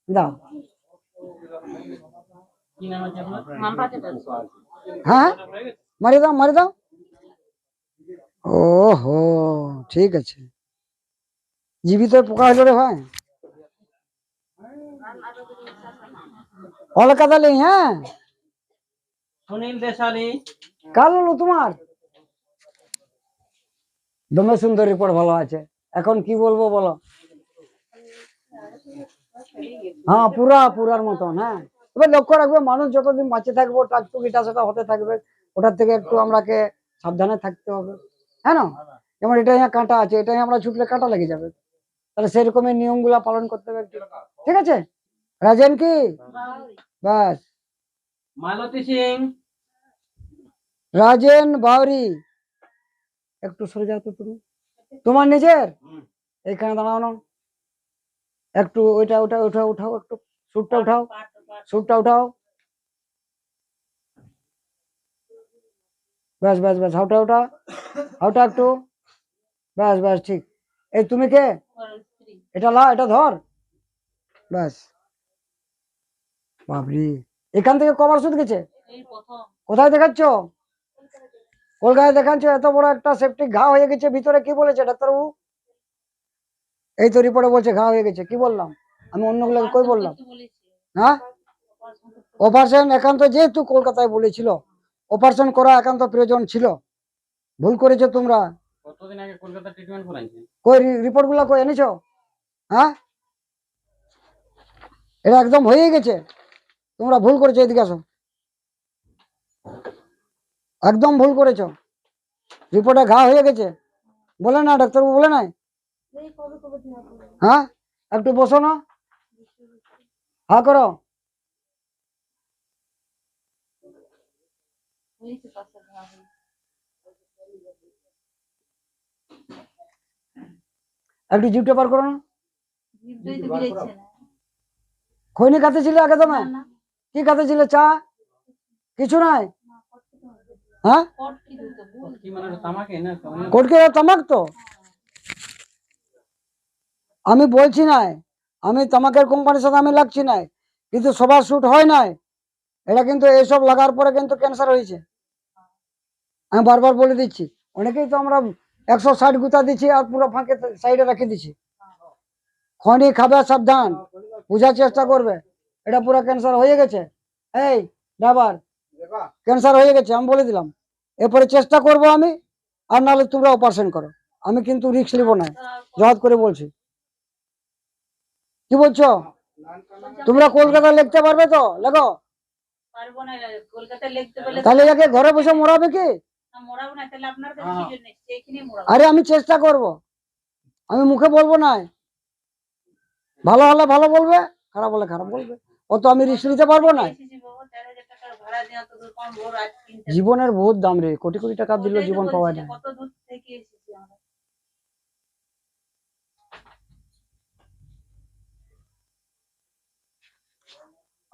ᱫᱟᱣ᱾ ᱦᱮᱸ, ᱢᱟᱨᱮ ᱫᱟᱣ, ᱢᱟᱨᱮ ᱫᱟᱣ᱾ ᱳᱦᱳ, ᱴᱷᱤᱠ ᱟᱪᱷᱮ᱾ ᱡᱤᱵᱤᱛ ᱯᱚᱠᱟ ᱦᱤᱞᱳ ᱨᱮ ᱵᱷᱟᱭ ᱚᱞ ᱠᱟᱫᱟᱞᱤᱧ, ᱦᱮᱸ᱾ ᱥᱩᱱᱤᱞ ᱫᱮᱥᱟᱞᱤ᱾ ᱠᱟᱞ ᱞᱩ ᱛᱩᱢᱟᱨ ᱫᱚᱢᱮ ᱥᱩᱱᱫᱚᱨ ᱨᱤᱯᱳᱨᱴ ᱵᱷᱟᱞᱚ ᱟᱪᱷᱮ। এখন কি বলবো বলো? হ্যাঁ, পুরা পুরার মতন, হ্যাঁ। তবে লক্ষ্য রাখবে, মানুষ যতদিন বাঁচে থাকবো, টাকটুক এটা সেটা হতে থাকবে, ওটার থেকে একটু আমরাকে সাবধানে থাকতে হবে, হ্যাঁ না? যেমন এটা यहाँ কাঁটা আছে, এটা यहाँ আমরা ছুটলে কাঁটা লেগে যাবে, তাহলে সেরকমই নিয়মগুলা পালন করতে হবে একটু, ঠিক আছে? রাজেন কি? ব্যাস। মালতী সিং। রাজেন বাউরি, একটু সরে যাও তো তুমি। তোমার নিজের? এইখানে দাঁড়াও না। একটু ওইটা, ওটা, ওটা উঠাও, একটু স্যুটটা উঠাও, স্যুটটা উঠাও। ব্যাস, ব্যাস, ব্যাস, হাউটা, হাউটা, হাউটা একটু। ব্যাস, ব্যাস, ঠিক। এই তুমি কে? এটা লা, এটা ধর। ব্যাস। বাবরে, এখান থেকে কবার শুট গেছে? কোথায় দেখাচ্ছ? কলকাতায় দেখাচ্ছ, এত বড় একটা সেপ্টিক ঘা হয়ে গেছে ভিতরে, কি বলেছে ডাক্তারবাবু? এই তো রিপোর্টে বলছে ঘা হয়ে গেছে। কি বললাম আমি? অন্যগুলোকে কই বললাম? হ্যাঁ, অপারেশন একান্ত, যেহেতু কলকাতায় বলেছিল অপারেশন করা একান্ত প্রয়োজন ছিল, ভুল করেছো তোমরা। কতদিন আগে কলকাতা ট্রিটমেন্ট করাইছে? কই রি- রিপোর্টগুলো কই এনেছো? হ্যাঁ, এটা একদম হয়েই গেছে। তোমরা ভুল করেছো, এদিকে আসো। একদম ভুল করেছো। রিপোর্টে ঘা হয়ে গেছে। বলে না ডাক্তারবাবু, বলে নাই? হ্যাঁ, একটু বসো না। হ্যাঁ করো। একটু জিভটা বার করো না। খৈনি খাতে ছিলে আগে তুমি? কি খাতে ছিলে? চা? কিছু নাই। হ্যাঁ, কটকি আর তামাক তো। আমি বলছি নাই, আমি তামাকের কোম্পানির সাথে আমি লাগছি নাই, কিন্তু সবার শ্যুট হয় নাই। এটা কিন্তু এইসব লাগার পরে কিন্তু ক্যান্সার হয়েছে। আমি বারবার বলে দিচ্ছি, অনেকেই তো আমরা একশো ষাট গুতা দিচ্ছি আর পুরো ফাঁকে সাইডে রেখে দিচ্ছি। খনি খাবে সাবধান, বোঝার চেষ্টা করবে, এটা পুরো ক্যান্সার হয়ে গেছে। এই ড্রাইভার, ক্যান্সার হয়ে গেছে, আমি বলে দিলাম। এরপরে চেষ্টা করব আমি, আর নাহলে তোমরা অপারেশন করো। আমি কিন্তু রিস্ক নিব না, জহাত করে বলছি। কি বলছো? তোমরা কলকাতা লিখতে পারবে তো? লেখো। পারবো না। কলকাতা লিখতে বলে তাহলে একে ঘরে বসে মরাবে কি? না, মরাবো না, তাহলে আপনার কাছে কিছু নেই, এখানেই মরাবো। আরে, আমি চেষ্টা করব, আমি মুখে বলবো না। ভালো হলে ভালো বলবে, খারাপ হলে খারাপ বলবে। অত আমি রিস্ক নিতে পারবো না। এসেছি বাবা, চার হাজার টাকার ভাড়া দিয়ে অত দূর কম ভোর আজ তিনটা। জীবনের বহুত দাম রে, কোটি কোটি টাকা দিলেও জীবন পাওয়া যায় না। কত দূর থেকে এসেছি আমরা।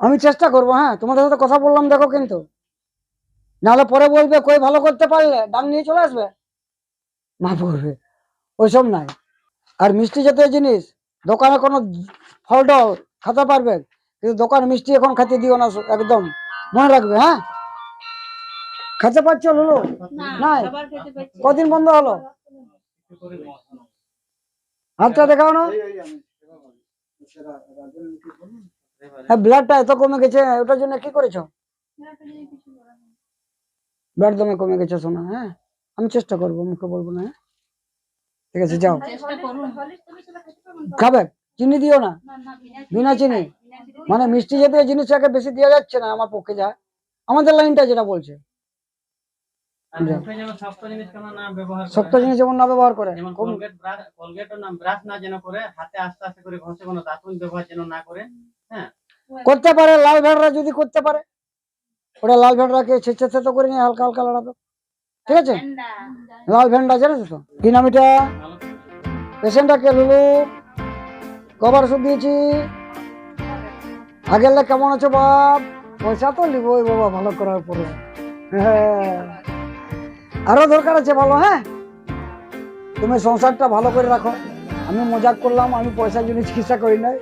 আমি চেষ্টা করবো, হ্যাঁ, তোমাদের সাথে কথা বললাম, দেখো কিন্তু, নাহলে পরে বলবে, "কই ভালো করতে পারলে?" ডাক নিয়ে চলে আসবে, মাফ করবে, ওইসব নাই। আর মিষ্টি জাতীয় জিনিস, দোকানে কোনো ফল টল খেতে পারবে, কিন্তু দোকানে মিষ্টি এখন খেতে দিও না, একদম মনে রাখবে, হ্যাঁ। খেতে পারছো লুলু? না, নাই। খাবার খেতে পারছি না। কদিন বন্ধ হলো? হাতটা দেখাও না। হ্যাঁ, ব্লাডটা এত কমে গেছে, ওটার জন্য কি করেছো? ব্লাড দমে কমে গেছে সোনা। হ্যাঁ, আমি চেষ্টা করবো, মুখে বলবো না। হ্যাঁ, ঠিক আছে, যাও। চেষ্টা করুন। খাবে, চিনি দিও না। বিনা চিনি। মানে মিষ্টি জাতীয় জিনিস আগে বেশি দেওয়া যাচ্ছে না আমার পক্ষে, যা আমাদের লাইনটা যেটা বলছে। আর মুখে যেন শক্ত জিনিস কোনো না ব্যবহার করে, শক্ত জিনিস যেমন না ব্যবহার করে। যেমন খুব কোলগেট ব্রাশ, কোলগেট না, ব্রাশ না যেন করে, হাতে আস্তে আস্তে করে ঘষে, কোনো দাঁতন ব্যবহার যেন না করে। হ্যাঁ, করতে পারে, লাল ভেড়রা যদি করতে পারে, ওটা লাল ভেড়রাকে ছেঁচে তো করে নিয়ে হালকা হালকা লড়াবে, ঠিক আছে? লাল ভেন্ডা জানো তো? কি নাম এটা? পেশেন্টটাকে লুলু, কবার ওষুধ দিয়েছি। আগের লেগে কেমন আছো বাপ? পয়সা তো নিবই বাবা, ভালো করার পরে। হ্যাঁ, আরো দরকার আছে ভালো। হ্যাঁ, তুমি সংসারটা ভালো করে রাখো। আমি মজাক করলাম, আমি পয়সার জন্য চিকিৎসা করি নাই।